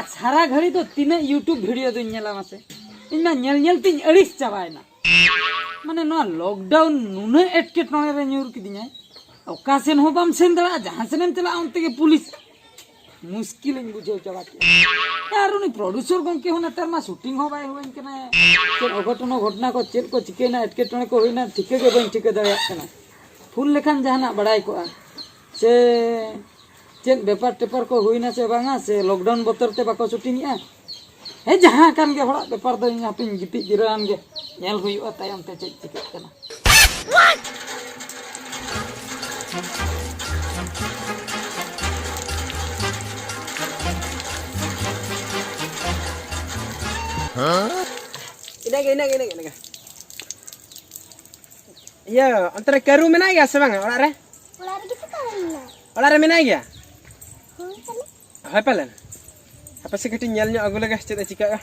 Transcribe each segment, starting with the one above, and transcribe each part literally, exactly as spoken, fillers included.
ᱥᱟᱨᱟ ᱜᱷᱟᱹᱲᱤ ᱫᱚ ᱛᱤᱱᱟᱹᱜ YouTube video ᱫᱩᱧ ᱧᱮᱞᱟ ᱢᱟᱥᱮ? ᱤᱧ ᱢᱟ ᱧᱮᱞ ᱧᱮᱞ ᱛᱤᱧ ᱟᱹᱲᱤᱥ ᱪᱟᱵᱟᱭᱮᱱᱟ᱾ ᱢᱟᱱᱮ ᱱᱚᱣᱟ lockdown ᱱᱩᱱᱟᱹᱜ ᱮᱴᱠᱮᱴᱚᱬᱮ ᱨᱮ ᱧᱩᱨ ᱠᱤᱫᱤᱧᱟᱭ, ᱚᱠᱟ ᱥᱮᱱ ᱦᱚᱸ ᱵᱟᱢ ᱥᱮᱱ ᱫᱟᱲᱮᱭᱟᱜᱼᱟ, ᱡᱟᱦᱟᱸ ᱥᱮᱱᱮᱢ ᱪᱟᱞᱟᱜᱼᱟ ᱚᱱᱛᱮ ᱜᱮ ᱯᱩᱞᱤᱥ᱾ ᱢᱩᱥᱠᱤᱞᱤᱧ ᱵᱩᱡᱷᱟᱹᱣ ᱪᱟᱵᱟ ᱠᱮᱫᱼᱟ᱾ ᱟᱨ ᱩᱱᱤ producer ᱜᱚᱢᱠᱮ ᱦᱚᱸ ᱱᱮᱛᱟᱨ ᱢᱟ shooting ᱦᱚᱸ ᱵᱟᱭ ᱦᱩᱭᱟᱹᱧ ᱠᱟᱱᱟ᱾ ᱪᱮᱫ ᱚᱜᱷᱚᱴᱚᱱ ᱜᱷᱚᱴᱚᱱᱟ ᱠᱚ ᱪᱮᱫ ᱠᱚ ᱪᱤᱠᱟᱹᱭᱮᱱᱟ, ᱮᱴᱠᱮᱴᱚᱬᱮ ᱠᱚ ᱦᱩᱭᱱᱟ, ᱴᱷᱤᱠᱟᱹ ᱜᱮ ᱵᱟᱹᱧ ᱴᱷᱤᱠᱟᱹ ᱫᱟᱲᱮᱭᱟᱜ ᱠᱟᱱᱟ᱾ ᱯᱷᱳᱱ ᱞᱮᱠᱷᱟᱱ ᱡᱟᱦᱟᱱᱟᱜ ᱵᱟᱲᱟᱭ ᱠᱚᱜᱼᱟ᱾ ᱥᱮ ᱪᱮᱫ ᱵᱮᱯᱟᱨ ᱴᱮᱯᱟᱨ ᱠᱚ ᱦᱩᱭᱱᱟ ᱥᱮ ᱵᱟᱝᱟ, ᱥᱮ lockdown ᱵᱚᱛᱚᱨ ᱛᱮ ᱵᱟᱠᱚ shooting ᱮᱜᱼᱟ? ᱦᱮᱸ, ᱡᱟᱦᱟᱸ ᱠᱟᱱ ᱜᱮ ᱦᱚᱲᱟᱜ ᱵᱮᱯᱟᱨ ᱫᱚ, ᱤᱧ ᱦᱟᱯᱮᱧ ᱜᱤᱛᱤᱡ ᱡᱤᱨᱟᱹᱣ ᱮᱱ ᱜᱮ, ᱧᱮᱞ ᱦᱩᱭᱩᱜᱼᱟ ᱛᱟᱭᱚᱢ ᱛᱮ ᱪᱮᱫ ᱪᱤᱠᱟᱹᱜ ᱠᱟᱱᱟ᱾ ᱤᱱᱟᱹᱜᱮ, ᱤᱱᱟᱹᱜᱮ, ᱤᱱᱟᱹᱜᱮ, ᱤᱱᱟᱹᱜᱮ᱾ ᱤᱭᱟᱹ, ᱚᱱᱛᱮ ᱨᱮ ᱠᱟᱹᱨᱩ ᱢᱮᱱᱟᱭ ᱜᱮᱭᱟ ᱥᱮ ᱵᱟᱝᱟ ᱚᱲᱟᱜ ᱨᱮ? ᱚᱲᱟᱜ ᱨᱮᱜᱮ ᱛᱚ ᱛᱟᱦᱮᱸ ᱞᱮᱱᱟ᱾ ᱚᱲᱟᱜ ᱨᱮ ᱢᱮᱱᱟᱭ ᱜᱮᱭᱟ? ᱦᱳᱭ, ᱛᱟᱦᱞᱮ᱾ ᱦᱳᱭ ᱯᱟᱞᱮᱱ᱾ ᱦᱟᱯᱮ ᱥᱮ ᱠᱟᱹᱴᱤᱡ ᱧᱮᱞ ᱧᱚᱜ ᱟᱹᱜᱩ ᱞᱮᱜᱮ ᱪᱮᱫ ᱮ ᱪᱤᱠᱟᱹᱜᱼᱟ᱾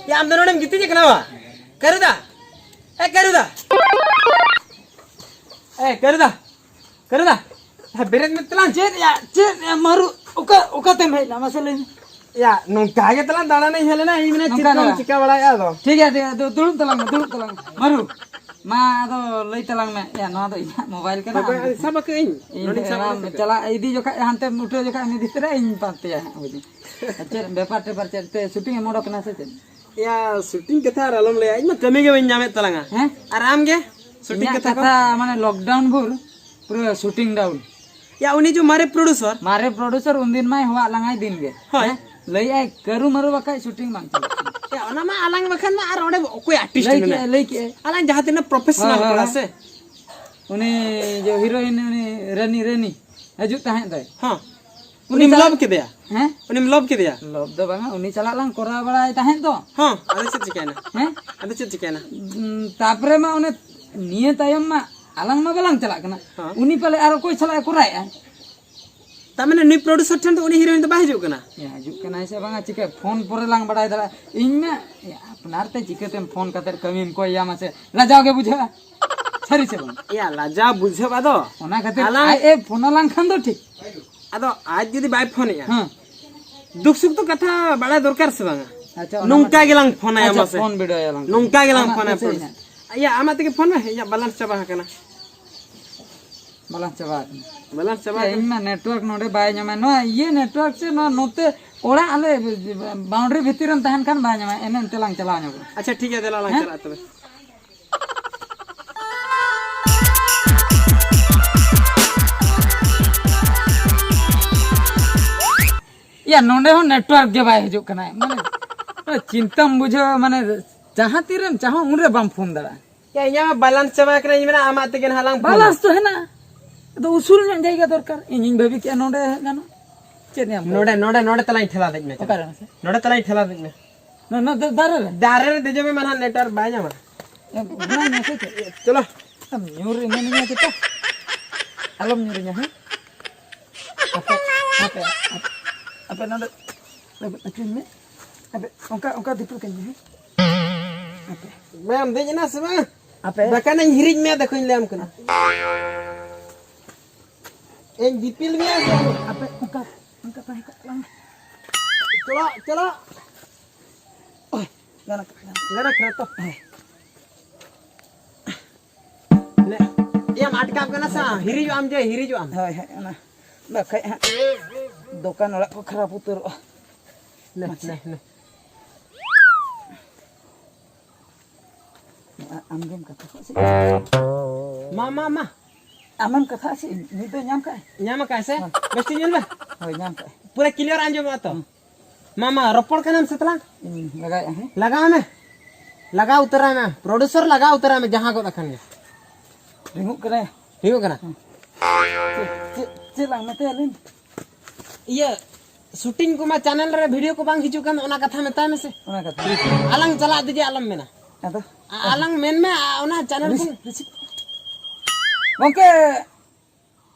ᱭᱟ, ᱟᱢ ᱫᱚ ᱱᱚᱰᱮᱢ ᱜᱤᱛᱤᱡ ᱟᱠᱟᱱᱟ ᱵᱟ? ᱠᱟᱹᱨᱩᱫᱟ! ᱮ, ᱠᱟᱹᱨᱩᱫᱟ! ᱮ, ᱠᱟᱹᱨᱩᱫᱟ! ᱠᱟᱹᱨᱩᱫᱟ! ᱦᱮ, ᱵᱮᱨᱮᱫ ᱢᱮ ᱛᱟᱞᱟᱝ᱾ ᱪᱮᱫ ᱭᱟ? ᱪᱮᱫ ᱭᱟ, ᱢᱟᱹᱨᱩ? ᱚᱠᱟ, ᱚᱠᱟᱛᱮᱢ ᱦᱮᱡ ᱮᱱᱟ? ᱢᱟᱥᱮ ᱞᱟᱹᱭ ᱢᱮ᱾ ᱭᱟ, ᱱᱚᱝᱠᱟ ᱜᱮ ᱛᱟᱞᱟᱝ ᱫᱟᱬᱟᱱᱤᱧ ᱦᱮᱡ ᱞᱮᱱᱟ᱾ ᱤᱧ ᱢᱮᱱᱟ, ᱪᱮᱫ ᱱᱚᱝᱠᱟ ᱠᱚᱢ ᱫᱟᱬᱟ? ᱪᱤᱠᱟᱹ ᱵᱟᱲᱟᱭᱮᱫᱼᱟ ᱟᱫᱚ? ᱴᱷᱤᱠ ᱜᱮᱭᱟ, ᱴᱷᱤᱠ ᱜᱮᱭᱟ, ᱫᱩ-, ᱫᱩᱲᱩᱵ ᱛᱟᱞᱟᱝ ᱢᱮ, ᱫᱩᱲᱩᱵ ᱛᱟᱞᱟᱝ ᱢᱮ᱾ ᱢᱟᱹᱨᱩ, ᱢᱟ ᱟᱫᱚ ᱞᱟᱹᱭ ᱛᱟᱞᱟᱝ ᱢᱮ᱾ ᱭᱟ, ᱱᱚᱣᱟ ᱫᱚ ᱤᱧᱟᱹᱜ mobile ᱠᱟᱱᱟ᱾ ᱦᱳᱭ, ᱟᱢ ᱦᱳᱭ, ᱥᱟᱵ ᱟᱠᱟᱫ ᱟᱹᱧ᱾ ᱤᱧ ᱱᱚᱰᱮᱧ ᱥᱟᱵ ᱮᱢᱟᱢ ᱚᱰᱚᱠ ᱟᱠᱟᱫ᱾ ᱪᱟᱞᱟᱜ, ᱤᱫᱤ ᱡᱚᱠᱷᱟᱡ ᱦᱟᱱᱛᱮᱢ ᱩᱴᱷᱟᱹᱣ ᱡᱚᱠᱷᱟᱡ ᱩᱱᱤ ᱫᱤᱥᱟᱹ ᱨᱮ ᱤᱧ ᱯᱟᱱᱛᱮᱭᱟ ᱦᱟᱸᱜ, ᱵᱩᱡᱷᱟᱹᱣ᱾ ᱟᱨ ᱪᱮᱫ ᱵᱮᱯᱟᱨ ᱴᱮᱯᱟᱨ ᱪᱮᱫ ᱛᱮ shooting ᱮᱢ ᱚᱰᱚᱠ ᱮᱱᱟ ᱥᱮ ᱪᱮᱫ? ᱭᱟ, shooting ᱠᱟᱛᱷᱟ ᱟᱨ ᱟᱞᱚᱢ ᱞᱟᱹᱭᱟ, ᱤᱧ ᱢᱟ ᱠᱟᱹᱢᱤ ᱜᱮ ᱵᱟᱹᱧ ᱧᱟᱢᱮᱫ ᱛᱟᱞᱟᱝᱟ᱾ ᱦᱮᱸ? ᱟᱨ ᱟᱢ ᱜᱮ? Shooting ᱤᱧᱟᱹᱜ ᱠᱟᱛᱷᱟ ᱠᱚ? ᱠᱟᱛᱷᱟ ᱢᱟᱱᱮ lockdown ᱵᱷᱳᱨ ᱯᱩᱨᱟᱹ shooting down᱾ ᱭᱟ, ᱩᱱᱤ ᱡᱮ ᱢᱟᱨᱮ producer᱾ ᱢᱟᱨᱮ producer ᱩᱱᱫᱤᱱ ᱢᱟᱭ ᱦᱚᱦᱚᱣᱟᱫ ᱞᱟᱝᱟᱭ ᱫᱤᱱ ᱜᱮ᱾ ᱦᱳᱭ᱾ ᱦᱮᱸ? ᱞᱟᱹᱭᱮᱫᱼᱟᱭ, "ᱠᱟᱹᱨᱩ ᱢᱟᱹᱨᱩ ᱵᱟᱠᱷᱟᱡ shooting ᱵᱟᱝ ᱪᱟᱞᱟᱜ ᱠᱟᱱᱟ᱾" ᱭᱟ, ᱚᱱᱟ ᱢᱟ ᱟᱞᱟᱝ ᱵᱟᱠᱷᱟᱱ ᱢᱟ ᱟᱨ ᱚᱸᱰᱮ ᱚᱠᱚᱭ artist ᱞᱟᱹᱭ ᱢᱮᱱᱟᱭ? ᱠᱮᱜᱼᱟᱭ, ᱞᱟᱹᱭ ᱠᱮᱜᱼᱟᱭ᱾ ᱟᱞᱟᱝ ᱡᱟᱦᱟᱸ ᱛᱤᱱᱟᱹᱜ professional ᱦᱳᱭ, ᱦᱳᱭ, ᱠᱚᱲᱟ ᱦᱳᱭ᱾ ᱥᱮ᱾ ᱩᱱᱤ ᱡᱮ heroine, ᱩᱱᱤ ᱨᱟᱹᱱᱤ, ᱨᱟᱹᱱᱤ ᱦᱤᱡᱩᱜ ᱛᱟᱦᱮᱸᱫ ᱫᱚᱭ᱾ ᱦᱚᱸ᱾ ᱩᱱᱤ ᱩᱱᱤᱢ ᱪᱟᱞᱟᱜ love ᱠᱮᱫᱮᱭᱟ? ᱦᱮᱸ? ᱩᱱᱤᱢ love ᱠᱮᱫᱮᱭᱟ? Love ᱫᱚ ᱵᱟᱝᱟ, ᱩᱱᱤ ᱪᱟᱞᱟᱜ ᱞᱟᱝ ᱠᱚᱨᱟᱣ ᱵᱟᱲᱟᱭ ᱛᱟᱦᱮᱸᱫ ᱫᱚ᱾ ᱦᱚᱸ, ᱟᱫᱚ ᱪᱮᱫ ᱪᱤᱠᱟᱹᱭᱮᱱᱟ? ᱦᱮᱸ? ᱟᱫᱚ ᱪᱮᱫ ᱪᱤᱠᱟᱹᱭᱮᱱᱟ? ᱩᱸ, ᱛᱟᱯᱚᱨᱮ ᱢᱟ ᱚᱱᱮ ᱱᱤᱭᱟᱹ ᱛᱟᱭᱚᱢ ᱢᱟ ᱟᱞᱟᱝ ᱢᱟ ᱵᱟᱞᱟᱝ ᱪᱟᱞᱟᱜ ᱠᱟᱱᱟ᱾ ᱦᱚᱸ᱾ ᱩᱱᱤ ᱯᱟᱞᱮ ᱟᱨ ᱚᱠᱚᱭ ᱥᱟᱞᱟᱜ ᱮ ᱠᱚᱨᱟᱣᱮᱫᱼᱟ? ᱛᱟᱨ ᱢᱟᱱᱮ ᱱᱩᱭ producer ᱴᱷᱮᱱ ᱫᱚ ᱩᱱᱤ heroine ᱫᱚ ᱵᱟᱭ ᱦᱤᱡᱩᱜ ᱠᱟᱱᱟ? ᱦᱮᱸ, ᱦᱤᱡᱩᱜ ᱠᱟᱱᱟᱭ ᱥᱮ ᱵᱟᱝᱟ, ᱪᱤᱠᱟᱹ ᱯᱷᱳᱱ ᱯᱚᱨᱮ ᱞᱟᱝ ᱵᱟᱲᱟᱭ ᱫᱟᱲᱮᱭᱟᱜᱼᱟ᱾ ᱤᱧ ᱢᱟ ᱟᱯᱱᱟᱨ ᱛᱮ ᱪᱤᱠᱟᱹᱛᱮᱢ ᱯᱷᱳᱱ ᱠᱟᱛᱮ ᱠᱟᱹᱢᱤᱢ ᱠᱚᱭ ᱭᱟᱢᱟ ᱥᱮ, ᱞᱟᱡᱟᱣ ᱜᱮ ᱵᱩᱡᱷᱟᱹᱜᱼᱟ᱾ ᱥᱟᱹᱨᱤ ᱥᱮ ᱵᱟᱝ? ᱮᱭᱟ, ᱞᱟᱡᱟᱣ ᱵᱩᱡᱷᱟᱹᱜ ᱟᱫᱚ᱾ ᱚᱱᱟ ᱠᱷᱟᱹᱛᱤᱨ ᱟᱞᱟᱝ ᱟᱡ ᱮ ᱯᱷᱳᱱ ᱟᱞᱟᱝ ᱠᱷᱟᱱ ᱫᱚ ᱴᱷᱤᱠ᱾ ᱟᱫᱚ ᱟᱡ ᱡᱩᱫᱤ ᱵᱟᱭ ᱯᱷᱳᱱᱮᱜᱼᱟ, ᱦᱮᱸ᱾ ᱫᱩᱠ ᱥᱩᱠ ᱫᱚ ᱠᱟᱛᱷᱟ ᱵᱟᱲᱟᱭ ᱫᱚᱨᱠᱟᱨ ᱥᱮ ᱵᱟᱝᱟ? ᱟᱪᱪᱷᱟ, ᱚᱱᱟ ᱱᱚᱝᱠᱟ ᱢᱟ ᱜᱮᱞᱟᱝ ᱯᱷᱳᱱᱟᱭᱟ ᱟᱪᱪᱷᱟ, ᱢᱟᱥᱮ᱾ ᱯᱷᱳᱱ ᱵᱤᱰᱟᱹᱣ ᱟᱭᱟᱞᱟᱝ᱾ ᱱᱚᱝᱠᱟ ᱜᱮᱞᱟᱝ ᱟᱢᱟᱜ ᱯᱷᱳᱱᱟᱭᱟ ᱯᱚᱭᱥᱟ producer᱾ ᱦᱮᱱᱟᱜ? ᱤᱭᱟᱹ, ᱟᱢᱟᱜ ᱛᱮᱜᱮ ᱯᱷᱳᱱ ᱢᱮ, ᱤᱧᱟᱹᱜ balance ᱪᱟᱵᱟ ᱟᱠᱟᱱᱟ᱾ Balance ᱪᱟᱵᱟ ᱮ, ᱟᱠᱟᱱᱟ᱾ ᱤᱧ ᱢᱟ network ᱱᱚᱰᱮ ᱵᱟᱭ ᱧᱟᱢᱟ᱾ ᱱᱚᱣᱟ ᱤᱭᱟᱹ network ᱥᱮ ᱱᱚᱣᱟ ᱱᱚᱛᱮ ᱚᱲᱟᱜ ᱟᱞᱮ boundary ᱵᱷᱤᱛᱤᱨ ᱨᱮᱢ ᱛᱟᱦᱮᱱ ᱠᱷᱟᱱ ᱵᱟᱭ ᱧᱟᱢᱟ᱾ ᱮᱱᱮ ᱮᱱᱛᱮ ᱞᱟᱝ ᱪᱟᱞᱟᱣ ᱧᱚᱜᱚᱜᱼᱟ᱾ ᱟᱪᱪᱷᱟ, ᱴᱷᱤᱠ ᱜᱮᱭᱟ, ᱫᱮᱞᱟ ᱞᱟᱝ ᱦᱮᱸ? ᱪᱟᱞᱟᱜᱼᱟ ᱛᱚᱵᱮ᱾ ᱭᱟ, ᱱᱚᱰᱮ ᱦᱚᱸ network ᱜᱮ ᱵᱟᱭ ᱦᱤᱡᱩᱜ ᱠᱟᱱᱟ᱾ ᱢᱟᱱᱮ, ᱪᱤᱱᱛᱟᱹᱢ ᱵᱩᱡᱷᱟᱹᱣᱟ, ᱢᱟᱱᱮ, ᱡᱟᱦᱟᱸ ᱛᱤᱨᱮᱢ ᱪᱟᱦᱚᱸ ᱩᱱᱨᱮ ᱵᱟᱢ ᱯᱷᱳᱱ ᱫᱟᱲᱮᱭᱟᱜᱼᱟ᱾ ᱭᱟ, ᱤᱧᱟᱹᱜ ᱢᱟ balance ᱪᱟᱵᱟ ᱟᱠᱟᱱᱟ, ᱤᱧ ᱢᱮᱱᱟ ᱟᱢᱟᱜ ᱛᱮᱜᱮ ᱱᱟᱦᱟᱜ ᱞᱟᱝ ᱯᱷᱳᱱᱟ᱾ Balance ᱫᱚ ᱦᱮᱱᱟᱜᱼᱟ, ᱟᱫᱚ ᱩᱥᱩᱞ ᱧᱚᱜ ᱡᱟᱭᱜᱟ ᱫᱚᱨᱠᱟᱨ᱾ ᱤᱧᱤᱧ ᱵᱷᱟᱹᱵᱤ ᱠᱮᱜᱼᱟ ᱱᱚᱰᱮ ᱜᱟᱱᱚᱜ᱾ ᱪᱮᱫ ᱧᱟᱢ ᱱᱚᱰᱮ, ᱱᱚᱰᱮ, ᱱᱚᱰᱮ ᱛᱟᱞᱟᱧ ᱴᱷᱮᱞᱟᱣ ᱫᱮᱡ ᱢᱮ, ᱪᱚᱞᱚ᱾ ᱚᱠᱟᱨᱮ ᱢᱟᱥᱮ? ᱱᱚᱰᱮ ᱛᱟᱞᱟᱧ ᱴᱷᱮᱞᱟᱣ ᱫᱮᱡ ᱢᱮ᱾ ᱱᱚᱣᱟ, ᱱᱚᱣᱟ ᱫᱟ-, ᱫᱟᱨᱮ ᱨᱮ? ᱫᱟᱨᱮ ᱨᱮ ᱫᱮᱡᱚᱜ ᱢᱮ, ᱢᱟ ᱱᱟᱦᱟᱜ network ᱵᱟᱭ ᱧᱟᱢᱟ᱾ ᱮ, ᱚᱱᱟ ᱢᱮᱥᱮ ᱪᱮᱫ? ᱪᱚᱞᱚ᱾ ᱟᱢ ᱧᱩᱨ ᱮᱢᱟᱱᱤᱧᱟ ᱪᱮᱛᱟ? ᱟᱞᱚᱢ ᱧᱩᱨᱤᱧᱟ, ᱦᱮᱸ? ᱟᱯᱮ, ᱟᱯᱮ, ᱟᱯᱮ, ᱟᱯᱮ ᱱᱚᱰᱮ ᱟᱹᱪᱩᱨ ᱢᱮ᱾ ᱟᱯᱮ ᱚᱱᱠᱟ, ᱚᱱᱠᱟ ᱫᱤᱯᱤᱞ ᱠᱟᱹᱧ ᱢᱮ, ᱦᱮᱸ? ᱟᱯᱮ᱾ ᱢᱟᱢ ᱫᱮᱡ ᱮᱱᱟ ᱥᱮ ᱵᱟᱝ? ᱟᱯᱮ᱾ ᱵᱟᱠᱷᱟᱱ ᱤᱧ ᱦᱤᱨᱤᱡ ᱢᱮᱭᱟ, ᱫᱮᱠᱷᱚᱧ ᱞᱟᱹᱭᱟᱢ ᱠᱟᱱᱟ᱾ ᱤᱧ ᱫᱤᱯᱤᱞ ᱢᱮᱭᱟ ᱥᱮ? ᱟᱯᱮ ᱚᱱᱠᱟ, ᱚᱱᱠᱟ ᱛᱟᱦᱮᱸ ᱠᱚᱜ ᱛᱟᱞᱟᱝ ᱢᱮ᱾ ᱪᱚᱞᱚ, ᱪᱚᱞᱚ᱾ ᱳᱭ, ᱜᱟᱱ ᱟᱠᱟᱱᱟ, ᱜᱟᱱ ᱟᱠᱟᱱᱟ᱾ ᱜᱟᱱ ᱟᱠᱟᱱᱟ ᱛᱚ? ᱦᱮᱸ᱾ ᱞᱮ, ᱮᱭᱟᱢ ᱟᱴᱠᱟᱣ ᱠᱟᱱᱟ ᱥᱮ? ᱦᱤᱨᱤᱡᱚᱜ ᱟᱢ ᱡᱮ, ᱦᱤᱨᱤᱡᱚᱜ ᱟᱢ᱾ ᱦᱳᱭ, ᱦᱳᱭ, ᱚᱱᱟ ᱵᱟᱠᱷᱟᱡ ᱦᱟᱸᱜ ᱫᱚᱠᱟᱱ ᱚᱲᱟᱜ ᱠᱚ ᱠᱷᱟᱨᱟᱯ ᱩᱛᱟᱹᱨᱚᱜᱼᱟ᱾ ᱱᱮ, ᱢᱟᱥᱮ᱾ ᱱᱮ, ᱱᱮ᱾ ᱟ-, ᱟᱢᱜᱮᱢ ᱠᱟᱛᱷᱟ ᱠᱚᱜ ᱥᱮ? ᱢᱟ, ᱢᱟ, ᱢᱟ᱾ ᱟᱢᱮᱢ ᱠᱟᱛᱷᱟᱜ ᱥᱮ ᱤᱧ? ᱱᱤᱛ ᱫᱚ ᱧᱟᱢ ᱠᱟᱜᱼᱟᱭ? ᱧᱟᱢ ᱟᱠᱟᱫ ᱥᱮ? ᱦᱮᱸ᱾ ᱵᱮᱥ ᱴᱷᱤᱠ ᱧᱮᱞ ᱢᱮ᱾ ᱦᱳᱭ, ᱧᱟᱢ ᱠᱟᱜᱼᱟᱭ᱾ ᱯᱩᱨᱟᱹ clear ᱟᱸᱡᱚᱢᱚᱜᱼᱟ ᱛᱚ? ᱦᱮᱸ᱾ ᱢᱟ, ᱢᱟ, ᱨᱚᱯᱚᱲ ᱠᱟᱱᱟᱢ ᱥᱮ ᱛᱟᱞᱟᱝ? ᱤᱧ ᱞᱟᱜᱟᱭᱮᱫᱼᱟ, ᱦᱮᱸ? ᱞᱟᱜᱟᱣ ᱢᱮ᱾ ᱞᱟᱜᱟᱣ ᱩᱛᱟᱹᱨᱟᱭ ᱢᱮ᱾ Producer ᱞᱟᱜᱟᱣ ᱩᱛᱟᱹᱨᱟᱭ ᱢᱮ, ᱡᱟᱦᱟᱸ ᱜᱚᱫ ᱟᱠᱟᱱ ᱜᱮ᱾ ᱨᱤᱝᱚᱜ ᱠᱟᱱᱟᱭ᱾ ᱨᱤᱝᱚᱜ ᱠᱟᱱᱟ? ᱦᱮᱸ᱾ ᱪᱮᱫ, ᱪᱮᱫ, ᱪᱮᱫ ᱞᱟᱝ ᱢᱮᱛᱟᱭᱟ ᱞᱟᱹᱭ ᱢᱮ? ᱤᱭᱟᱹ, shooting ᱠᱚᱢᱟ channel ᱨᱮ video ᱠᱚ ᱵᱟᱝ ᱦᱤᱡᱩᱜ ᱠᱟᱱ, ᱚᱱᱟ ᱠᱟᱛᱷᱟ ᱢᱮᱛᱟᱭ ᱢᱮᱥᱮ᱾ ᱚᱱᱟ ᱠᱟᱛᱷᱟ᱾ ᱟᱞᱟᱝ ᱪᱟᱞᱟᱜ ᱛᱮᱜᱮ ᱟᱞᱚᱢ ᱢᱮᱱᱟ᱾ ᱟᱫᱚ? ᱟ-, ᱟᱞᱟᱝ ᱢᱮᱱ ᱢᱮ, ᱟ-, ᱚᱱᱟ channel ᱨᱤᱥᱤ-, ᱠᱚ ᱨᱤᱥᱤ-, ᱜᱚᱝᱠᱮ!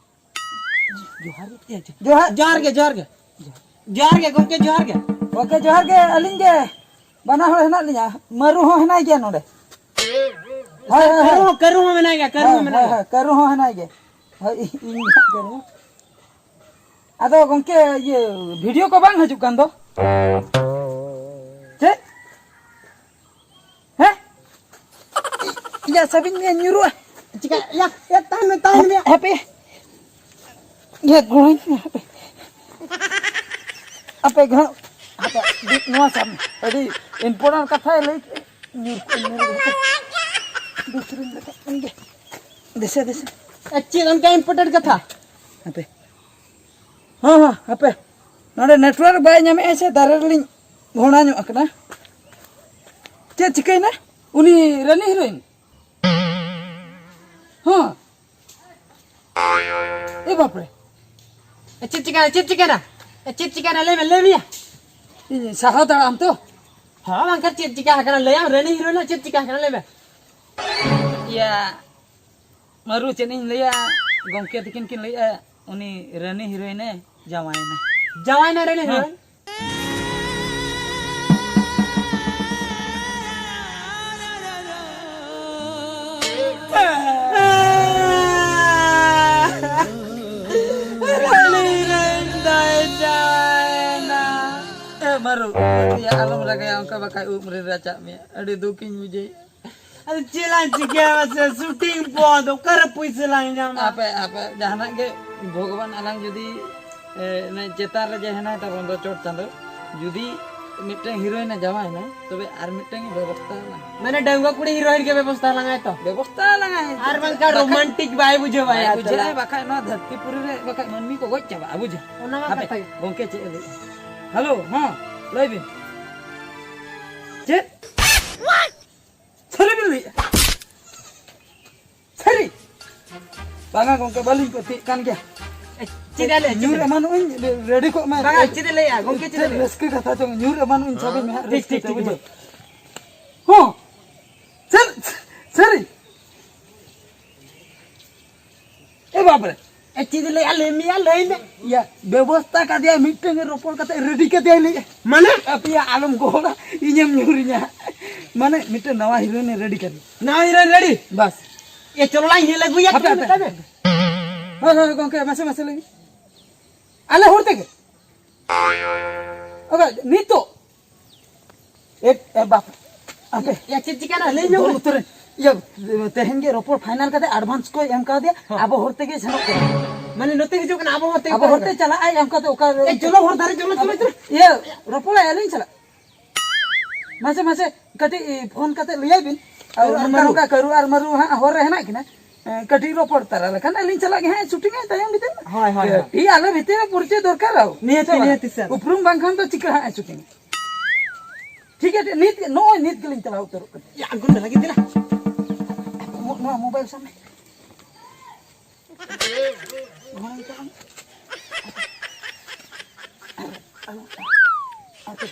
ᱡᱚᱦᱟᱨ᱾ ᱡᱚᱦᱟᱨ ᱜᱮ, ᱡᱚᱦᱟᱨ ᱜᱮ᱾ ᱡᱚᱦᱟᱨ ᱜᱮ ᱜᱚᱢᱠᱮ, ᱡᱚᱦᱟᱨ ᱜᱮ᱾ ᱜᱚᱢᱠᱮ ᱡᱚᱦᱟᱨ ᱜᱮ, ᱟᱹᱞᱤᱧ ᱜᱮ ᱵᱟᱱᱟ ᱦᱚᱲ ᱦᱮᱱᱟᱜ ᱞᱤᱧᱟ, ᱢᱟᱹᱨᱩ ᱦᱚᱸ ᱦᱮᱱᱟᱭ ᱜᱮᱭᱟ ᱱᱚᱰᱮ᱾ ᱦᱳᱭ, ᱦᱳᱭ, ᱠᱟᱹᱨᱩ ᱦᱳᱭ᱾ ᱦᱚᱸ, ᱠᱟᱹᱨᱩ ᱦᱚᱸ ᱢᱮᱱᱟᱭ ᱜᱮᱭᱟ, ᱠᱟᱹᱨᱩ ᱦᱳᱭ, ᱦᱚᱸ ᱢᱮᱱᱟᱭ ᱦᱳᱭ, ᱜᱮᱭᱟ᱾ ᱦᱳᱭ, ᱠᱟᱹᱨᱩ ᱦᱚᱸ ᱦᱮᱱᱟᱭ ᱜᱮᱭᱟ᱾ ᱦᱳᱭ, ᱤᱧ ᱦᱟᱸᱜ ᱠᱟᱹᱨᱩ᱾ ᱟᱫᱚ ᱜᱚᱢᱠᱮ, ᱤᱭᱟᱹ, ᱵᱷᱤᱰᱤᱭᱳ ᱠᱚ ᱵᱟᱝ ᱦᱤᱡᱩᱜ ᱠᱟᱱ ᱫᱚ? ᱪᱮᱫ? ᱦᱮᱸ? ᱤᱭᱟ, ᱥᱟᱵᱤᱱ ᱢᱮ, ᱧᱩᱨᱩᱜᱼᱟ᱾ ᱪᱤᱠᱟ? ᱭᱟ, ᱭᱟ, ᱛᱟᱦᱮᱱ ᱢᱮ, ᱛᱟᱦᱮᱱ ᱢᱮ᱾ ᱦᱟᱯᱮ᱾ ᱤᱭᱟ, ᱜᱚᱲᱚᱧ ᱢᱮ, ᱦᱟᱯᱮ᱾ ᱟᱯᱮ ᱜᱷᱟᱹᱲ-, ᱦᱟᱯᱮ, ᱱᱚᱣᱟ ᱥᱟᱵ ᱢᱮ᱾ ᱟᱹᱰᱤ important ᱠᱟᱛᱷᱟᱭ ᱞᱟᱹᱭ ᱠᱮᱫ᱾ ᱧᱩᱨ ᱠᱚ, ᱧᱩᱨ ᱠᱚ᱾ ᱫᱩᱥᱨᱤᱧ ᱞᱮᱠᱟ ᱜᱮ᱾ ᱫᱤᱥᱟᱹ, ᱫᱤᱥᱟᱹ᱾ ᱮ, ᱪᱮᱫ ᱚᱱᱠᱟ important ᱠᱟᱛᱷᱟ? ᱦᱟᱯᱮ᱾ ᱦᱚᱸ, ᱦᱚᱸ, ᱦᱟᱯᱮ᱾ ᱱᱚᱰᱮ network ᱵᱟᱭ ᱧᱟᱢᱮᱫᱼᱟ ᱥᱮ, ᱫᱟᱨᱮ ᱨᱮᱞᱤᱧ ᱜᱷᱚᱬᱟ ᱧᱚᱜ ᱟᱠᱟᱱᱟ᱾ ᱪᱮᱫ ᱪᱤᱠᱟᱹᱭᱮᱱᱟ? ᱩᱱᱤ ᱨᱟᱹᱱᱤ heroine? ᱦᱚᱸ᱾ ᱮ ᱵᱟᱯᱨᱮ᱾ ᱮ, ᱪᱮᱫ ᱪᱤᱠᱟᱹᱭᱮᱱᱟ? ᱪᱮᱫ ᱪᱤᱠᱟᱹᱭᱮᱱᱟ? ᱮ, ᱪᱮᱫ ᱪᱤᱠᱟᱹᱭᱮᱱᱟ? ᱞᱟᱹᱭ ᱢᱮ, ᱞᱟᱹᱭ ᱢᱮᱭᱟ᱾ ᱤᱧ ᱥᱟᱦᱟᱣ ᱫᱟᱲᱮᱭᱟᱜ ᱟᱢ ᱛᱚ? ᱦᱚᱸ, ᱵᱟᱝᱠᱷᱟᱱ ᱪᱮᱫ ᱪᱤᱠᱟᱹ ᱟᱠᱟᱱᱟ? ᱞᱟᱹᱭᱟᱢ, ᱨᱟᱹᱱᱤ heroine ᱪᱮᱫ ᱪᱤᱠᱟᱹ ᱟᱠᱟᱱᱟ? ᱞᱟᱹᱭ ᱢᱮ᱾ ᱤᱭᱟᱹ, ᱢᱟᱹᱨᱩ, ᱪᱮᱫ ᱤᱧ ᱞᱟᱹᱭᱟ, ᱜᱚᱢᱠᱮ ᱛᱟᱹᱠᱤᱱ ᱠᱤᱱ ᱞᱟᱹᱭᱮᱫᱼᱟ, ᱩᱱᱤ ᱨᱟᱹᱱᱤ heroine ᱮ ᱡᱟᱶᱟᱭᱮᱱᱟ᱾ ᱡᱟᱶᱟᱭᱮᱱᱟ ᱨᱟᱹᱱᱤ ᱦᱮᱸ᱾ heroine? ᱨᱟᱹᱱᱤ heroine ᱫᱚᱭ ᱡᱟᱶᱟᱭᱮᱱᱟ᱾ ᱮ ᱢᱟᱹᱨᱩ, ᱤᱭᱟᱹ ᱟᱞᱚᱢ ᱨᱟᱜᱟᱭᱟ, ᱚᱱᱠᱟ ᱵᱟᱠᱷᱟᱡ ᱩᱵ ᱨᱮ ᱨᱟᱪᱟᱜ ᱢᱮᱭᱟ᱾ ᱟᱹᱰᱤ ᱫᱩᱠᱤᱧ ᱵᱩᱡᱷᱟᱹᱣᱮᱫᱼᱟ᱾ ᱟᱫᱚ ᱪᱮᱫ ᱞᱟᱝ ᱪᱤᱠᱟᱹᱭᱟ ᱢᱟᱥᱮ? Shooting ᱯᱚᱨ ᱫᱚ ᱚᱠᱟᱨᱮ ᱯᱩᱭᱥᱟᱹ ᱞᱟᱝ ᱧᱟᱢᱟ? ᱟᱯᱮ, ᱟᱯᱮ, ᱡᱟᱦᱟᱱᱟᱜ ᱜᱮ ᱵᱷᱚᱜᱚᱵᱟᱱ ᱟᱞᱟᱝ ᱡᱩᱫᱤ, ᱮ, ᱚᱱᱮ ᱪᱮᱛᱟᱱ ᱨᱮ ᱡᱮ ᱦᱮᱱᱟᱭ ᱛᱟᱵᱚᱱ ᱫᱚ ᱪᱚᱴ ᱪᱟᱸᱫᱚ, ᱡᱩᱫᱤ ᱢᱤᱫᱴᱟᱝ heroine ᱮ ᱡᱟᱶᱟᱭᱮᱱᱟ, ᱛᱚᱵᱮ ᱟᱨ ᱢᱤᱫᱴᱟᱝ ᱵᱮᱵᱚᱥᱛᱷᱟ ᱟᱞᱟᱝ᱾ ᱢᱟᱱᱮ ᱰᱟᱺᱜᱩᱣᱟ ᱠᱩᱲᱤ heroine ᱜᱮ ᱵᱮᱵᱚᱥᱛᱷᱟ ᱟᱞᱟᱝᱟᱭ ᱛᱚ? ᱵᱮᱵᱚᱥᱛᱷᱟ ᱟᱞᱟᱝᱟᱭ᱾ ᱟᱨ ᱵᱟᱝᱠᱷᱟᱱ ᱵᱟᱠᱷᱟᱡ romantic ᱵᱟᱭ ᱵᱩᱡᱷᱟᱹᱣᱟ ᱵᱟᱭ ᱭᱟ ᱵᱩᱡᱷᱟᱹᱣᱟ, ᱛᱟᱦᱞᱮ᱾ ᱵᱟᱠᱷᱟᱡ ᱱᱚᱣᱟ ᱫᱷᱟᱹᱨᱛᱤ ᱯᱩᱨᱤ ᱨᱮ ᱵᱟᱠᱷᱟᱡ ᱢᱟᱹᱱᱢᱤ ᱠᱚ ᱜᱚᱡ ᱪᱟᱵᱟᱜᱼᱟ, ᱵᱩᱡᱷᱟᱹᱣ? ᱚᱱᱟ ᱢᱟ ᱦᱟᱯᱮ, ᱠᱟᱛᱷᱟ ᱜᱮ᱾ ᱜᱚᱝᱠᱮ ᱪᱮᱫ ᱮ ᱞᱟᱹᱭᱮᱫᱼᱟ? ᱦᱮᱞᱳ, ᱦᱚᱸ, ᱞᱟᱹᱭ ᱵᱤᱱ᱾ ᱪᱮᱫ? ᱥᱟᱹᱨᱤ ᱵᱤᱱ ᱞᱟᱹᱭᱮᱫᱼᱟ? ᱥᱟᱹᱨᱤ? ᱵᱟᱝᱟ ᱜᱚᱝᱠᱮ, ᱵᱟᱹᱞᱤᱧ ᱯᱟᱹᱛᱭᱟᱹᱜ ᱠᱟᱱ ᱜᱮᱭᱟ᱾ ᱮ, ᱪᱮᱫ ᱮ ᱞᱟᱹᱭᱟ? ᱪᱮᱫ ᱧᱩᱨ ᱮ ᱞᱟᱹᱭᱟ? ᱮᱢᱟᱱᱚᱜ ᱟᱹᱧ, ᱨᱮ-, ready ᱠᱚᱜ ᱢᱮ᱾ ᱵᱟᱝᱟ, ᱪᱮᱫ ᱮ ᱞᱟᱹᱭᱟ? ᱜᱚᱝᱠᱮ, ᱪᱮᱫ ᱮ ᱪᱮᱫ ᱞᱟᱹᱭᱟ? ᱨᱟᱹᱥᱠᱟᱹ ᱠᱟᱛᱷᱟ ᱪᱚᱝ, ᱧᱩᱨ ᱮᱢᱟᱱᱚᱜ ᱟᱹᱧ ᱥᱟᱵᱤᱱ ᱢᱮ ᱦᱟᱸᱜ, ᱴᱷᱤᱠ, ᱨᱟᱹᱥᱠᱟᱹ ᱴᱷᱤᱠ, ᱛᱮ ᱴᱷᱤᱠ, ᱵᱩᱡᱷᱟᱹᱣ᱾ ᱵᱩᱡᱷᱟᱹᱣ᱾ ᱦᱚᱸ, ᱥᱟᱹᱨ-, ᱥᱟᱹᱨᱤ᱾ ᱮ ᱵᱟᱯ ᱨᱮ, ᱮ, ᱪᱮᱫ ᱮ ᱞᱟᱹᱭᱟ? ᱞᱟᱹᱭ ᱢᱮᱭᱟ, ᱞᱟᱹᱭ ᱢᱮ᱾ ᱤᱭᱟᱹ, ᱵᱮᱵᱚᱥᱛᱟ ᱠᱟᱫᱮᱭᱟ ᱢᱤᱫᱴᱟᱝ ᱨᱚᱯᱚᱲ ᱠᱟᱛᱮ ᱨᱮᱰᱤ ᱠᱟᱫᱮᱭᱟ ᱞᱟᱹᱭ᱾ ᱢᱟᱱᱮ? ᱟᱯᱮᱭᱟ ᱟᱞᱚᱢ ᱜᱚᱦᱚᱲᱟ, ᱤᱧᱮᱢ ᱧᱩᱨᱤᱧᱟ᱾ ᱢᱟᱱᱮ ᱢᱤᱫᱴᱟᱝ ᱱᱟᱣᱟ ᱦᱤᱨᱳᱭᱤᱱ ᱨᱮᱰᱤ ᱠᱟᱫᱮᱭᱟ᱾ ᱱᱟᱣᱟ ᱦᱤᱨᱳᱭᱤᱱ ᱨᱮᱰᱤ? ᱵᱟᱥ᱾ ᱮ, ᱪᱚᱞᱚ ᱞᱟᱝ ᱧᱮᱞ ᱟᱹᱜᱩᱭᱟ, ᱦᱟᱯᱮ, ᱛᱚᱵᱮ ᱦᱟᱯᱮ, ᱢᱮᱛᱟᱭ ᱢᱮ᱾ ᱦᱟᱯᱮ᱾ ᱦᱳᱭ, ᱦᱳᱭ, ᱜᱚᱝᱠᱮ, ᱢᱟᱥᱮ, ᱢᱟᱥᱮ ᱞᱟᱹᱭ ᱢᱮ᱾ ᱟᱞᱮ ᱦᱚᱲ ᱛᱮᱜᱮ? ᱚᱠᱟ, ᱱᱤᱛᱚᱜ? ᱮ, ᱮ, ᱵᱟᱯ᱾ ᱟᱯᱮ᱾ ᱭᱟ, ᱪᱮᱫ ᱪᱤᱠᱟᱹᱭᱱᱟ? ᱞᱟᱹᱭ ᱧᱚᱜ ᱵᱚᱞ ᱢᱮ᱾ ᱩᱛᱟᱹᱨ᱾ ᱤᱭᱟᱹ, ᱛᱮᱦᱮᱧ ᱜᱮ ᱨᱚᱯᱚᱲ ᱯᱷᱟᱭᱱᱟᱞ ᱠᱟᱛᱮ ᱮᱰᱵᱷᱟᱱᱥ ᱠᱚ ᱮᱢ ᱠᱟᱣᱫᱮᱭᱟ᱾ ᱦᱚᱸ᱾ ᱟᱵᱚ ᱦᱚᱲ ᱛᱮᱜᱮ ᱥᱮᱱᱚᱜ ᱠᱟᱱᱟ᱾ ᱢᱟᱱᱮ ᱱᱚᱛᱮ ᱦᱤᱡᱩᱜ ᱠᱟᱱᱟ, ᱟᱵᱚ ᱦᱚᱲ ᱛᱮᱜᱮ ᱟᱵᱚ ᱦᱚᱲ ᱛᱮ ᱪᱟᱞᱟᱜ ᱟᱭ, ᱚᱱᱠᱟ ᱫᱚ ᱚᱠᱟ ᱨᱮ? ᱮ, ᱪᱚᱞᱚ ᱦᱚᱨ ᱫᱷᱟᱨᱮ, ᱪᱚᱞᱚ, ᱪᱚᱞᱚ, ᱪᱚᱞᱚ᱾ ᱤᱭᱟᱹ, ᱨᱚᱯᱚᱲᱟᱭ ᱟᱹᱞᱤᱧ ᱥᱟᱞᱟᱜ᱾ ᱢᱟᱥᱮ, ᱢᱟᱥᱮ, ᱠᱟᱹᱴᱤᱡ ᱯᱷᱳᱱ ᱠᱟᱛᱮ ᱞᱟᱹᱭᱟᱭ ᱵᱤᱱ᱾ ᱟᱨ ᱠᱟᱹᱨᱩ ᱟᱨ ᱱᱚᱝᱠᱟ, ᱢᱟᱹᱨᱩ᱾ ᱱᱚᱝᱠᱟ ᱠᱟᱹᱨᱩ ᱟᱨ ᱢᱟᱹᱨᱩ ᱦᱟᱸᱜ ᱦᱚᱨ ᱨᱮ ᱦᱮᱱᱟᱜ ᱠᱤᱱᱟ᱾ ᱮᱸ, ᱠᱟᱹᱴᱤᱡ ᱨᱚᱯᱚᱲ ᱛᱟᱨᱟ ᱞᱮᱠᱷᱟᱱ ᱟᱹᱞᱤᱧ ᱥᱟᱞᱟᱜ ᱜᱮ ᱦᱟᱸᱜ ᱥᱩᱴᱤᱝ ᱟᱭ ᱛᱟᱭᱚᱢ ᱵᱤᱫᱟᱹᱞ᱾ ᱦᱳᱭ, ᱦᱳᱭ, ᱦᱳᱭ᱾ ᱠᱟᱹᱴᱤᱡ ᱟᱞᱮ ᱵᱷᱤᱛᱤᱨ ᱨᱮ ᱯᱚᱨᱤᱪᱚᱭ ᱫᱚᱨᱠᱟᱨ ᱟᱨ᱾ ᱱᱤᱦᱟᱹᱛᱤ, ᱪᱮᱫ ᱵᱟᱝ? ᱱᱤᱦᱟᱹᱛᱤ, ᱥᱟᱨ᱾ ᱩᱯᱨᱩᱢ ᱵᱟᱝᱠᱷᱟᱱ ᱫᱚ ᱪᱤᱠᱟᱹ ᱦᱟᱸᱜ ᱥᱩᱴᱤᱝ? ᱴᱷᱤᱠ ᱜᱮᱭᱟ, ᱱᱤᱛ ᱜᱮ, ᱱᱚᱜᱼᱚᱭ ᱱᱤᱛ ᱜᱮᱞᱤᱧ ᱪᱟᱞᱟᱣ ᱩᱛᱟᱹᱨᱚᱜ ᱠᱟᱱᱟ᱾ ᱭᱟ, ᱟᱬᱜᱚᱱ ᱢᱮ ᱞᱟᱹᱜᱤᱫ ᱫᱮᱞᱟ᱾ ᱢᱚ-, ᱱᱚᱣᱟ ᱢᱳᱵᱟᱭᱤᱞ ᱥᱟᱵ ᱢᱮ᱾ ᱱᱚᱣᱟ ᱪᱟᱞᱟᱣ ᱢᱮ᱾ ᱟᱪᱪᱷᱟ᱾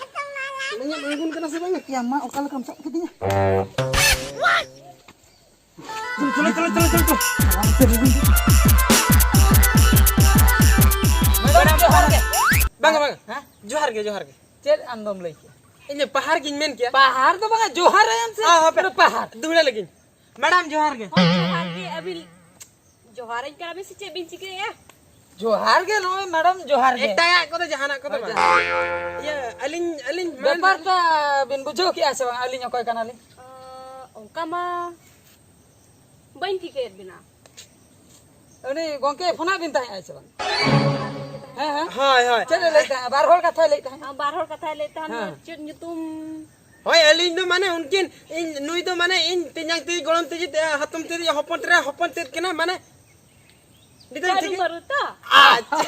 ᱤᱧᱟᱹᱜ ᱟᱬᱜᱚᱱ ᱠᱟᱱᱟ ᱥᱮ ᱵᱟᱝ? ᱭᱟ, ᱢᱟ, ᱚᱠᱟ ᱞᱮᱠᱟᱢ ᱥᱟᱵ ᱠᱤᱫᱤᱧᱟ? ᱪᱚᱞᱚ, ᱪᱚᱞᱚ, ᱪᱚᱞᱚ, ᱪᱚᱞᱚ, ᱪᱚᱞᱚ᱾ ᱢᱮᱰᱟᱢ, ᱡᱚᱦᱟᱨ ᱜᱮ᱾ ᱵᱟᱝᱟ, ᱵᱟᱝᱟ᱾ ᱦᱮᱸ? ᱡᱚᱦᱟᱨ ᱜᱮ, ᱡᱚᱦᱟᱨ ᱜᱮ᱾ ᱪᱮᱫ ᱟᱢ ᱫᱚᱢ ᱞᱟᱹᱭ ᱠᱮᱜᱼᱟ? ᱤᱧ ᱫᱚ ᱯᱟᱦᱟᱨ ᱜᱤᱧ ᱢᱮᱱ ᱠᱮᱜᱼᱟ᱾ ᱯᱟᱦᱟᱨ ᱫᱚ ᱵᱟᱝᱟ, ᱡᱚᱦᱟᱨ ᱟᱭᱟᱢ ᱥᱮ᱾ ᱦᱮᱸ, ᱦᱟᱯᱮ᱾ ᱟᱨ ᱯᱟᱦᱟᱨ᱾ ᱫᱩᱦᱲᱟ ᱞᱟᱹᱜᱤᱧ᱾ ᱢᱮᱰᱟᱢ, ᱡᱚᱦᱟᱨ ᱜᱮ᱾ ᱦᱳᱭ, ᱡᱚᱦᱟᱨ ᱜᱮ᱾ ᱟᱹᱵᱤᱱ ᱡᱚᱦᱟᱨᱟᱹᱧ ᱠᱟᱱᱟ ᱵᱤᱱ ᱥᱮ ᱪᱮᱫ ᱵᱤᱱ ᱪᱤᱠᱟᱹᱭᱮᱜᱼᱟ? ᱡᱚᱦᱟᱨ ᱜᱮ, ᱱᱚᱜᱼᱚᱭ ᱢᱮᱰᱟᱢ, ᱡᱚᱦᱟᱨ ᱜᱮ᱾ ᱮᱴᱟᱜᱟᱜ ᱠᱚᱫᱚ, ᱡᱟᱦᱟᱱᱟᱜ ᱠᱚᱫᱚ ᱦᱳᱭ, ᱵᱟᱝ᱾ ᱡᱚᱦᱟᱨ ᱜᱮ᱾ ᱤᱭᱟᱹ, ᱟᱹᱞᱤᱧ, ᱟᱹᱞᱤᱧ ᱢᱮᱱ ᱵᱮᱯᱟᱨ ᱫᱚ ᱵᱤᱱ ᱵᱩᱡᱷᱟᱹᱣ ᱠᱮᱜᱼᱟ ᱥᱮ ᱵᱟᱝ, ᱟᱹᱞᱤᱧ ᱚᱠᱚᱭ ᱠᱟᱱᱟᱞᱤᱧ? ᱟᱸ, ᱚᱱᱠᱟ ᱢᱟ ᱵᱟᱹᱧ ᱴᱷᱤᱠᱟᱹᱭᱮᱫ ᱵᱤᱱᱟ᱾ ᱩᱱᱤ ᱜᱚᱝᱠᱮ ᱯᱷᱳᱱᱟᱫ ᱵᱤᱱ ᱛᱟᱦᱮᱸᱜᱼᱟᱭ ᱥᱮ ᱵᱟᱝ? ᱦᱮᱸ, ᱦᱮᱸ᱾ ᱦᱳᱭ, ᱦᱳᱭ᱾ ᱪᱮᱫ ᱮ ᱞᱟᱹᱭᱮᱫ ᱛᱟᱦᱮᱸᱜᱼᱟ? ᱵᱟᱨ ᱦᱚᱲ ᱠᱟᱛᱷᱟᱭ ᱞᱟᱹᱭᱮᱫ ᱛᱟᱦᱮᱸᱜᱼᱟ᱾ ᱦᱮᱸ, ᱵᱟᱨ ᱦᱚᱲ ᱠᱟᱛᱷᱟᱭ ᱞᱟᱹᱭᱮᱫ ᱛᱟᱦᱮᱸᱫ᱾ ᱦᱮᱸ᱾ ᱪᱮᱫ ᱧᱩᱛᱩᱢ? ᱦᱳᱭ, ᱟᱹᱞᱤᱧ ᱫᱚ ᱢᱟᱱᱮ ᱩᱱᱠᱤᱱ, ᱤᱧ, ᱱᱩᱭ ᱫᱚ ᱢᱟᱱᱮ ᱤᱧ ᱛᱮᱧᱟᱝ ᱛᱮ, ᱜᱚᱲᱚᱢ ᱛᱮ, ᱦᱟᱛᱚᱢ ᱛᱮ, ᱦᱚᱯᱚᱱ ᱛᱮ, ᱦᱚᱯᱚᱱ ᱛᱮᱫ ᱠᱟᱱᱟ, ᱢᱟᱱᱮ ᱱᱤᱛᱚᱜ ᱠᱟᱹᱨᱩ ᱪᱤᱠᱟᱹ-, ᱢᱟᱹᱨᱩ ᱛᱚ? ᱟᱪᱪᱷᱟ᱾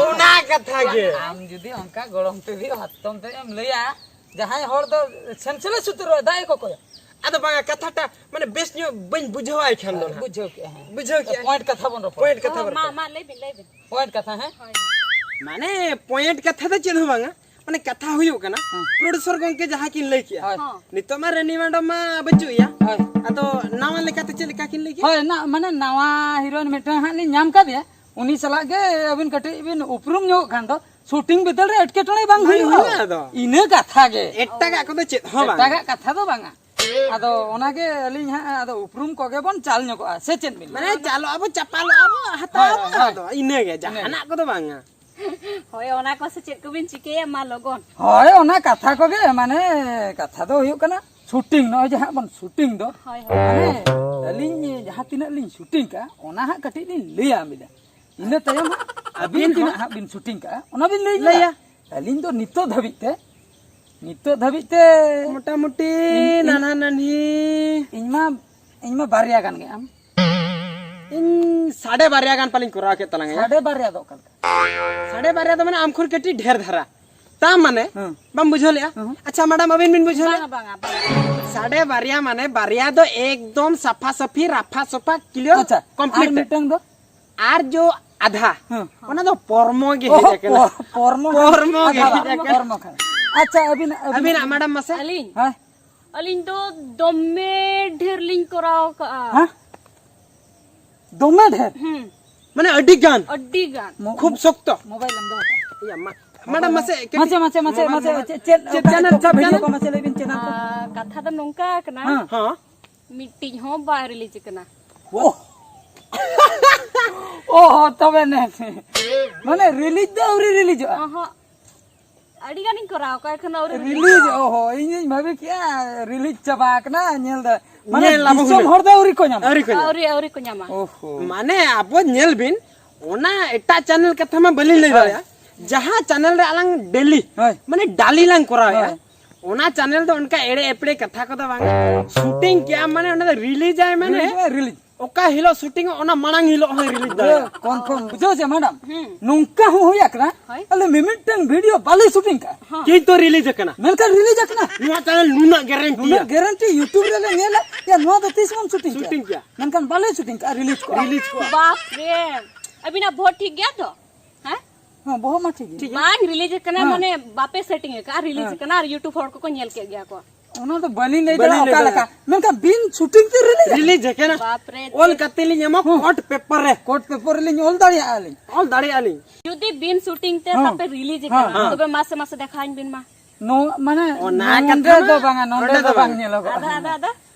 ᱚᱱᱟ ᱠᱟᱛᱷᱟ ᱜᱮ᱾ ᱟᱢ ᱡᱩᱫᱤ ᱚᱱᱠᱟ ᱜᱚᱲᱚᱢ ᱛᱮ, ᱦᱚᱯᱚᱱ ᱛᱮ ᱮᱢ ᱞᱟᱹᱭᱟ, ᱡᱟᱦᱟᱸᱭ ᱦᱚᱲ ᱫᱚ ᱥᱮᱱᱥᱮᱞᱮᱥ ᱩᱛᱟᱹᱨᱚᱜᱼᱟ, ᱫᱟᱜ ᱜᱮᱠᱚ ᱠᱚᱭᱟ᱾ ᱟᱫᱚ ᱵᱟᱝᱟ, ᱠᱟᱛᱷᱟᱴᱟ ᱢᱟᱱᱮ ᱵᱮᱥ ᱧᱚᱜ ᱵᱟᱹᱧ ᱵᱩᱡᱷᱟᱹᱣᱟᱭ ᱠᱷᱟᱱ ᱫᱚ ᱦᱳᱭ, ᱱᱟᱦᱟᱜ᱾ ᱵᱩᱡᱷᱟᱹᱣ ᱠᱮᱜᱼᱟ, ᱦᱮᱸ᱾ ᱵᱩᱡᱷᱟᱹᱣ ᱠᱮᱜᱼᱟ᱾ ᱯᱚᱭᱮᱱᱴ ᱠᱟᱛᱷᱟ ᱵᱚᱱ ᱨᱚᱯᱚᱲᱟ᱾ ᱯᱚᱭᱮᱱᱴ ᱠᱟᱛᱷᱟ ᱚ, ᱵᱚᱱ ᱢᱟ, ᱨᱚᱯᱚᱲᱟ᱾ ᱢᱟ, ᱞᱟᱹᱭ ᱵᱤᱱ, ᱞᱟᱹᱭ ᱵᱤᱱ᱾ ᱯᱚᱭᱮᱱᱴ ᱠᱟᱛᱷᱟ, ᱦᱮᱸ? ᱦᱳᱭ, ᱦᱳᱭ᱾ ᱢᱟᱱᱮ, ᱯᱚᱭᱮᱱᱴ ᱠᱟᱛᱷᱟ ᱫᱚ ᱪᱮᱫ ᱦᱚᱸ ᱵᱟᱝᱟ᱾ ᱢᱟᱱᱮ ᱠᱟᱛᱷᱟ ᱦᱩᱭᱩᱜ ᱠᱟᱱᱟ, ᱦᱮᱸ᱾ ᱯᱨᱚᱰᱭᱩᱥᱚᱨ ᱜᱚᱝᱠᱮ ᱡᱟᱦᱟᱸ ᱠᱤᱱ ᱞᱟᱹᱭ ᱠᱮᱜᱼᱟ, ᱦᱳᱭ᱾ ᱱᱤᱛᱚᱜ ᱢᱟ ᱨᱟᱱᱤ ᱢᱮᱰᱚᱢ ᱢᱟ ᱵᱟᱹᱪᱩᱜ ᱮᱭᱟ᱾ ᱦᱳᱭ᱾ ᱟᱫᱚ ᱱᱟᱣᱟ ᱞᱮᱠᱟᱛᱮ ᱪᱮᱫ ᱞᱮᱠᱟ ᱠᱤᱱ ᱞᱟᱹᱭ ᱠᱮᱜᱼᱟ? ᱦᱳᱭ, ᱱᱟ-, ᱢᱟᱱᱮ ᱱᱟᱣᱟ ᱦᱤᱨᱳᱭᱤᱱ ᱢᱤᱫᱴᱟᱝ ᱦᱟᱸᱜ ᱞᱤᱧ ᱧᱟᱢ ᱠᱟᱫᱮᱭᱟ, ᱩᱱᱤ ᱥᱟᱞᱟᱜ ᱜᱮ ᱟᱹᱵᱤᱱ ᱠᱟᱹᱴᱤᱡ ᱵᱤᱱ ᱩᱯᱨᱩᱢ ᱧᱚᱜ ᱠᱷᱟᱱ ᱫᱚ ᱥᱩᱴᱤᱝ ᱵᱤᱫᱟᱹᱞ ᱨᱮ ᱮᱴᱠᱮᱴᱚᱬᱮ ᱵᱟᱝ ᱵᱟᱝ ᱦᱩᱭᱩᱜᱼᱟ᱾ ᱦᱩᱭᱩᱜᱼᱟ ᱟᱫᱚ᱾ ᱤᱱᱟᱹ ᱠᱟᱛᱷᱟ ᱜᱮ᱾ ᱮᱴᱟᱜᱟᱜ ᱠᱚᱫᱚ ᱪᱮᱫ ᱦᱚᱸ ᱵᱟᱝ᱾ ᱮᱴᱟᱜᱟᱜ ᱠᱟᱛᱷᱟ ᱫᱚ ᱵᱟᱝᱟ᱾ ᱟᱫᱚ ᱚᱱᱟᱜᱮ ᱟᱹᱞᱤᱧ ᱦᱟᱸᱜ ᱟᱫᱚ ᱩᱯᱨᱩᱢ ᱠᱚᱜᱮ ᱵᱚᱱ ᱪᱟᱞ ᱧᱚᱜᱚᱜᱼᱟ, ᱥᱮ ᱪᱮᱫ ᱵᱤᱱ ᱢᱟᱱᱮ ᱞᱟᱹᱭᱟ? ᱪᱟᱞᱚᱜ ᱟᱵᱚ, ᱪᱟᱯᱟᱞᱚᱜ ᱟᱵᱚ, ᱦᱟᱛᱟᱣ ᱦᱳᱭ, ᱟᱵᱚ, ᱦᱳᱭ, ᱦᱳᱭ᱾ ᱟᱫᱚ ᱤᱱᱟᱹᱜᱮ, ᱤᱱᱟᱹᱜᱮ᱾ ᱡᱟᱦᱟᱱᱟᱜ ᱠᱚᱫᱚ ᱵᱟᱝᱟ᱾ ᱦᱳᱭ, ᱚᱱᱟ ᱠᱚ ᱥᱮ ᱪᱮᱫ ᱠᱚᱵᱤᱱ ᱪᱤᱠᱟᱹᱭᱟ ᱢᱟ ᱞᱚᱜᱚᱱ? ᱦᱳᱭ, ᱚᱱᱟ ᱠᱟᱛᱷᱟ ᱠᱚᱜᱮ, ᱢᱟᱱᱮ ᱠᱟᱛᱷᱟ ᱫᱚ ᱦᱩᱭᱩᱜ ᱠᱟᱱᱟ ᱥᱩᱴᱤᱝ, ᱱᱚᱜᱼᱚᱭ ᱡᱟᱦᱟᱸ ᱵᱚᱱ ᱥᱩᱴᱤᱝ ᱫᱚ, ᱦᱳᱭ, ᱦᱳᱭ᱾ ᱢᱟᱱᱮ ᱟᱹᱞᱤᱧ ᱡᱟᱦᱟᱸ ᱛᱤᱱᱟᱹᱜ ᱞᱤᱧ ᱥᱩᱴᱤᱝ ᱠᱟᱜᱼᱟ, ᱚᱱᱟ ᱦᱟᱸᱜ ᱠᱟᱹᱴᱤᱡ ᱞᱤᱧ ᱞᱟᱹᱭᱟ ᱵᱤᱱᱟ᱾ ᱤᱱᱟᱹ ᱛᱟᱭᱚᱢ ᱦᱟᱸᱜ ᱟᱹᱵᱤᱱ ᱟᱹᱵᱤᱱ ᱛᱤᱱᱟᱹᱜ ᱦᱚᱸ ᱦᱟᱸᱜ ᱵᱤᱱ ᱥᱩᱴᱤᱝ ᱠᱟᱜᱼᱟ, ᱚᱱᱟ ᱵᱤᱱ ᱞᱟᱹᱭ ᱞᱟᱹᱭᱟ᱾ ᱧᱚᱜᱟ᱾ ᱟᱹᱞᱤᱧ ᱫᱚ ᱱᱤᱛᱚᱜ ᱫᱷᱟᱹᱵᱤᱡ ᱛᱮ, ᱱᱤᱛᱚᱜ ᱫᱷᱟᱹᱵᱤᱡ ᱛᱮ ᱢᱚᱴᱟᱢᱩᱴᱤ ᱤᱧ, ᱤᱧ ᱱᱟᱱᱦᱟ ᱱᱟᱱᱦᱤ ᱤᱧ ᱢᱟ, ᱤᱧ ᱢᱟ ᱵᱟᱨᱭᱟ ᱜᱟᱱ ᱜᱮ᱾ ᱟᱢ? ᱤᱧ ᱥᱟᱰᱮ ᱵᱟᱨᱭᱟ ᱜᱟᱱ ᱯᱟᱞᱤᱧ ᱠᱚᱨᱟᱣ ᱠᱮᱫ ᱛᱟᱞᱟᱝ ᱜᱮᱭᱟ᱾ ᱥᱟᱰᱮ ᱵᱟᱨᱭᱟ ᱫᱚ ᱚᱠᱟ ᱞᱮᱠᱟ? ᱥᱟᱰᱮ ᱵᱟᱨᱭᱟ ᱫᱚ ᱢᱟᱱᱮ ᱟᱢ ᱠᱷᱚᱱ ᱠᱟᱹᱴᱤᱡ ᱰᱷᱮᱨ ᱫᱷᱟᱨᱟ᱾ ᱛᱟ ᱢᱟᱱᱮ, ᱦᱮᱸ᱾ ᱵᱟᱢ ᱵᱩᱡᱷᱟᱹᱣ ᱞᱮᱜᱼᱟ? ᱦᱮᱸ᱾ ᱟᱪᱪᱷᱟ ᱢᱮᱰᱟᱢ, ᱟᱹᱵᱤᱱ ᱵᱤᱱ ᱵᱩᱡᱷᱟᱹᱣ ᱵᱟᱝᱟ, ᱞᱮᱜᱼᱟ? ᱵᱟᱝᱟ, ᱵᱟᱝᱟ᱾ ᱥᱟᱰᱮ ᱵᱟᱨᱭᱟ ᱢᱟᱱᱮ ᱵᱟᱨᱭᱟ ᱫᱚ ᱮᱠᱫᱚᱢ ᱥᱟᱯᱷᱟ ᱥᱟᱹᱯᱷᱤ, ᱨᱟᱯᱷᱟ ᱥᱟᱯᱷᱟ, ᱠᱞᱤᱭᱟᱨ, ᱟᱪᱪᱷᱟ, ᱠᱚᱢᱯᱞᱤᱴ᱾ ᱟᱨ ᱢᱤᱫᱴᱟᱝ ᱫᱚ? ᱟᱨ ᱡᱚ ᱟᱫᱷᱟ, ᱦᱮᱸ᱾ ᱚᱱᱟ ᱫᱚ ᱯᱚᱨᱢᱚ ᱜᱮ ᱚᱦᱚ, ᱦᱮᱡ ᱟᱠᱟᱱᱟ᱾ ᱯᱚᱨ-, ᱯᱚᱨᱢᱚ ᱯᱚᱨᱢᱚ ᱜᱮ ᱟᱫᱷᱟ ᱦᱮᱡ ᱵᱟᱝ, ᱟᱠᱟᱱᱟ᱾ ᱯᱚᱨᱢᱚ ᱠᱷᱟᱱ᱾ ᱟᱪᱪᱷᱟ, ᱟᱹᱵᱤᱱ, ᱟᱹᱵᱤᱱ ᱟᱹᱵᱤᱱᱟᱜ ᱢᱮᱰᱟᱢ ᱢᱟᱥᱮ? ᱟᱹᱞᱤᱧ? ᱦᱮᱸ᱾ ᱟᱹᱞᱤᱧ ᱫᱚ ᱫᱚᱢᱮ ᱰᱷᱮᱨ ᱞᱤᱧ ᱠᱚᱨᱟᱣ ᱠᱟᱜᱼᱟ᱾ ᱦᱮᱸ? ᱫᱚᱢᱮ ᱰᱷᱮᱨ? ᱦᱩᱸ᱾ ᱢᱟᱱᱮ ᱟᱹᱰᱤ ᱜᱟᱱ? ᱟᱹᱰᱤ ᱜᱟᱱ᱾ ᱢᱚ-, ᱠᱷᱩᱵ ᱥᱚᱠᱛᱚ᱾ ᱢᱳᱵᱟᱭᱤᱞ ᱮᱢ ᱫᱚᱦᱚ ᱠᱟᱜᱼᱟ᱾ ᱤᱭᱟ, ᱢᱟ-, ᱢᱮᱰᱟᱢ ᱢᱟᱥᱮ ᱠᱟᱹᱴᱤᱡ ᱢᱟᱥᱮ, ᱢᱟᱥᱮ, ᱢᱟᱥᱮ, ᱢᱳᱵᱟᱭᱤᱞ ᱢᱟᱥᱮ, ᱢᱳᱵᱟᱭᱤᱞ ᱪᱮᱫ, ᱪᱮᱫ, ᱪᱮᱫ ᱚᱠᱟ, ᱪᱮᱱᱮᱞ, ᱚᱠᱟ ᱪᱮᱫ ᱵᱷᱤᱰᱤᱭᱳ ᱪᱮᱱᱮᱞ? ᱠᱚ ᱢᱟᱥᱮ ᱞᱟᱹᱭ ᱵᱤᱱ ᱪᱮᱱᱮᱞ ᱠᱚ? ᱟᱨ, ᱠᱟᱛᱷᱟ ᱫᱚ ᱱᱚᱝᱠᱟ ᱠᱟᱱᱟ, ᱦᱮᱸ᱾ ᱦᱮᱸ᱾ ᱢᱤᱫᱴᱤᱡ ᱦᱚᱸ ᱵᱟᱭ ᱨᱤᱞᱤᱡᱽ ᱠᱟᱱᱟ᱾ ᱳᱦ᱾ ᱳᱦᱚ, ᱛᱚᱵᱮ ᱱᱮ᱾ ᱢᱟᱱᱮ ᱨᱤᱞᱤᱡᱽ ᱫᱚ ᱟᱹᱣᱨᱤ ᱨᱤᱞᱤᱡᱚᱜᱼᱟ? ᱚᱦᱚᱸ᱾ ᱟᱹᱰᱤ ᱜᱟᱱᱤᱧ ᱠᱚᱨᱟᱣ ᱠᱟᱜᱼᱟ, ᱮᱠᱷᱚᱱ ᱟᱹᱣᱨᱤ ᱨᱤᱞᱤᱡᱽ, ᱨᱤᱞᱤᱡᱚᱜᱼᱟ᱾ ᱳᱦᱚ, ᱤᱧ ᱫᱩᱧ ᱵᱷᱟᱵᱤ ᱠᱮᱜᱼᱟ ᱨᱤᱞᱤᱡᱽ ᱪᱟᱵᱟ ᱟᱠᱟᱱᱟ, ᱧᱮᱞ ᱫᱟ-, ᱢᱟᱱᱮ ᱧᱮᱞ ᱟᱵᱚ ᱫᱤᱥᱚᱢ ᱦᱩᱱᱟᱹᱝ᱾ ᱦᱚᱲ ᱫᱚ ᱟᱹᱣᱨᱤ ᱠᱚ ᱧᱟᱢᱟ᱾ ᱟᱹᱣᱨᱤ ᱠᱚ ᱧᱟᱢᱟ᱾ ᱟᱹᱣᱨᱤ, ᱟᱹᱣᱨᱤ ᱠᱚ ᱧᱟᱢᱟ᱾ ᱳᱦᱚ᱾ ᱢᱟᱱᱮ ᱟᱵᱚ ᱧᱮᱞ ᱵᱤᱱ, ᱚᱱᱟ ᱮᱴᱟᱜ ᱪᱮᱱᱮᱞ ᱠᱟᱛᱷᱟ ᱢᱟ ᱵᱟᱹᱞᱤᱧ ᱞᱟᱹᱭ ᱦᱳᱭ᱾ ᱫᱟᱲᱮᱭᱟᱜᱼᱟ᱾ ᱡᱟᱦᱟᱸ ᱪᱮᱱᱮᱞ ᱨᱮ ᱟᱞᱟᱝ ᱰᱮᱞᱤ, ᱦᱳᱭ᱾ ᱢᱟᱱᱮ ᱰᱟᱞᱤ ᱞᱟᱝ ᱠᱚᱨᱟᱣᱮᱜᱼᱟ, ᱦᱳᱭ᱾ ᱚᱱᱟ ᱪᱮᱱᱮᱞ ᱫᱚ ᱚᱱᱠᱟ ᱮᱲᱮ ᱮᱯᱲᱮ ᱠᱟᱛᱷᱟ ᱠᱚᱫᱚ ᱵᱟᱝ᱾ ᱥᱩᱴᱤᱝ ᱠᱮᱜᱼᱟ ᱢᱟᱱᱮ ᱚᱱᱟ ᱫᱚ ᱨᱤᱞᱤᱡᱽ ᱟᱭ ᱢᱟᱱᱮ ᱨᱤᱞᱤᱡᱽ ᱟᱭ, ᱨᱤᱞᱤᱡᱽ᱾ ᱚᱠᱟ ᱦᱤᱞᱳᱜ ᱥᱩᱴᱤᱝ ᱚᱜ, ᱚᱱᱟ ᱢᱟᱲᱟᱝ ᱦᱤᱞᱳᱜ ᱦᱚᱸᱭ ᱨᱤᱞᱤᱡᱽ ᱫᱟᱲᱮᱭᱟᱜᱼᱟ᱾ ᱠᱚᱱᱯᱷᱟᱨᱢ, ᱵᱩᱡᱷᱟᱹᱣ ᱪᱮ ᱢᱮᱰᱟᱢ? ᱦᱩᱸ᱾ ᱱᱚᱝᱠᱟ ᱦᱚᱸ ᱦᱩᱭ ᱟᱠᱟᱱᱟ, ᱦᱳᱭ᱾ ᱟᱞᱮ ᱢᱤᱢᱤᱫᱴᱟᱝ ᱵᱷᱤᱰᱤᱭᱳ ᱵᱟᱞᱮ ᱥᱩᱴᱤᱝ ᱠᱟᱜᱼᱟ᱾ ᱦᱚᱸ᱾ ᱠᱤᱱᱛᱩ ᱨᱤᱞᱤᱡᱽ ᱟᱠᱟᱱᱟ᱾ ᱢᱮᱱᱠᱷᱟᱱ ᱨᱤᱞᱤᱡᱽ ᱟᱠᱟᱱᱟ᱾ ᱱᱚᱣᱟ ᱪᱮᱱᱮᱞ ᱱᱩᱱᱟᱹᱜ ᱜᱮᱨᱮᱱᱴᱤᱭᱟ᱾ ᱱᱩᱱᱟᱹᱜ ᱜᱮᱨᱮᱱᱴᱤ, YouTube ᱨᱮᱞᱮ ᱧᱮᱞᱟ, ᱭᱟ, ᱱᱚᱣᱟ ᱫᱚ ᱛᱤᱥ ᱵᱚᱱ ᱥᱩᱴᱤᱝ ᱠᱮᱜᱼᱟ? ᱥᱩᱴᱤᱝ ᱠᱮᱜᱼᱟ᱾ ᱢᱮᱱᱠᱷᱟᱱ ᱵᱟᱞᱮ ᱥᱩᱴᱤᱝ ᱠᱟᱜᱼᱟ, ᱨᱤᱞᱤᱡᱽ ᱠᱚᱜᱼᱟ᱾ ᱨᱤᱞᱤᱡᱽ ᱠᱚᱜᱼᱟ᱾ ᱵᱟᱯ ᱨᱮ, ᱟᱹᱵᱤᱱᱟᱜ ᱵᱷᱳᱴ ᱴᱷᱤᱠ ᱜᱮᱭᱟ ᱛᱚ? ᱦᱮᱸ? ᱦᱮᱸ, ᱵᱚᱦᱚᱜ ᱢᱟ ᱴᱷᱤᱠ ᱜᱮ᱾ ᱵᱟᱝ ᱨᱤᱞᱤᱡᱽ ᱠᱟᱱᱟ, ᱦᱮᱸ᱾ ᱢᱟᱱᱮ ᱵᱟᱯᱮ ᱥᱮᱴᱤᱝ ᱟᱠᱟᱫᱼᱟ, ᱨᱤᱞᱤᱡᱽ ᱦᱮᱸ᱾ ᱠᱟᱱᱟ ᱟᱨ YouTube ᱦᱚᱲ ᱠᱚᱠᱚ ᱧᱮᱞ ᱠᱮᱫ ᱜᱮᱭᱟ ᱠᱚ᱾ ᱚᱱᱟ ᱫᱚ ᱵᱟᱹᱞᱤᱧ ᱞᱟᱹᱭ ᱵᱟᱹᱞᱤᱧ ᱫᱟᱲᱮᱭᱟᱜᱼᱟ ᱞᱟᱹᱭ ᱚᱠᱟ ᱫᱟᱲᱮᱭᱟᱜᱼᱟ᱾ ᱞᱮᱠᱟ, ᱢᱮᱱᱠᱷᱟᱱ ᱵᱤᱱ ᱥᱩᱴᱤᱝ ᱛᱮ ᱨᱤᱞᱤᱡᱽ ᱨᱤᱞᱤᱡᱽ ᱟᱠᱟᱱᱟ᱾ ᱵᱟᱯ ᱨᱮ, ᱚᱞ ᱪᱮᱫ? ᱠᱟᱛᱮ ᱞᱤᱧ ᱮᱢᱟ ᱦᱮᱸ᱾ ᱠᱳᱨᱴ ᱯᱮᱯᱟᱨ ᱨᱮ᱾ ᱠᱳᱨᱴ ᱯᱮᱯᱟᱨ ᱨᱮᱞᱤᱧ ᱚᱞ ᱫᱟᱲᱮᱭᱟᱜᱼᱟ ᱞᱤᱧ᱾ ᱚᱞ ᱫᱟᱲᱮᱭᱟᱜᱼᱟ ᱞᱤᱧ᱾ ᱡᱩᱫᱤ ᱵᱤᱱ ᱥᱩᱴᱤᱝ ᱛᱮ ᱦᱮᱸ᱾ ᱛᱟᱯᱮ ᱨᱤᱞᱤᱡᱽ ᱦᱮᱸ, ᱟᱠᱟᱱᱟ, ᱦᱮᱸ᱾ ᱛᱚᱵᱮ ᱢᱟᱥᱮ ᱢᱟᱥᱮ ᱫᱮᱠᱷᱟᱣᱟᱹᱧ ᱵᱤᱱ ᱢᱟ᱾ ᱱᱚᱣᱟ ᱢᱟᱱᱮ ᱚᱱᱟ ᱱᱚᱰᱮ ᱠᱟᱛᱷᱟ ᱫᱚ ᱢᱟ ᱵᱟᱝᱟ, ᱱᱚᱰᱮ ᱱᱚᱰᱮ ᱫᱚ ᱫᱚ ᱵᱟᱝ ᱵᱟᱝ᱾ ᱧᱮᱞᱚᱜᱚᱜᱼᱟ᱾ ᱟᱫᱚ, ᱟᱫᱚ, ᱟᱫᱚ?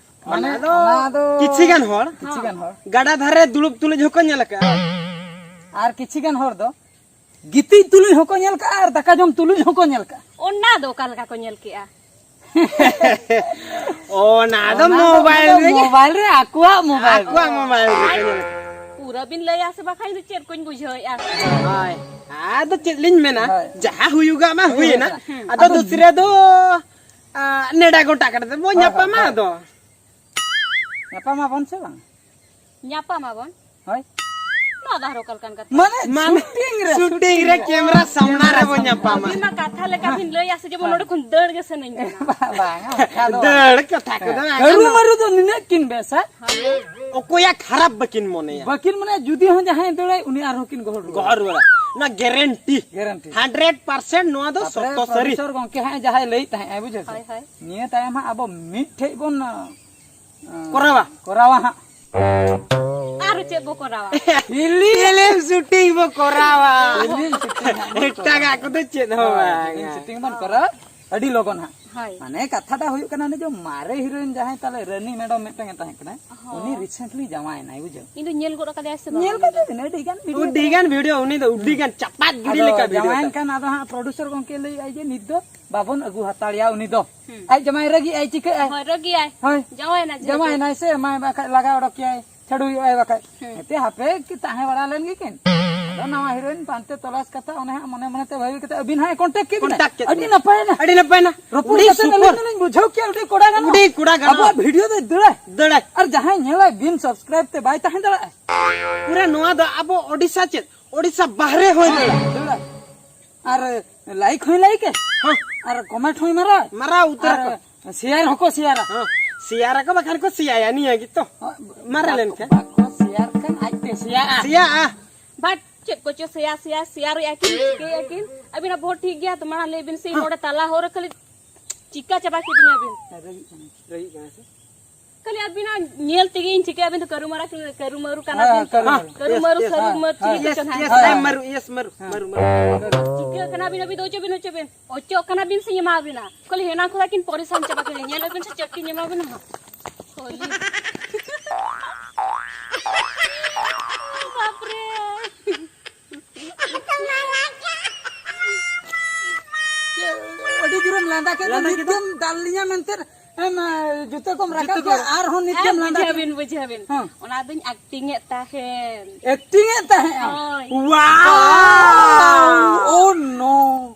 ᱢᱟᱱᱮ ᱚᱱᱟ ᱫᱚ ᱚᱱᱟ ᱫᱚ ᱠᱤᱪᱷᱤ ᱜᱟᱱ ᱦᱚᱲ ᱠᱤᱪᱷᱤ ᱜᱟᱱ ᱦᱚᱲ᱾ ᱜᱟᱰᱟ ᱫᱷᱟᱨᱮ ᱫᱩᱲᱩᱵ ᱛᱩᱞᱩᱡ ᱦᱚᱸᱠᱚ ᱧᱮᱞ ᱟᱠᱟᱫᱼᱟ᱾ ᱟᱨ ᱠᱤᱪᱷᱤ ᱜᱟᱱ ᱦᱚᱲ ᱫᱚ ᱜᱤᱛᱤᱡ ᱛᱩᱞᱩᱡ ᱦᱚᱸᱠᱚ ᱧᱮᱞ ᱠᱟᱜᱼᱟ ᱟᱨ ᱫᱟᱠᱟ ᱡᱚᱢ ᱛᱩᱞᱩᱡ ᱦᱚᱸᱠᱚ ᱧᱮᱞ ᱠᱟᱜᱼᱟ᱾ ᱚᱱᱟ ᱫᱚ ᱚᱠᱟ ᱞᱮᱠᱟ ᱠᱚ ᱧᱮᱞ ᱠᱮᱜᱼᱟ? ᱚᱱᱟ ᱫᱚ ᱚᱱᱟ ᱫᱚ ᱢᱳᱵᱟᱭᱤᱞ ᱚᱱᱟ ᱫᱚ ᱨᱮᱜᱮ᱾ ᱢᱳᱵᱟᱭᱤᱞ ᱨᱮ, ᱟᱠᱚᱣᱟᱜ ᱢᱳᱵᱟᱭᱤᱞ ᱨᱮ᱾ ᱟᱠᱚᱣᱟᱜ ᱢᱳᱵᱟᱭᱤᱞ ᱨᱮᱜᱮ ᱠᱚ ᱧᱮᱞ ᱠᱟᱜᱼᱟ᱾ ᱯᱩᱨᱟᱹ ᱵᱤᱱ ᱞᱟᱹᱭᱟ ᱥᱮ ᱵᱟᱠᱷᱟᱱ ᱫᱚ ᱪᱮᱫ ᱠᱚᱧ ᱵᱩᱡᱷᱟᱹᱣᱮᱫᱼᱟ? ᱦᱳᱭ, ᱟᱫᱚ ᱪᱮᱫ ᱞᱤᱧ ᱢᱮᱱᱟ, ᱦᱳᱭ᱾ ᱡᱟᱦᱟᱸ ᱦᱩᱭᱩᱜᱟᱜ ᱢᱟ ᱦᱩᱭ ᱦᱩᱭᱮᱱᱟ᱾ ᱟᱠᱟᱱᱟ᱾ ᱟᱫᱚ ᱟᱫᱚ ᱫᱩᱥᱨᱟ ᱫᱚ, ᱟ, ᱱᱮᱰᱟ ᱜᱚᱴᱟ ᱠᱟᱛᱮ ᱵᱚ ᱦᱳᱭ, ᱦᱳᱭ, ᱧᱟᱯᱟᱢᱟ ᱦᱳᱭ᱾ ᱟᱫᱚ᱾ ᱧᱟᱯᱟᱢ ᱟᱵᱚᱱ ᱥᱮ ᱵᱟᱝ? ᱧᱟᱯᱟᱢ ᱟᱵᱚᱱ? ᱦᱳᱭ᱾ ᱱᱚᱣᱟ ᱫᱚ ᱟᱨᱦᱚᱸ ᱚᱠᱟ ᱞᱮᱠᱟᱱ ᱠᱟᱛᱷᱟ? ᱢᱟᱱᱮ ᱢᱟᱱᱮ ᱥᱩᱴᱤᱝ ᱨᱮ, ᱥᱩᱴᱤᱝ ᱨᱮ, ᱠᱮᱢᱨᱟ ᱥᱟᱢᱱᱟ ᱨᱮ ᱵᱚᱱ ᱧᱟᱯᱟᱢᱟ᱾ ᱟᱹᱵᱤᱱ ᱢᱟ ᱠᱟᱛᱷᱟ ᱞᱮᱠᱟ ᱵᱤᱱ ᱞᱟᱹᱭᱟ ᱥᱮ ᱡᱮᱢᱚᱱ ᱱᱚᱰᱮ ᱠᱷᱚᱱ ᱫᱟᱹᱲ ᱜᱮ ᱥᱟᱱᱟᱧ ᱠᱟᱱᱟ᱾ ᱵᱟᱝ, ᱚᱱᱠᱟ ᱫᱚ ᱵᱟᱝ᱾ ᱫᱟᱹᱲ ᱠᱟᱛᱷᱟ ᱠᱚᱫᱚ ᱵᱟᱝ ᱦᱟᱹᱨᱩ ᱜᱟᱱᱚᱜᱼᱟ᱾ ᱢᱟᱹᱨᱩ ᱫᱚ ᱱᱤᱱᱟᱹᱜ ᱠᱤᱱ ᱵᱮᱥᱟ᱾ ᱚᱠᱚᱭᱟᱜ ᱠᱷᱟᱨᱟᱯ ᱵᱟᱹᱠᱤᱱ ᱢᱚᱱᱮᱭᱟ᱾ ᱵᱟᱹᱠᱤᱱ ᱢᱚᱱᱮᱭᱟ, ᱡᱩᱫᱤ ᱦᱚᱸ ᱡᱟᱦᱟᱸᱭ ᱫᱟᱹᱲᱟᱭ, ᱩᱱᱤ ᱟᱨᱦᱚᱸ ᱠᱤᱱ ᱜᱚᱦᱚᱲ ᱨᱩᱣᱟᱹᱲᱟ᱾ ᱜᱚᱦᱚᱲ ᱨᱩᱣᱟᱹᱲᱟ᱾ ᱚᱱᱟ ᱜᱮᱨᱮᱱᱴᱤ᱾ ᱜᱮᱨᱮᱱᱴᱤ᱾ ᱦᱟᱱᱰᱨᱮᱰ ᱯᱟᱨᱥᱮᱱᱴ ᱱᱚᱣᱟ ᱫᱚ ᱛᱟᱯᱚᱨᱮ ᱥᱚᱛᱚ ᱥᱟᱹᱨᱤ᱾ ᱯᱨᱚᱰᱭᱩᱥᱚᱨ ᱜᱚᱝᱠᱮ ᱦᱟᱸᱜ ᱡᱟᱦᱟᱸᱭ ᱞᱟᱹᱭᱮᱫ ᱛᱟᱦᱮᱸᱫ, ᱵᱩᱡᱷᱟᱹᱣ ᱥᱮ? ᱦᱳᱭ, ᱦᱳᱭ᱾ ᱱᱤᱭᱟᱹ ᱛᱟᱭᱚᱢ ᱦᱟᱸᱜ ᱟᱵᱚ ᱢᱤᱫ ᱴᱷᱮᱡ ᱵᱚᱱ, ᱟᱸ, ᱠᱚᱨᱟᱣᱟ᱾ ᱠᱚᱨᱟᱣᱟ ᱦᱟᱸᱜ᱾ ᱟᱨ ᱪᱮᱫ ᱵᱚ ᱠᱚᱨᱟᱣᱟ? ᱯᱷᱤᱞᱢ᱾ ᱯᱷᱤᱞᱢ ᱥᱩᱴᱤᱝ ᱵᱚ ᱠᱚᱨᱟᱣᱟ᱾ ᱯᱷᱤᱞᱢ ᱥᱩᱴᱤᱝ ᱦᱟᱸᱜ ᱵᱚᱱ ᱮᱴᱟᱜᱟᱜ ᱠᱚᱨᱟᱣᱟ᱾ ᱠᱚᱫᱚ ᱪᱮᱫ ᱦᱚᱸ ᱦᱳᱭ, ᱵᱟᱝ᱾ ᱯᱷᱤᱞᱢ ᱥᱩᱴᱤᱝ ᱵᱚᱱ ᱠᱚᱨᱟᱣᱟ ᱟᱹᱰᱤ ᱞᱚᱜᱚᱱ ᱦᱟᱸᱜ᱾ ᱦᱳᱭ᱾ ᱢᱟᱱᱮ ᱠᱟᱛᱷᱟ ᱴᱟᱜ ᱦᱩᱭᱩᱜ ᱠᱟᱱᱟ, ᱩᱱᱤ ᱡᱮ ᱢᱟᱨᱮ ᱦᱤᱨᱳᱭᱤᱱ ᱡᱟᱦᱟᱸᱭ ᱛᱟᱞᱮ ᱨᱟᱹᱱᱤ ᱢᱮᱰᱚᱢ ᱢᱤᱫᱴᱟᱝ ᱮ ᱛᱟᱦᱮᱸ ᱠᱟᱱᱟ, ᱦᱚᱸ᱾ ᱩᱱᱤ ᱨᱤᱥᱮᱱᱴᱞᱤ ᱡᱟᱶᱟᱭ ᱮᱱᱟᱭ, ᱵᱩᱡᱷᱟᱹᱣ᱾ ᱤᱧ ᱫᱚ ᱧᱮᱞ ᱜᱚᱫ ᱟᱠᱟᱫᱮᱭᱟ ᱥᱮ ᱵᱟᱝ ᱧᱮᱞ ᱩᱱᱤ ᱫᱚ? ᱠᱟᱫᱮᱭᱟᱵᱤᱱ ᱟᱹᱰᱤ ᱜᱟᱱ ᱵᱷᱤᱰᱤᱭᱳ ᱟᱹᱰᱤ ᱠᱚᱨᱮ᱾ ᱜᱟᱱ ᱵᱷᱤᱰᱤᱭᱳ, ᱩᱱᱤ ᱫᱚ ᱟᱹᱰᱤ ᱜᱟᱱ ᱪᱟᱯᱟᱫ ᱜᱤᱰᱤ ᱟᱫᱚ ᱞᱮᱠᱟ ᱵᱷᱤᱰᱤᱭᱳ ᱡᱟᱶᱟᱭᱮᱱ ᱛᱟᱭ᱾ ᱠᱷᱟᱱ ᱟᱫᱚ ᱦᱟᱸᱜ ᱯᱨᱚᱰᱭᱩᱥᱚᱨ ᱜᱚᱝᱠᱮ ᱞᱟᱹᱭᱮᱫᱼᱟᱭ ᱡᱮ ᱱᱤᱛ ᱫᱚ ᱵᱟᱵᱚᱱ ᱟᱹᱜᱩ ᱦᱟᱛᱟᱲᱮᱭᱟ ᱩᱱᱤ ᱫᱚ᱾ ᱦᱩᱸ᱾ ᱟᱡ ᱡᱟᱢᱟᱭ ᱨᱟᱹᱜᱤᱜᱼᱟᱭ, ᱪᱤᱠᱟᱹᱜᱼᱟᱭ? ᱦᱳᱭ, ᱨᱟᱹᱜᱤᱭᱟᱭ᱾ ᱦᱳᱭ᱾ ᱡᱟᱶᱟᱭᱮᱱᱟ ᱡᱮᱦᱮᱛᱩ᱾ ᱡᱟᱶᱟᱭᱮᱱᱟᱭ ᱥᱮ, ᱮᱢᱟᱭ ᱵᱟᱠᱷᱟᱡ ᱞᱟᱜᱟ ᱚᱰᱚᱠᱮᱭᱟᱭ, ᱪᱷᱟᱹᱰᱩᱭᱚᱜᱼᱟᱭ ᱵᱟᱠᱷᱟᱡ᱾ ᱦᱩᱸ᱾ ᱮᱱᱛᱮ ᱦᱟᱯᱮ ᱠᱤ ᱛᱟᱦᱮᱸ ᱵᱟᱲᱟ ᱞᱮᱱ ᱜᱮᱠᱤᱱ᱾ ᱟᱫᱚ ᱱᱟᱣᱟ ᱦᱤᱨᱳᱭᱤᱱ ᱯᱟᱱᱛᱮ ᱛᱚᱞᱟᱥ ᱠᱟᱛᱮ ᱚᱱᱮ ᱦᱟᱸᱜ ᱢᱚᱱᱮ ᱢᱚᱱᱮ ᱛᱮ ᱵᱷᱟᱹᱵᱤ ᱠᱟᱛᱮ ᱟᱹᱵᱤᱱ ᱦᱟᱸᱜ ᱮ contact ᱠᱮᱫ ᱵᱤᱱᱟ᱾ Contact ᱠᱮᱫ ᱟᱹᱰᱤ ᱵᱤᱱᱟ᱾ ᱱᱟᱯᱟᱭᱮᱱᱟ᱾ ᱟᱹᱰᱤ ᱱᱟᱯᱟᱭᱮᱱᱟ᱾ ᱨᱚᱯᱚᱲ ᱩᱰᱤ ᱠᱟᱛᱮ ᱥᱩᱯᱚᱨ᱾ ᱟᱹᱞᱤᱧ ᱫᱚᱞᱤᱧ ᱵᱩᱡᱷᱟᱹᱣ ᱠᱮᱫᱼᱟ ᱟᱹᱰᱤ ᱠᱚᱲᱟ ᱜᱟᱱᱚᱜᱼᱟ᱾ ᱟᱹᱰᱤ ᱠᱚᱲᱟ ᱜᱟᱱᱚᱜᱼᱟ᱾ ᱟᱵᱚᱣᱟᱜ ᱵᱷᱤᱰᱤᱭᱳ ᱫᱚᱭ ᱫᱟᱹᱲᱟᱭ᱾ ᱫᱟᱹᱲᱟᱭ᱾ ᱟᱨ ᱡᱟᱦᱟᱸᱭ ᱧᱮᱞᱟᱭ ᱵᱤᱱ subscribe ᱛᱮ ᱵᱟᱭ ᱛᱟᱦᱮᱸ ᱫᱟᱲᱮᱭᱟᱜᱼᱟ᱾ ᱯᱩᱨᱟᱹ ᱱᱚᱣᱟ ᱫᱚ ᱟᱵᱚ ᱳᱰᱤᱥᱟ ᱪᱮᱫ? ᱳᱰᱤᱥᱟ ᱵᱟᱦᱨᱮ ᱦᱚᱸᱭ ᱫᱟᱹᱲᱟ᱾ ᱫᱟᱹᱲᱟ᱾ ᱟᱨ like ᱦᱚᱸᱭ like ᱮ᱾ ᱦᱮᱸ᱾ ᱟᱨ comment ᱦᱚᱸᱭ ᱢᱟᱨᱟᱣᱟ᱾ ᱢᱟᱨᱟᱣ ᱩᱛᱟᱹᱨ ᱟᱨ ᱟᱠᱚ᱾ Share ᱦᱚᱸᱠᱚ shareᱟ᱾ ᱦᱮᱸ᱾ Share ᱟᱠᱚ ᱵᱟᱠᱷᱟᱱ ᱠᱚ ᱥᱮᱭᱟᱭᱟ ᱱᱤᱭᱟᱹ ᱜᱮᱛᱚ᱾ ᱦᱮᱸ, ᱢᱟᱨᱮ ᱵᱟᱠᱚ, ᱞᱮᱱᱠᱷᱟᱱ᱾ ᱵᱟᱠᱚ share ᱠᱷᱟᱱ ᱟᱡᱛᱮ ᱥᱮᱭᱟᱜᱼᱟ᱾ ᱥᱮᱭᱟᱜᱼᱟ᱾ But ᱪᱮᱫ ᱠᱚᱪᱚ ᱥᱮᱭᱟ ᱥᱮᱭᱟ ᱥᱮᱭᱟᱨᱮᱜᱼᱟ ᱠᱤᱱ, ᱪᱤᱠᱟᱹᱭᱮᱫᱼᱟ ᱠᱤᱱ᱾ ᱟᱹᱵᱤᱱᱟᱜ ᱵᱚᱦᱚᱜ ᱴᱷᱤᱠ ᱜᱮᱭᱟ ᱛᱚ? ᱢᱟᱲᱟᱝ ᱞᱟᱹᱭ ᱵᱤᱱ ᱥᱮ, ᱤᱧ ᱱᱚᱰᱮ ᱛᱟᱞᱟ ᱦᱚᱨ ᱨᱮ ᱠᱷᱟᱹᱞᱤ ᱪᱤᱠᱟ ᱪᱟᱵᱟ ᱠᱤᱫᱤᱧᱟ ᱵᱤᱱ᱾ ᱨᱟᱹᱜᱤᱜ ᱠᱟᱱᱟ, ᱨᱟᱹᱜᱤᱜ ᱠᱟᱱᱟ ᱥᱮ? ᱠᱷᱟᱹᱞᱤ ᱟᱹᱵᱤᱱᱟᱜ ᱧᱮᱞ ᱛᱮᱜᱮ ᱤᱧ ᱪᱤᱠᱟᱹᱭᱟ, ᱟᱹᱵᱤᱱ ᱫᱚ ᱠᱟᱹᱨᱩ ᱢᱟᱨᱟ, ᱠᱟᱹᱨᱩ ᱢᱟᱹᱨᱩ ᱠᱟᱱᱟ ᱦᱮᱸ, ᱵᱤᱱ ᱛᱚ᱾ ᱠᱟᱹᱨᱩ ᱢᱟᱹᱨᱩ᱾ ᱠᱟᱹᱨᱩ ᱢᱟᱹᱨᱩ, ᱦᱮᱸ, ᱥᱟᱹᱨᱩ ᱦᱮᱸ, ᱢᱟᱹᱨᱩ, ᱦᱮᱸ, ᱪᱤᱞᱤ ᱠᱚᱪᱚ ᱱᱟᱦᱟᱜ᱾ ᱦᱮᱸ, ᱢᱟᱹᱨᱩ, ᱤᱭᱮᱥ, ᱢᱟᱹᱨᱩ, ᱢᱟᱹᱨᱩ, ᱢᱟᱹᱨᱩ᱾ ᱪᱤᱠᱟᱹ ᱠᱟᱱᱟ ᱵᱤᱱ ᱟᱹᱵᱤᱱ ᱫᱚ? ᱚᱪᱚᱜ ᱵᱤᱱ, ᱚᱪᱚᱜ ᱵᱤᱱ᱾ ᱚᱪᱚᱜ ᱠᱟᱱᱟ ᱵᱤᱱ ᱥᱮᱧ ᱮᱢᱟ ᱵᱤᱱᱟ? ᱠᱷᱟᱹᱞᱤ ᱦᱮᱱᱟ ᱠᱷᱚᱱᱟᱜ ᱠᱤᱱ ᱯᱚᱨᱮᱥᱟᱱ ᱪᱟᱵᱟ ᱠᱮᱫᱟ᱾ ᱧᱮᱞ ᱟᱹᱵᱤᱱ ᱥᱮ ᱪᱮᱫ ᱠᱤᱱ ᱮᱢᱟ ᱵᱤᱱᱟ ᱦᱟᱸᱜ᱾ ᱦᱳᱭ᱾ ᱵᱟᱯᱨᱮ᱾ ᱟᱹᱰᱤ ᱡᱳᱨᱮᱢ ᱞᱟᱸᱫᱟ ᱠᱮᱫ ᱫᱚ, ᱞᱟᱸᱫᱟ ᱱᱤᱛ ᱠᱮᱫᱟ? ᱜᱮᱢ ᱫᱟᱞ ᱞᱤᱧᱟ ᱢᱮᱱᱛᱮ ᱮᱢ, ᱡᱩᱛᱟᱹ ᱠᱚᱢ ᱨᱟᱠᱟᱵ ᱡᱩᱛᱟᱹ ᱠᱮᱫ, ᱠᱚ᱾ ᱟᱨᱦᱚᱸ ᱱᱤᱛ ᱦᱮᱸ, ᱜᱮᱢ ᱞᱟᱸᱫᱟ ᱵᱩᱡᱷᱟᱹᱣ ᱠᱮᱫ᱾ ᱵᱤᱱ, ᱵᱩᱡᱷᱟᱹᱣ ᱵᱤᱱ᱾ ᱦᱮᱸ᱾ ᱚᱱᱟ ᱫᱩᱧ acting ᱮᱫ ᱛᱟᱦᱮᱸᱱ᱾ Acting ᱮᱫ ᱛᱟᱦᱮᱸᱜᱼᱟ? ᱦᱳᱭ᱾ Wow! Oh no!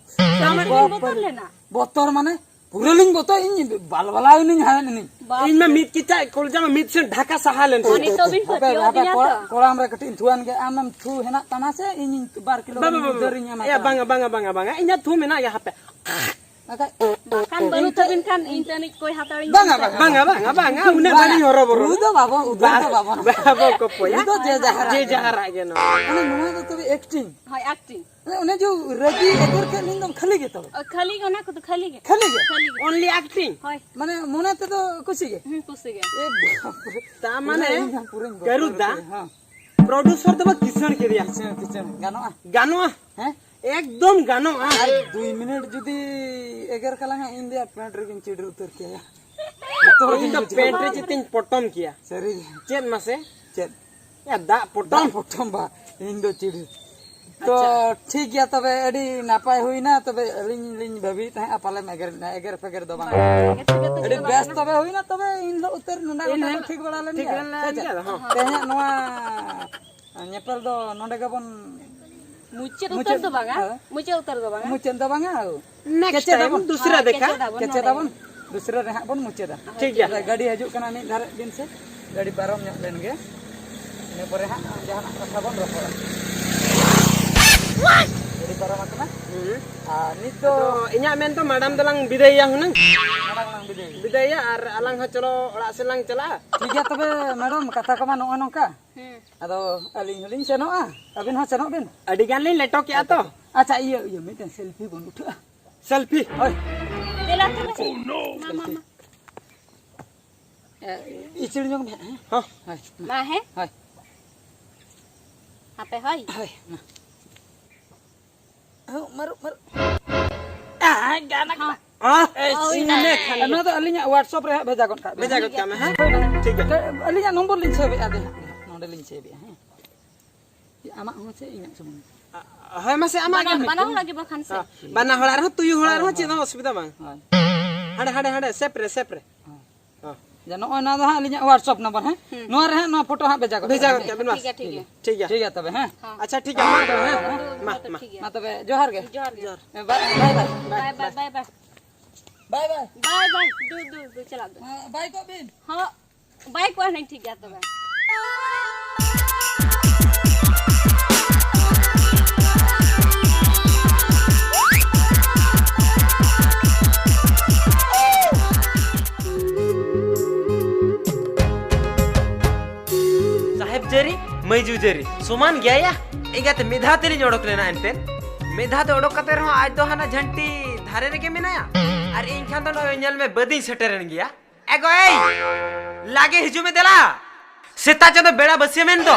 ᱛᱟᱨ ᱢᱟᱱᱮ ᱵᱤᱱ ᱵᱟᱯ ᱵᱚᱛᱚᱨ ᱨᱮ᱾ ᱞᱮᱱᱟ? ᱵᱚᱛᱚᱨ ᱢᱟᱱᱮ? ᱯᱩᱨᱟᱹ ᱞᱤᱧ ᱵᱚᱛᱚᱨ, ᱤᱧ ᱵᱟᱞᱵᱟᱞᱟᱣ ᱮᱱᱟᱹᱧ ᱦᱟᱣᱮᱫ ᱮᱱᱟᱹᱧ᱾ ᱵᱟᱯ ᱤᱧ ᱢᱟ ᱨᱮ᱾ ᱢᱤᱫ ᱠᱮᱪᱟᱜ ᱠᱚᱞᱡᱟ ᱢᱟ ᱢᱤᱫ ᱥᱮᱱ ᱰᱷᱟᱠᱟ ᱥᱟᱦᱟ ᱞᱮᱱ ᱟᱨ ᱛᱤᱧᱟ᱾ ᱱᱤᱛᱚᱜ ᱵᱤᱱ ᱦᱟᱯᱮ, ᱯᱟᱹᱛᱭᱟᱹᱣ ᱦᱟᱯᱮ, ᱟᱹᱫᱤᱧᱟ ᱠᱚᱲᱟ-, ᱛᱚ? ᱠᱚᱲᱟᱢ ᱨᱮ ᱠᱟᱹᱴᱤᱡ ᱤᱧ ᱛᱷᱩᱣᱟᱱ ᱜᱮ, ᱟᱢᱮᱢ ᱛᱷᱩ ᱦᱮᱱᱟᱜ ᱛᱟᱢᱟ ᱥᱮ ᱤᱧᱤᱧ ᱵᱟᱨ ᱠᱤᱞᱳ ᱵᱟᱵᱟ, ᱜᱟᱱ ᱵᱟᱵᱟ, ᱩᱫᱷᱟᱹᱨᱤᱧ ᱮᱢᱟ ᱮᱭᱟ, ᱠᱟᱱᱟ? ᱵᱟᱝᱟ, ᱵᱟᱝᱟ, ᱵᱟᱝᱟ, ᱵᱟᱝᱟ, ᱤᱧᱟᱜ ᱛᱷᱩ ᱢᱮᱱᱟᱜ ᱜᱮᱭᱟ, ᱦᱟᱯᱮ᱾ ᱵᱟᱠᱷᱟᱡ ᱵᱟᱠᱷᱟᱱ ᱵᱟᱹᱱᱩᱜ ᱤᱧ ᱛᱟᱹᱵᱤᱱ ᱠᱷᱟᱱ ᱤᱧ ᱛᱟᱹᱱᱤᱡ ᱠᱚᱭ ᱦᱟᱛᱟᱣᱤᱧ ᱵᱟᱝᱟ, ᱵᱟᱝᱟ, ᱵᱟᱝᱟ, ᱵᱟᱝᱟ, ᱩᱱᱟᱹᱜ ᱵᱟᱹᱞᱤᱧ ᱦᱚᱨᱚᱵᱚᱨᱚ᱾ ᱩᱫᱩ ᱫᱚ ᱵᱟᱵᱚ, ᱩᱫᱩ ᱫᱚ ᱵᱟᱵᱚ᱾ ᱵᱟᱵᱚ ᱠᱚᱯᱚᱭᱟ᱾ ᱩᱫᱩ ᱫᱚ ᱡᱮ ᱡᱟᱦᱟᱨᱟᱜ ᱡᱮ ᱜᱮ᱾ ᱡᱟᱦᱟᱨᱟᱜ ᱜᱮ ᱱᱚᱣᱟ᱾ ᱢᱟᱱᱮ ᱱᱚᱣᱟ ᱫᱚ ᱛᱚᱵᱮ acting᱾ ᱦᱳᱭ, acting᱾ ᱚᱱᱮ ᱡᱮ ᱨᱟᱹᱜᱤ ᱮᱜᱮᱨ ᱠᱮᱫ ᱞᱤᱧ ᱫᱚᱢ ᱠᱷᱟᱹᱞᱤ ᱜᱮ ᱛᱚᱵᱮ? ᱚ, ᱠᱷᱟᱹᱞᱤ ᱜᱮ, ᱚᱱᱟ ᱠᱚᱫᱚ ᱠᱷᱟᱹᱞᱤ ᱜᱮ᱾ ᱠᱷᱟᱹᱞᱤ ᱜᱮ? ᱠᱷᱟᱹᱞᱤ ᱜᱮ᱾ Only acting? ᱦᱳᱭ᱾ ᱢᱟᱱᱮ ᱢᱚᱱᱮ ᱛᱮᱫᱚ ᱠᱩᱥᱤ ᱜᱮ? ᱦᱩᱸ, ᱠᱩᱥᱤ ᱜᱮ᱾ ᱮ ᱵᱟᱯ ᱨᱮ᱾ ᱛᱟ ᱢᱟᱱᱮ, ᱯᱩᱨᱟᱹ ᱤᱧ ᱦᱚᱸ ᱯᱩᱨᱟᱹᱧ ᱵᱚᱛᱚᱨ ᱠᱟᱹᱨᱩ ᱫᱟ, ᱩᱛᱟᱹᱨ, ᱦᱮᱸ᱾ Producer ᱫᱚ ᱵᱟ ᱠᱤᱥᱟᱹᱬ ᱠᱮᱫᱮᱭᱟ᱾ ᱠᱤᱥᱟᱹᱬ, ᱠᱤᱥᱟᱹᱬ᱾ ᱜᱟᱱᱚᱜᱼᱟ? ᱜᱟᱱᱚᱜᱼᱟ᱾ ᱦᱮᱸ? ᱮᱠᱫᱚᱢ ᱜᱟᱱᱚᱜᱼᱟ᱾ ᱟᱨ ᱫᱩᱭ ᱢᱤᱱᱤᱴ ᱡᱩᱫᱤ ᱮᱜᱮᱨ ᱠᱟᱞᱟᱝᱟ, ᱤᱧ ᱫᱚᱭᱟ ᱯᱮᱱᱴ ᱨᱮᱜᱮᱧ ᱪᱤᱰᱤᱨ ᱩᱛᱟᱹᱨ ᱠᱮᱭᱟ᱾ ᱵᱚᱛᱚᱨ ᱤᱧ ᱜᱤᱧ ᱫᱚ ᱵᱩᱡᱷᱟᱹᱣᱟ᱾ ᱯᱮᱱᱴ ᱨᱮ ᱪᱮᱫ ᱤᱧ ᱯᱚᱴᱚᱢ ᱠᱮᱭᱟ᱾ ᱥᱟᱹᱨᱤ ᱜᱮ᱾ ᱪᱮᱫ ᱢᱟᱥᱮ? ᱪᱮᱫ? ᱮ, ᱫᱟᱜ ᱯᱚᱴᱚᱢ᱾ ᱫᱟᱜ ᱯᱚᱴᱚᱢ ᱵᱟ, ᱤᱧ ᱫᱚ ᱪᱤᱲᱤ᱾ ᱛᱚ, ᱟᱪᱪᱷᱟ᱾ ᱴᱷᱤᱠ ᱜᱮᱭᱟ ᱛᱚᱵᱮ, ᱟᱹᱰᱤ ᱱᱟᱯᱟᱭ ᱦᱩᱭᱱᱟ᱾ ᱛᱚᱵᱮ ᱟᱹᱞᱤᱧ ᱞᱤᱧ ᱵᱷᱟᱹᱵᱤᱭᱮᱫ ᱛᱟᱦᱮᱸᱫ, ᱯᱟᱞᱮᱢ ᱮᱜᱮᱨ, ᱮᱜᱮᱨ ᱯᱷᱮᱜᱮᱨ ᱫᱚ ᱵᱟᱝ᱾ ᱵᱟᱝ, ᱮᱜᱮᱨ ᱯᱷᱮᱜᱮᱨ ᱫᱚ ᱟᱹᱰᱤ ᱪᱮᱫ ᱦᱚᱸ ᱵᱮᱥ ᱵᱟᱝ ᱛᱚᱵᱮ ᱦᱩᱭᱱᱟ᱾ ᱛᱚᱵᱮ ᱤᱱ ᱦᱤᱞᱳᱜ ᱩᱛᱟᱹᱨ ᱱᱚᱰᱮ ᱤᱱ ᱜᱚᱴᱟ ᱵᱚ ᱦᱤᱞᱳᱜ ᱴᱷᱤᱠ ᱵᱟᱲᱟ ᱞᱮᱱ ᱴᱷᱤᱠ ᱜᱮᱭᱟ᱾ ᱞᱮᱱ ᱥᱮ ᱪᱮᱫ? ᱜᱮᱭᱟ, ᱦᱚᱸ᱾ ᱛᱮᱦᱮᱧᱟᱜ ᱱᱚᱣᱟ ᱧᱮᱯᱮᱞ ᱫᱚ ᱱᱚᱰᱮ ᱜᱮᱵᱚᱱ ᱢᱩᱪᱟᱹᱫ ᱩᱛᱟᱹᱨ ᱢᱩᱪᱟᱹᱫ, ᱫᱚ ᱵᱟᱝᱟ, ᱦᱮᱸ᱾ ᱢᱩᱪᱟᱹᱫ ᱩᱛᱟᱹᱨ ᱫᱚ ᱵᱟᱝᱟ᱾ ᱢᱩᱪᱟᱹᱫ ᱫᱚ ᱵᱟᱝᱟ᱾ Next ᱠᱮᱪᱮᱫ time, ᱟᱵᱚᱱ᱾ ᱫᱩᱥᱨᱟ ᱦᱮᱸ, ᱫᱮᱠᱷᱟ᱾ ᱠᱮᱪᱮᱫ ᱟᱵᱚᱱ ᱠᱮᱪᱮᱫ ᱱᱚᱰᱮ᱾ ᱟᱵᱚᱱ᱾ ᱫᱩᱥᱨᱟ ᱨᱮ ᱦᱟᱸᱜ ᱵᱚᱱ ᱢᱩᱪᱟᱹᱫᱟ᱾ ᱴᱷᱤᱠ ᱜᱮᱭᱟ᱾ ᱛᱟᱦᱞᱮ ᱜᱟᱹᱰᱤ ᱦᱤᱡᱩᱜ ᱠᱟᱱᱟ, ᱢᱤᱫ ᱫᱷᱟᱨᱮ ᱵᱤᱱ ᱥᱮ᱾ ᱜᱟᱹᱰᱤ ᱯᱟᱨᱚᱢ ᱧᱚᱜ ᱞᱮᱱ ᱜᱮ᱾ ᱤᱱᱟᱹ ᱯᱚᱨᱮ ᱦᱟᱸᱜ ᱡᱟᱦᱟᱱᱟᱜ ᱠᱟᱛᱷᱟ ᱵᱚᱱ ᱨᱚᱯᱚᱲᱟ᱾ ᱜᱟᱹᱰᱤ ᱯᱟᱨᱚᱢ ᱟᱠᱟᱱᱟ᱾ ᱟᱨ ᱱᱤᱛ ᱫᱚ ᱟᱫᱚ ᱤᱧᱟᱹᱜ ᱢᱮᱱ ᱫᱚ ᱢᱟᱰᱟᱢ ᱫᱚᱞᱟᱝ ᱵᱤᱫᱟᱹᱭᱮᱭᱟ ᱦᱩᱱᱟᱹᱝ᱾ ᱢᱟᱲᱟᱝ ᱞᱟᱝ ᱵᱤᱫᱟᱹᱭ᱾ ᱵᱤᱫᱟᱹᱭᱮᱭᱟ ᱟᱨ ᱟᱞᱟᱝ ᱦᱚᱸ ᱪᱚᱞᱚ ᱚᱲᱟᱜ ᱥᱮᱫ ᱞᱟᱝ ᱪᱟᱞᱟᱜᱼᱟ᱾ ᱴᱷᱤᱠ ᱜᱮᱭᱟ ᱛᱚᱵᱮ ᱢᱮᱰᱟᱢ, ᱠᱟᱛᱷᱟ ᱠᱚᱢᱟ ᱱᱚᱜᱼᱚᱭ ᱱᱚᱝᱠᱟ᱾ ᱦᱮᱸ᱾ ᱟᱫᱚ ᱟᱹᱞᱤᱧ ᱦᱚᱸᱞᱤᱧ ᱥᱮᱱᱚᱜᱼᱟ, ᱟᱹᱵᱤᱱ ᱦᱚᱸ ᱥᱮᱱᱚᱜ ᱵᱤᱱ᱾ ᱟᱹᱰᱤ ᱜᱟᱱ ᱞᱤᱧ ᱞᱮᱴᱚ ᱠᱮᱜᱼᱟ ᱛᱚ᱾ ᱟᱪᱪᱷᱟ, ᱤᱭᱟᱹ, ᱤᱭᱟᱹ, ᱢᱤᱫᱴᱮᱱ ᱥᱮᱞᱯᱷᱤ ᱵᱚᱱ ᱩᱴᱷᱟᱹᱜᱼᱟ᱾ ᱥᱮᱞᱯᱷᱤ? ᱦᱳᱭ᱾ ᱫᱮᱞᱟ ᱛᱚᱵᱮ᱾ ᱢᱟ, ᱢᱟ, ᱢᱟ᱾ ᱮ, ᱤᱪᱤᱲ ᱧᱚᱜ ᱢᱮ ᱦᱟᱸᱜ, ᱦᱮᱸ? ᱦᱚᱸ᱾ ᱦᱳᱭ, ᱢᱟ᱾ ᱢᱟ, ᱦᱮᱸ? ᱦᱳᱭ᱾ ᱦᱟᱯᱮ, ᱦᱳᱭ᱾ ᱦᱳᱭ, ᱢᱟ᱾ ᱦᱚᱸ, ᱢᱟᱹᱨᱩᱵ, ᱢᱟᱹᱨᱩᱵ᱾ ᱟᱭ, ᱜᱟᱱ ᱟᱠᱟᱱᱟ᱾ ᱦᱚᱸ᱾ ᱮᱭ, ᱦᱳᱭ, ᱤᱱᱟᱹ ᱦᱳᱭ᱾ ᱠᱷᱟᱱ ᱜᱮ᱾ ᱱᱚᱣᱟ ᱫᱚ ᱟᱹᱞᱤᱧᱟᱜ WhatsApp ᱨᱮ ᱦᱟᱸᱜ ᱵᱷᱮᱡᱟ ᱜᱚᱫ ᱠᱟᱜ ᱵᱮᱱ᱾ ᱵᱷᱮᱡᱟ ᱜᱚᱫ ᱠᱟᱜ ᱢᱮ, ᱦᱮᱸ? ᱦᱳᱭ, ᱦᱳᱭ᱾ ᱴᱷᱤᱠ ᱜᱮᱭᱟ᱾ ᱟᱹᱞᱤᱧᱟᱜ ᱱᱚᱢᱵᱚᱨ ᱞᱤᱧ ᱥᱮᱵᱷ ᱮᱫᱼᱟ, ᱟᱹᱞᱤᱧ ᱦᱟᱸᱜ ᱱᱚᱸᱰᱮ ᱞᱤᱧ ᱥᱮᱵᱷ ᱮᱫᱼᱟ, ᱦᱮᱸ? ᱟᱢᱟᱜ ᱦᱚᱸ ᱥᱮ ᱤᱧᱟᱜ ᱥᱩᱢᱩᱝ? ᱟ, ᱦᱳᱭ, ᱢᱟᱥᱮ, ᱟᱢᱟᱜ ᱵᱟᱱᱟ-, ᱜᱮ ᱵᱟᱱᱟ ᱢᱤᱫᱴᱮᱱ᱾ ᱦᱚᱲᱟᱜ ᱜᱮ ᱵᱟᱠᱷᱟᱱ ᱥᱮ᱾ ᱦᱮᱸ, ᱵᱟᱱᱟ ᱦᱚᱲᱟᱜ ᱨᱮᱦᱚᱸ, ᱛᱩᱭᱩ ᱦᱚᱲᱟᱜ ᱦᱳᱭ, ᱨᱮᱦᱚᱸ ᱪᱮᱫ ᱦᱳᱭ᱾ ᱦᱚᱸ ᱚᱥᱩᱵᱤᱫᱷᱟ ᱵᱟᱝ᱾ ᱦᱳᱭ᱾ ᱦᱟᱸᱰᱮ, ᱦᱟᱸᱰᱮ, ᱦᱟᱸᱰᱮ, ᱥᱮᱯ ᱨᱮ, ᱥᱮᱯ ᱨᱮ᱾ ᱦᱳᱭ᱾ ᱦᱚᱸ᱾ ᱡᱮ ᱱᱚᱜᱼᱚᱭ ᱱᱚᱣᱟ ᱫᱚ ᱦᱟᱸᱜ ᱟᱹᱞᱤᱧᱟᱜ WhatsApp ᱱᱟᱢᱵᱟᱨ, ᱦᱮᱸ? ᱦᱩᱸ᱾ ᱱᱚᱣᱟ ᱨᱮ ᱦᱟᱸᱜ ᱱᱚᱣᱟ ᱯᱷᱳᱴᱳ ᱦᱟᱸᱜ ᱵᱷᱮᱡᱟ ᱜᱚᱫ ᱵᱷᱮᱡᱟ ᱠᱟᱜ ᱜᱚᱫ ᱵᱤᱱ᱾ ᱠᱟᱜ ᱵᱤᱱ, ᱴᱷᱤᱠ ᱢᱟᱥᱮ᱾ ᱜᱮᱭᱟ, ᱴᱷᱤᱠ ᱜᱮᱭᱟ᱾ ᱴᱷᱤᱠ ᱜᱮᱭᱟ᱾ ᱴᱷᱤᱠ ᱜᱮᱭᱟ ᱛᱚᱵᱮ, ᱦᱮᱸ? ᱦᱚᱸ᱾ ᱟᱪᱪᱷᱟ, ᱴᱷᱤᱠ ᱜᱮᱭᱟ, ᱢᱟ ᱛᱚᱵᱮ, ᱦᱮᱸ? ᱦᱚᱸ, ᱢᱟ, ᱦᱚᱸ, ᱢᱟ᱾ ᱴᱷᱤᱠ ᱜᱮᱭᱟ᱾ ᱢᱟ ᱛᱚᱵᱮ, ᱡᱚᱦᱟᱨ ᱜᱮ᱾ ᱡᱚᱦᱟᱨ᱾ ᱦᱮᱸ, ᱵᱟᱭ, ᱵᱟᱭ, ᱵᱟᱭ᱾ ᱵᱟᱭ, ᱵᱟᱭ, ᱵᱟᱭ, ᱵᱟᱭ᱾ ᱵᱟᱭ, ᱵᱟᱭ᱾ ᱵᱟᱭ, ᱵᱟᱭ᱾ ᱫᱩ, ᱫᱩ, ᱫᱩ, ᱪᱟᱞᱟᱜ ᱫᱚ᱾ ᱦᱮᱸ, ᱵᱟᱭ ᱠᱚᱜ ᱵᱤᱱ᱾ ᱦᱚᱸ᱾ ᱵᱟᱭ ᱠᱚᱜᱼᱟ ᱦᱩᱱᱟᱹᱝ, ᱴᱷᱤᱠ ᱜᱮᱭᱟ ᱛᱚᱵᱮ᱾ ᱥᱟᱦᱮᱵᱽ ᱡᱟᱹᱨᱤ, ᱢᱟᱹᱭᱡᱩ ᱡᱟᱹᱨᱤ, ᱥᱚᱢᱟᱱ ᱜᱮᱭᱟ ᱭᱟ᱾ ᱮᱸᱜᱟᱛᱮ, ᱢᱤᱫ ᱫᱷᱟᱣ ᱛᱮᱞᱤᱧ ᱚᱰᱚᱠ ᱞᱮᱱᱟ ᱮᱱᱛᱮ᱾ ᱢᱤᱫ ᱫᱷᱟᱣ ᱛᱮ ᱚᱰᱚᱠ ᱠᱟᱛᱮ ᱨᱮᱦᱚᱸ ᱟᱡ ᱫᱚ ᱦᱟᱱᱟ ᱡᱷᱟᱹᱱᱴᱤ ᱫᱷᱟᱨᱮ ᱨᱮᱜᱮ ᱢᱮᱱᱟᱭᱟ᱾ ᱟᱨ ᱤᱧ ᱠᱷᱟᱱ ᱫᱚ ᱱᱚᱜᱼᱚᱭ ᱧᱮᱞ ᱢᱮ, ᱵᱟᱹᱫᱤᱧ ᱥᱮᱴᱮᱨᱮᱱ ᱜᱮᱭᱟ᱾ ᱮ ᱜᱚ, ᱮᱭ! ᱞᱟᱜᱮ ᱦᱤᱡᱩᱜ ᱢᱮ ᱫᱮᱞᱟ᱾ ᱥᱮᱛᱟ ᱪᱟᱸᱫᱚ ᱵᱮᱲᱟ ᱵᱟᱹᱥᱭᱟᱹᱢ ᱮᱱ ᱫᱚ᱾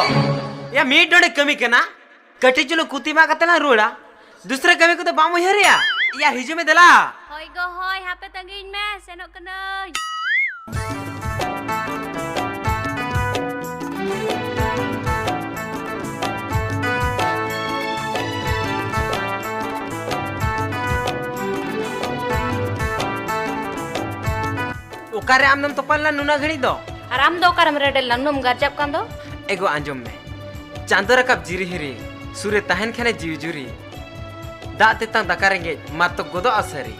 ᱭᱟ, ᱢᱤᱫ ᱰᱚᱸᱰᱮ ᱠᱟᱹᱢᱤ ᱠᱟᱱᱟ᱾ ᱠᱟᱹᱴᱤᱡ ᱪᱩᱞᱩᱝ ᱠᱩᱛᱤ ᱢᱟᱜ ᱠᱟᱛᱮ ᱞᱟᱝ ᱨᱩᱣᱟᱹᱲᱟ᱾ ᱫᱩᱥᱨᱟᱹ ᱠᱟᱹᱢᱤ ᱠᱚᱫᱚ ᱵᱟᱢ ᱩᱭᱦᱟᱹᱨᱮᱜᱼᱟ? ᱭᱟ, ᱦᱤᱡᱩᱜ ᱢᱮ ᱫᱮᱞᱟ᱾ ᱦᱳᱭ ᱜᱚ, ᱦᱳᱭ, ᱦᱟᱯᱮ ᱛᱟᱺᱜᱤᱧ ᱢᱮ, ᱥᱮᱱᱚᱜ ᱠᱟᱹᱱᱟᱹᱧ᱾ ᱚᱠᱟᱨᱮ ᱟᱢ ᱫᱚᱢ ᱛᱚᱯᱟ ᱞᱮᱱᱟ ᱱᱩᱱᱟᱹᱜ ᱜᱷᱟᱹᱲᱤᱡ ᱫᱚ? ᱟᱨ ᱟᱢ ᱫᱚ ᱚᱠᱟᱨᱮᱢ ᱨᱮᱰᱮᱫ ᱞᱮᱱᱟ, ᱱᱩᱱᱟᱹᱜ ᱮᱢ ᱜᱟᱨᱡᱟᱜ ᱠᱟᱱ ᱫᱚ? ᱮᱜᱳ, ᱟᱸᱡᱚᱢ ᱢᱮ, ᱪᱟᱸᱫᱚ ᱨᱟᱠᱟᱵ ᱡᱤᱨᱤ ᱦᱤᱨᱤ, ᱥᱩᱨ ᱨᱮ ᱛᱟᱦᱮᱱ ᱠᱷᱟᱱᱮ ᱡᱤᱣᱤ ᱡᱩᱨᱤ, ᱫᱟᱜ ᱛᱮᱛᱟᱝ ᱫᱟᱠᱟ ᱨᱮᱸᱜᱮᱡ, ᱢᱟᱛᱚ ᱜᱚᱫᱚᱜᱼᱟ ᱥᱟᱹᱨᱤ᱾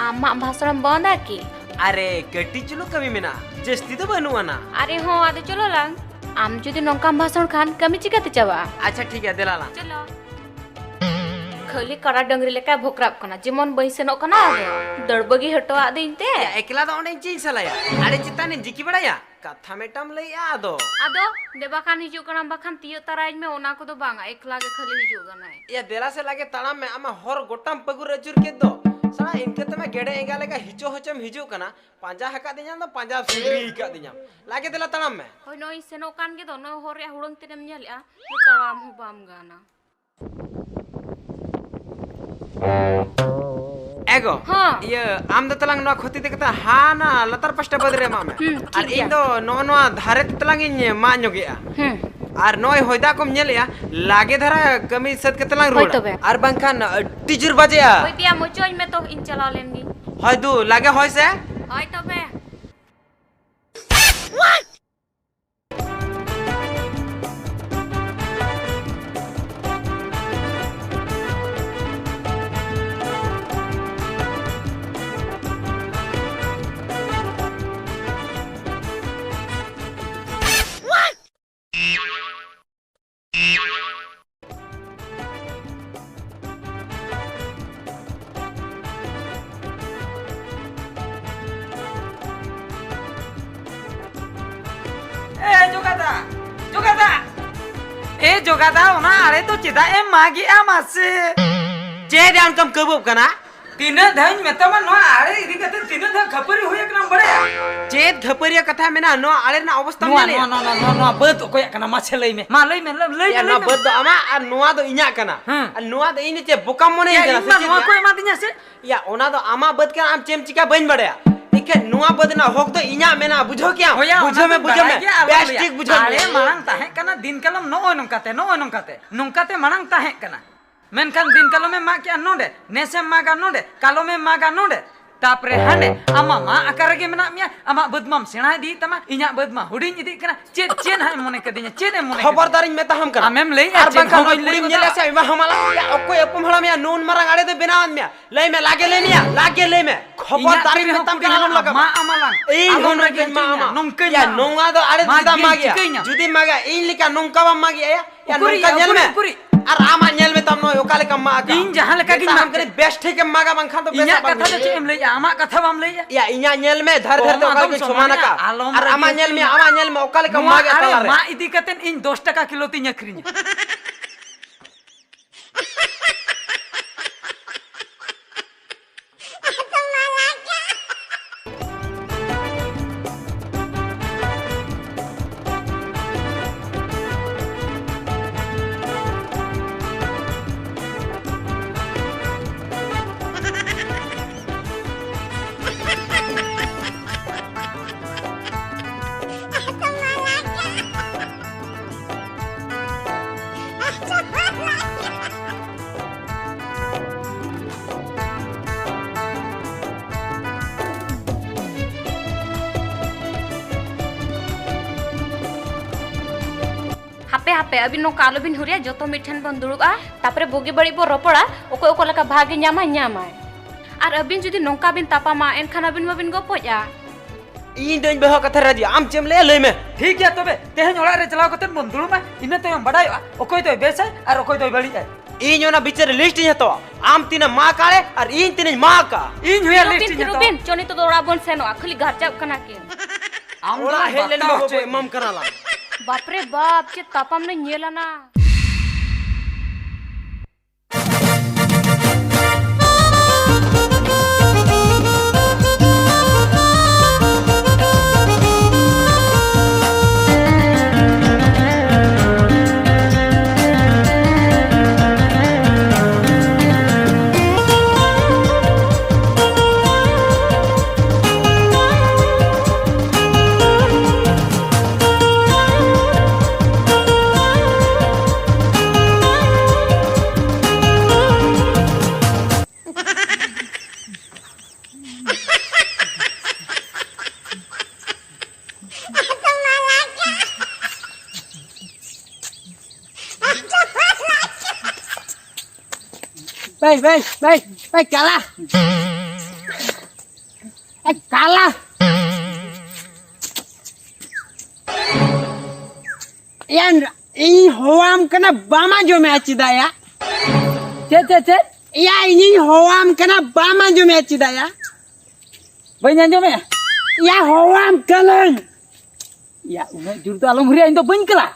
ᱟᱢᱟᱜ ᱵᱷᱟᱥᱚᱬᱮᱢ ᱵᱚᱱᱫᱟ ᱠᱤ? ᱟᱨᱮ, ᱠᱟᱹᱴᱤᱡ ᱪᱩᱞᱩᱝ ᱠᱟᱹᱢᱤ ᱢᱮᱱᱟᱜᱼᱟ, ᱡᱟᱹᱥᱛᱤ ᱫᱚ ᱵᱟᱹᱱᱩᱜ ᱟᱱᱟ᱾ ᱟᱨᱮ ᱦᱚᱸ, ᱟᱫᱚ ᱪᱚᱞᱚ ᱞᱟᱝ᱾ ᱟᱢ ᱡᱩᱫᱤ ᱱᱚᱝᱠᱟᱢ ᱵᱷᱟᱥᱚᱬ ᱠᱷᱟᱱ, ᱠᱟᱹᱢᱤ ᱪᱤᱠᱟᱹᱛᱮ ᱪᱟᱵᱟᱜᱼᱟ? ᱟᱪᱪᱷᱟ, ᱴᱷᱤᱠ ᱜᱮᱭᱟ, ᱫᱮᱞᱟ ᱞᱟᱝ᱾ ᱪᱚᱞᱚ᱾ ᱠᱷᱟᱹᱞᱤ ᱠᱟᱰᱟ ᱰᱟᱹᱝᱨᱤ ᱞᱮᱠᱟᱭ ᱵᱷᱚᱠᱨᱟᱵ ᱠᱟᱱᱟ, ᱡᱮᱢᱚᱱ ᱵᱟᱹᱧ ᱥᱮᱱᱚᱜ ᱠᱟᱱᱟ, ᱟᱫᱚ ᱫᱟᱹᱲ ᱵᱟᱹᱜᱤ ᱦᱚᱴᱚᱣᱟᱫ ᱫᱤᱧ ᱛᱮ᱾ ᱭᱟ, ᱮᱠᱞᱟ ᱫᱚ ᱚᱸᱰᱮᱧ ᱪᱮᱫ ᱤᱧ ᱥᱟᱞᱟᱭᱟ? ᱟᱲᱮ ᱪᱮᱛᱟᱱᱤᱧ ᱡᱤᱠᱤ ᱵᱟᱲᱟᱭᱟ? ᱠᱟᱛᱷᱟ ᱢᱤᱫᱴᱟᱝ ᱞᱟᱹᱭᱮᱜᱼᱟ ᱟᱫᱚ᱾ ᱟᱫᱚ ᱫᱮᱵᱟ ᱠᱷᱟᱱ ᱦᱤᱡᱩᱜ ᱠᱟᱱᱟᱢ, ᱵᱟᱠᱷᱟᱱ ᱛᱤᱭᱳᱜ ᱛᱟᱨᱟᱭᱤᱧ ᱢᱮ, ᱚᱱᱟ ᱠᱚᱫᱚ ᱵᱟᱝᱟ, ᱮᱠᱞᱟ ᱜᱮ ᱠᱷᱟᱹᱞᱤ ᱦᱤᱡᱩᱜ ᱠᱟᱱᱟᱭ᱾ ᱭᱟ, ᱫᱮᱞᱟ ᱥᱮ ᱞᱟᱜᱮ ᱛᱟᱲᱟᱢ ᱢᱮ, ᱟᱢᱟᱜ ᱦᱚᱨ ᱜᱚᱴᱟᱢ ᱯᱟᱹᱜᱩᱨ ᱟᱹᱪᱩᱨ ᱠᱮᱫ ᱫᱚ᱾ ᱥᱟᱞᱟ, ᱤᱱᱠᱟᱹ ᱛᱮᱢᱟ ᱜᱮᱰᱮ ᱮᱸᱜᱟ ᱞᱮᱠᱟ ᱦᱤᱪᱚ ᱦᱚᱪᱚᱢ ᱦᱤᱡᱩᱜ ᱠᱟᱱᱟ, ᱯᱟᱸᱡᱟ ᱟᱠᱟᱫ ᱫᱤᱧᱟᱢ ᱫᱚ ᱯᱟᱸᱡᱟ ᱥᱤᱸᱫᱽᱨᱤ ᱟᱠᱟᱫ ᱫᱤᱧᱟᱢ᱾ ᱞᱟᱜᱮ ᱫᱮᱞᱟ ᱛᱟᱲᱟᱢ ᱢᱮ᱾ ᱦᱳᱭ, ᱱᱚᱜᱼᱚᱭ ᱤᱧ ᱥᱮᱱᱚᱜ ᱠᱟᱱ ᱜᱮ ᱫᱚ, ᱱᱚᱜᱼᱚᱭ ᱦᱚᱨ ᱨᱮᱭᱟᱜ ᱦᱩᱲᱟᱹᱝ ᱛᱤᱱᱟᱹᱜ ᱮᱢ ᱧᱮᱞᱮᱜᱼᱟ, ᱛᱟᱲᱟᱢ ᱦᱚᱸ ᱵᱟᱢ ᱜᱟᱱᱟ᱾ ᱮᱜᱳ, ᱦᱚᱸ᱾ ᱤᱭᱟᱹ, ᱟᱢ ᱫᱚ ᱛᱟᱞᱟᱝ ᱱᱚᱣᱟ ᱠᱷᱚᱛᱤ ᱛᱮᱜᱮ ᱛᱟ ᱦᱟᱱᱟ ᱞᱟᱛᱟᱨ ᱯᱟᱥᱴᱟ ᱵᱟᱹᱫᱽ ᱨᱮ ᱮᱢᱟᱜ ᱢᱮ᱾ ᱦᱩᱸ, ᱴᱷᱤᱠ ᱟᱨ ᱜᱮᱭᱟ᱾ ᱤᱧ ᱫᱚ ᱱᱚᱜᱼᱚ ᱱᱚᱣᱟ ᱫᱷᱟᱨᱮ ᱛᱮ ᱛᱟᱞᱟᱝ ᱤᱧ ᱢᱟᱜ ᱧᱚᱜᱮᱜᱼᱟ᱾ ᱦᱩᱸ᱾ ᱟᱨ ᱱᱚᱜᱼᱚᱭ ᱦᱚᱭ ᱫᱟᱜ ᱠᱚᱢ ᱧᱮᱞᱮᱜᱼᱟ, ᱞᱟᱜᱮ ᱫᱷᱟᱨᱟ ᱠᱟᱹᱢᱤ ᱥᱟᱹᱛ ᱠᱟᱛᱮ ᱞᱟᱝ ᱦᱳᱭ ᱨᱩᱣᱟᱹᱲᱟ᱾ ᱛᱚᱵᱮ᱾ ᱟᱨ ᱵᱟᱝᱠᱷᱟᱱ ᱟᱹᱰᱤ ᱡᱳᱨ ᱵᱟᱡᱮᱜᱼᱟ᱾ ᱦᱳᱭ ᱫᱮᱭᱟ, ᱢᱚᱪᱚᱧ ᱢᱮ ᱛᱚ, ᱤᱧ ᱪᱟᱞᱟᱣ ᱞᱮᱱ ᱜᱤᱧ᱾ ᱦᱳᱭ ᱫᱩ, ᱞᱟᱜᱮ ᱦᱚᱭ ᱥᱮ᱾ ᱦᱳᱭ ᱛᱚᱵᱮ᱾ ᱮ ᱡᱚᱜᱟᱫᱟ, ᱡᱚᱜᱟᱫᱟ, ᱮ ᱡᱚᱜᱟᱫᱟ, ᱚᱱᱟ ᱟᱲᱮ ᱫᱚ ᱪᱮᱫᱟᱜ ᱮᱢ ᱢᱟᱜᱮᱜᱼᱟ ᱢᱟᱥᱮ? ᱪᱮᱫ ᱭᱟ ᱚᱱᱠᱟᱢ ᱠᱟᱹᱣᱵᱟᱹᱜ ᱠᱟᱱᱟ? ᱛᱤᱱᱟᱹᱜ ᱫᱷᱟᱣᱤᱧ ᱢᱮᱛᱟᱢᱟ, ᱱᱚᱣᱟ ᱟᱲᱮ ᱤᱫᱤ ᱠᱟᱛᱮ ᱛᱤᱱᱟᱹᱜ ᱫᱷᱟᱣ ᱠᱷᱟᱹᱯᱟᱹᱨᱤ ᱦᱩᱭ ᱟᱠᱟᱱᱟ, ᱵᱟᱲᱟᱭᱟ? ᱪᱮᱫ ᱠᱷᱟᱹᱯᱟᱹᱨᱤᱭᱟᱹ ᱠᱟᱛᱷᱟ ᱢᱮᱱᱟᱜᱼᱟ? ᱱᱚᱣᱟ ᱟᱲᱮ ᱨᱮᱱᱟᱜ ᱚᱵᱚᱥᱛᱟ ᱱᱚᱣᱟ, ᱧᱮᱞᱮᱜᱼᱟ? ᱱᱚᱣᱟ, ᱱᱚᱣᱟ, ᱱᱚᱣᱟ, ᱱᱚᱣᱟ ᱵᱟᱹᱫᱽ ᱚᱠᱚᱭᱟᱜ ᱠᱟᱱᱟ? ᱢᱟᱥᱮ ᱞᱟᱹᱭ ᱢᱮ, ᱢᱟ ᱞᱟᱹᱭ ᱢᱮ, ᱞᱟᱹᱭ ᱢᱮ, ᱭᱟ, ᱞᱟᱹᱭ ᱱᱚᱣᱟ ᱢᱮ᱾ ᱵᱟᱹᱫᱽ ᱫᱚ ᱟᱢᱟᱜ ᱟᱨ ᱱᱚᱣᱟ ᱫᱚ ᱤᱧᱟᱜ ᱠᱟᱱᱟ᱾ ᱦᱮᱸ᱾ ᱟᱨ ᱱᱚᱣᱟ ᱫᱚ ᱤᱧ ᱫᱚ ᱪᱮᱫ ᱵᱚᱠᱟᱢ ᱢᱚᱱᱮᱧ ᱭᱟ, ᱠᱟᱱᱟ ᱤᱧ ᱥᱮ ᱢᱟ ᱪᱮᱫ ᱱᱚᱣᱟ ᱭᱟ? ᱠᱚ ᱮᱢᱟᱫᱤᱧᱟ ᱥᱮ? ᱭᱟ, ᱚᱱᱟ ᱫᱚ ᱟᱢᱟᱜ ᱵᱟᱹᱫᱽ ᱠᱟᱱᱟ, ᱟᱢ ᱪᱮᱫ ᱮᱢ ᱪᱤᱠᱟ ᱵᱟᱹᱧ ᱵᱟᱲᱟᱭᱟ᱾ ᱮᱱᱠᱷᱟᱱ ᱱᱚᱣᱟ ᱵᱟᱹᱫᱽ ᱨᱮᱱᱟᱜ ᱦᱚᱠ ᱫᱚ ᱤᱧᱟᱜ ᱢᱮᱱᱟᱜᱼᱟ, ᱵᱩᱡᱷᱟᱹᱣ ᱠᱮᱜᱼᱟᱢ? ᱦᱳᱭᱟ, ᱚᱱᱟ ᱵᱩᱡᱷᱟᱹᱣ ᱢᱮ, ᱫᱚᱧ ᱵᱩᱡᱷᱟᱹᱣ ᱵᱟᱲᱟᱭ ᱢᱮ᱾ ᱜᱮᱭᱟ, ᱟᱞᱚᱢ ᱵᱮᱥ ᱞᱟᱹᱭᱟ᱾ ᱴᱷᱤᱠ ᱵᱩᱡᱷᱟᱹᱣ ᱢᱮ᱾ ᱟᱲᱮ ᱢᱟᱲᱟᱝ ᱛᱟᱦᱮᱸ ᱠᱟᱱᱟ ᱫᱤᱱ ᱠᱟᱞᱚᱢ ᱱᱚᱜᱼᱚᱭ ᱱᱚᱝᱠᱟᱛᱮ, ᱱᱚᱜᱼᱚᱭ ᱱᱚᱝᱠᱟᱛᱮ, ᱱᱚᱝᱠᱟᱛᱮ ᱢᱟᱲᱟᱝ ᱛᱟᱦᱮᱸ ᱠᱟᱱᱟ᱾ ᱢᱮᱱᱠᱷᱟᱱ ᱫᱤᱱ ᱠᱟᱞᱚᱢᱮᱢ ᱢᱟᱜ ᱠᱮᱜᱼᱟ ᱱᱚᱰᱮ, ᱱᱮᱥᱮᱢ ᱢᱟᱜᱟ ᱱᱚᱰᱮ, ᱠᱟᱞᱚᱢᱮᱢ ᱢᱟᱜᱟ ᱱᱚᱰᱮ, ᱛᱟᱯᱚᱨᱮ ᱦᱟᱸᱰᱮ᱾ ᱟᱢᱟᱜ ᱢᱟᱜ ᱟᱠᱟ ᱨᱮᱜᱮ ᱢᱮᱱᱟᱜ ᱢᱮᱭᱟ, ᱟᱢᱟᱜ ᱵᱟᱹᱫᱽ ᱢᱟᱢ ᱥᱮᱬᱟ ᱤᱫᱤᱭᱮᱫ ᱛᱟᱢᱟ, ᱤᱧᱟᱜ ᱵᱟᱹᱫᱽ ᱢᱟ ᱦᱩᱰᱤᱧ ᱤᱫᱤᱜ ᱠᱟᱱᱟ᱾ ᱪᱮᱫ, ᱪᱮᱫ ᱦᱟᱸᱜ ᱮᱢ ᱢᱚᱱᱮ ᱠᱟᱫᱤᱧᱟ, ᱪᱮᱫ ᱮᱢ ᱢᱚᱱᱮ ᱠᱟᱫᱤᱧᱟ? ᱠᱷᱚᱵᱚᱨᱫᱟᱨᱤᱧ ᱢᱮᱛᱟᱢ ᱠᱟᱱᱟ᱾ ᱟᱢᱮᱢ ᱞᱟᱹᱭᱮᱜᱼᱟ, ᱟᱨ ᱪᱮᱫ ᱵᱟᱝᱠᱷᱟᱱ ᱦᱚᱸ ᱱᱚᱣᱟ ᱵᱟᱹᱧ ᱞᱟᱹᱭ ᱠᱩᱲᱤᱢ ᱧᱮᱞᱮᱭᱟ ᱠᱟᱫᱟ᱾ ᱥᱮ, ᱟᱭᱢᱟ ᱦᱟᱢᱟᱞᱟ᱾ ᱭᱟ, ᱚᱠᱚᱭ ᱚᱯᱚᱢ ᱦᱟᱲᱟᱢᱮᱭᱟ, ᱱᱩᱱ ᱢᱟᱨᱟᱝ ᱟᱲᱮ ᱫᱚᱭ ᱵᱮᱱᱟᱣᱟᱫ ᱢᱮᱭᱟ? ᱞᱟᱹᱭ ᱢᱮ, ᱞᱟᱜᱮ ᱞᱟᱹᱭ ᱢᱮᱭᱟ, ᱞᱟᱜᱮ ᱞᱟᱹᱭ ᱢᱮ᱾ ᱤᱧᱟᱜ ᱠᱷᱚᱵᱚᱨᱫᱟᱨᱤᱧ ᱠᱩᱲᱤ ᱦᱚᱸ ᱢᱮᱛᱟᱢ ᱠᱩᱲᱤ ᱠᱟᱱᱟ, ᱦᱚᱸ ᱟᱞᱚᱢ ᱞᱟᱜᱟᱣᱟ᱾ ᱢᱟ ᱟᱢᱟᱞᱟᱝ᱾ ᱤᱧ ᱟᱞᱚᱢ ᱦᱚᱸ ᱨᱟᱹᱜᱤ ᱱᱚᱝᱠᱟᱧ ᱢᱟ ᱦᱚᱪᱚᱧᱟ, ᱟᱢᱟ᱾ ᱱᱚᱝᱠᱟᱧ ᱭᱟ, ᱢᱟ ᱟᱢᱟ᱾ ᱱᱚᱣᱟ ᱫᱚ ᱟᱲᱮ ᱢᱟ ᱪᱮᱫᱟᱜ ᱪᱮᱫ ᱢᱟᱜᱮᱭᱟ? ᱪᱤᱠᱟᱹᱧᱟ? ᱡᱩᱫᱤ ᱢᱟᱜᱟ, ᱤᱧ ᱞᱮᱠᱟ ᱱᱚᱝᱠᱟ ᱵᱟᱢ ᱢᱟᱜᱮᱭᱟ, ᱭᱟ? ᱭᱟ, ᱩᱠᱩᱨᱤᱡ, ᱱᱚᱝᱠᱟ ᱧᱮᱞ ᱩᱠᱩᱨᱤᱡ, ᱢᱮ᱾ ᱩᱠᱩᱨᱤᱡ᱾ ᱟᱨ ᱟᱢᱟᱜ ᱧᱮᱞ ᱢᱮ ᱛᱟᱢ ᱱᱚᱜᱼᱚᱭ ᱚᱠᱟ ᱞᱮᱠᱟᱢ ᱢᱟᱜ ᱟᱠᱟᱫ᱾ ᱤᱧ ᱡᱟᱦᱟᱸ ᱞᱮᱠᱟ ᱜᱤᱧ ᱢᱮᱛᱟᱢ ᱢᱟᱜ ᱠᱟᱹᱱᱟᱹᱧ ᱠᱮᱫ᱾ ᱵᱮᱥ ᱴᱷᱤᱠ ᱮᱢ ᱢᱟᱜᱟ, ᱵᱟᱝᱠᱷᱟᱱ ᱫᱚ ᱵᱮᱥᱟᱜ ᱤᱧᱟᱹᱜ ᱵᱟᱝ ᱠᱟᱛᱷᱟ ᱫᱚ ᱦᱩᱭᱩᱜᱼᱟ᱾ ᱪᱮᱫ ᱮᱢ ᱞᱟᱹᱭᱮᱜᱼᱟ? ᱟᱢᱟᱜ ᱠᱟᱛᱷᱟ ᱵᱟᱢ ᱞᱟᱹᱭᱮᱜᱼᱟ? ᱭᱟ, ᱤᱧᱟᱹᱜ ᱧᱮᱞ ᱢᱮ, ᱫᱷᱟᱨᱮ ᱫᱷᱟᱨᱮ ᱛᱮ ᱚᱠᱟ ᱞᱮᱠᱟᱧ ᱥᱚᱢᱟᱱ ᱟᱠᱟᱫ᱾ ᱟᱞᱚᱢ ᱟᱨ ᱟᱢᱟᱜ ᱧᱮᱞ ᱢᱮ, ᱟᱢᱟᱜ ᱧᱮᱞ ᱢᱮ, ᱚᱠᱟ ᱞᱮᱠᱟᱢ ᱱᱚᱣᱟ ᱢᱟᱜᱮᱫ ᱟᱨᱮ ᱛᱟᱞᱟᱨᱮ᱾ ᱢᱟᱜ ᱤᱫᱤ ᱠᱟᱛᱮ ᱤᱧ ᱫᱚᱥ ᱴᱟᱠᱟ ᱠᱤᱞᱳ ᱛᱤᱧ ᱟᱹᱠᱷᱨᱤᱧᱟ᱾ ᱦᱟᱯᱮ, ᱦᱟᱯᱮ, ᱟᱹᱵᱤᱱ ᱱᱚᱝᱠᱟ ᱟᱞᱚᱵᱤᱱ ᱦᱩᱨᱤᱭᱟ, ᱡᱚᱛᱚ ᱢᱤᱫ ᱴᱷᱮᱱ ᱵᱚᱱ ᱫᱩᱲᱩᱵᱼᱟ, ᱛᱟᱯᱚᱨᱮ ᱵᱩᱜᱤ ᱵᱟᱹᱲᱤᱡ ᱵᱚᱱ ᱨᱚᱯᱚᱲᱟ, ᱚᱠᱚᱭ ᱚᱠᱟ ᱞᱮᱠᱟ ᱵᱷᱟᱜᱽ ᱮ ᱧᱟᱢᱟ, ᱧᱟᱢᱟᱭ᱾ ᱟᱨ ᱟᱹᱵᱤᱱ ᱡᱩᱫᱤ ᱱᱚᱝᱠᱟ ᱵᱤᱱ ᱛᱟᱯᱟᱢᱟ, ᱮᱱᱠᱷᱟᱱ ᱟᱹᱵᱤᱱ ᱢᱟᱵᱤᱱ ᱜᱚᱯᱚᱡᱼᱟ᱾ ᱤᱧ ᱫᱚᱧ ᱵᱟᱹᱦᱩ ᱠᱟᱛᱷᱟ ᱨᱮ ᱨᱟᱡᱤ, ᱟᱢ ᱪᱮᱫ ᱮᱢ ᱞᱟᱹᱭᱟ ᱞᱟᱹᱭ ᱢᱮ᱾ ᱴᱷᱤᱠ ᱜᱮᱭᱟ, ᱛᱚᱵᱮ ᱛᱮᱦᱮᱧ ᱚᱲᱟᱜ ᱨᱮ ᱪᱟᱞᱟᱣ ᱠᱟᱛᱮ ᱵᱚᱱ ᱫᱩᱲᱩᱵᱟ, ᱤᱱᱟᱹ ᱛᱟᱭᱚᱢ ᱵᱟᱰᱟᱭᱚᱜᱼᱟ ᱚᱠᱚᱭ ᱫᱚᱭ ᱵᱮᱥᱟᱭ ᱟᱨ ᱚᱠᱚᱭ ᱫᱚᱭ ᱵᱟᱹᱲᱤᱡᱼᱟᱭ᱾ ᱤᱧ ᱚᱱᱟ ᱵᱤᱪᱟᱹᱨ ᱨᱮ ᱞᱤᱥᱴ ᱤᱧ ᱦᱟᱛᱟᱣᱟ, ᱟᱢ ᱛᱤᱱᱟᱹᱜ ᱢᱟᱜ ᱟᱲᱮ ᱟᱨ ᱤᱧ ᱛᱤᱱᱟᱹᱜ ᱢᱟᱜ ᱠᱟ᱾ ᱤᱧ ᱦᱚᱸᱭᱟ ᱞᱤᱥᱴ ᱨᱩᱵᱤᱱ, ᱤᱧ ᱦᱟᱛᱟᱣᱟ᱾ ᱨᱩᱵᱤᱱ, ᱪᱚ ᱱᱤᱛᱚᱜ ᱫᱚ ᱚᱲᱟᱜ ᱵᱚᱱ ᱥᱮᱱᱚᱜᱼᱟ, ᱠᱷᱟᱹᱞᱤ ᱜᱷᱟᱨᱪᱟᱜ ᱠᱟᱱᱟ ᱠᱤᱱ᱾ ᱟᱢ ᱫᱚ ᱚᱲᱟᱜ ᱦᱮᱡ ᱞᱮᱱ ᱵᱟᱛᱟᱣ ᱜᱮ ᱵᱟᱹᱵᱩ ᱦᱚᱪᱚᱭᱮᱫ ᱮᱢᱟᱢ ᱠᱟᱱᱟ ᱞᱟᱝ᱾ ᱵᱟᱯᱨᱮ ᱵᱟᱯ, ᱪᱮᱫ ᱛᱟᱯᱟᱢ ᱞᱮ ᱧᱮᱞ ᱟᱱᱟ᱾ ᱵᱟᱭ, ᱵᱟᱭ, ᱵᱟᱭ, ᱵᱟᱭ, ᱠᱟᱞᱟ᱾ ᱮ, ᱠᱟᱞᱟ᱾ ᱮᱭᱟᱱ ᱤᱧ ᱦᱚᱦᱚᱣᱟᱢ ᱠᱟᱱᱟ, ᱵᱟᱢ ᱟᱸᱡᱚᱢᱮᱜᱼᱟ ᱪᱮᱫᱟᱜ ᱭᱟ? ᱪᱮᱫ, ᱪᱮᱫ, ᱪᱮᱫ? ᱭᱟ, ᱤᱧᱤᱧ ᱦᱚᱦᱚᱣᱟᱢ ᱠᱟᱱᱟ, ᱵᱟᱢ ᱟᱸᱡᱚᱢᱮᱜᱼᱟ ᱪᱮᱫᱟᱜ ᱭᱟ? ᱵᱟᱹᱧ ᱟᱸᱡᱚᱢᱮᱜᱼᱟ᱾ ᱭᱟ, ᱦᱚᱦᱚᱣᱟᱢ ᱠᱟᱹᱱᱟᱹᱧ᱾ ᱭᱟ, ᱩᱱᱟᱹᱜ ᱡᱳᱨ ᱫᱚ ᱟᱞᱚᱢ ᱦᱩᱨᱤᱭᱟ, ᱤᱧ ᱫᱚ ᱵᱟᱹᱧ ᱠᱟᱞᱟ᱾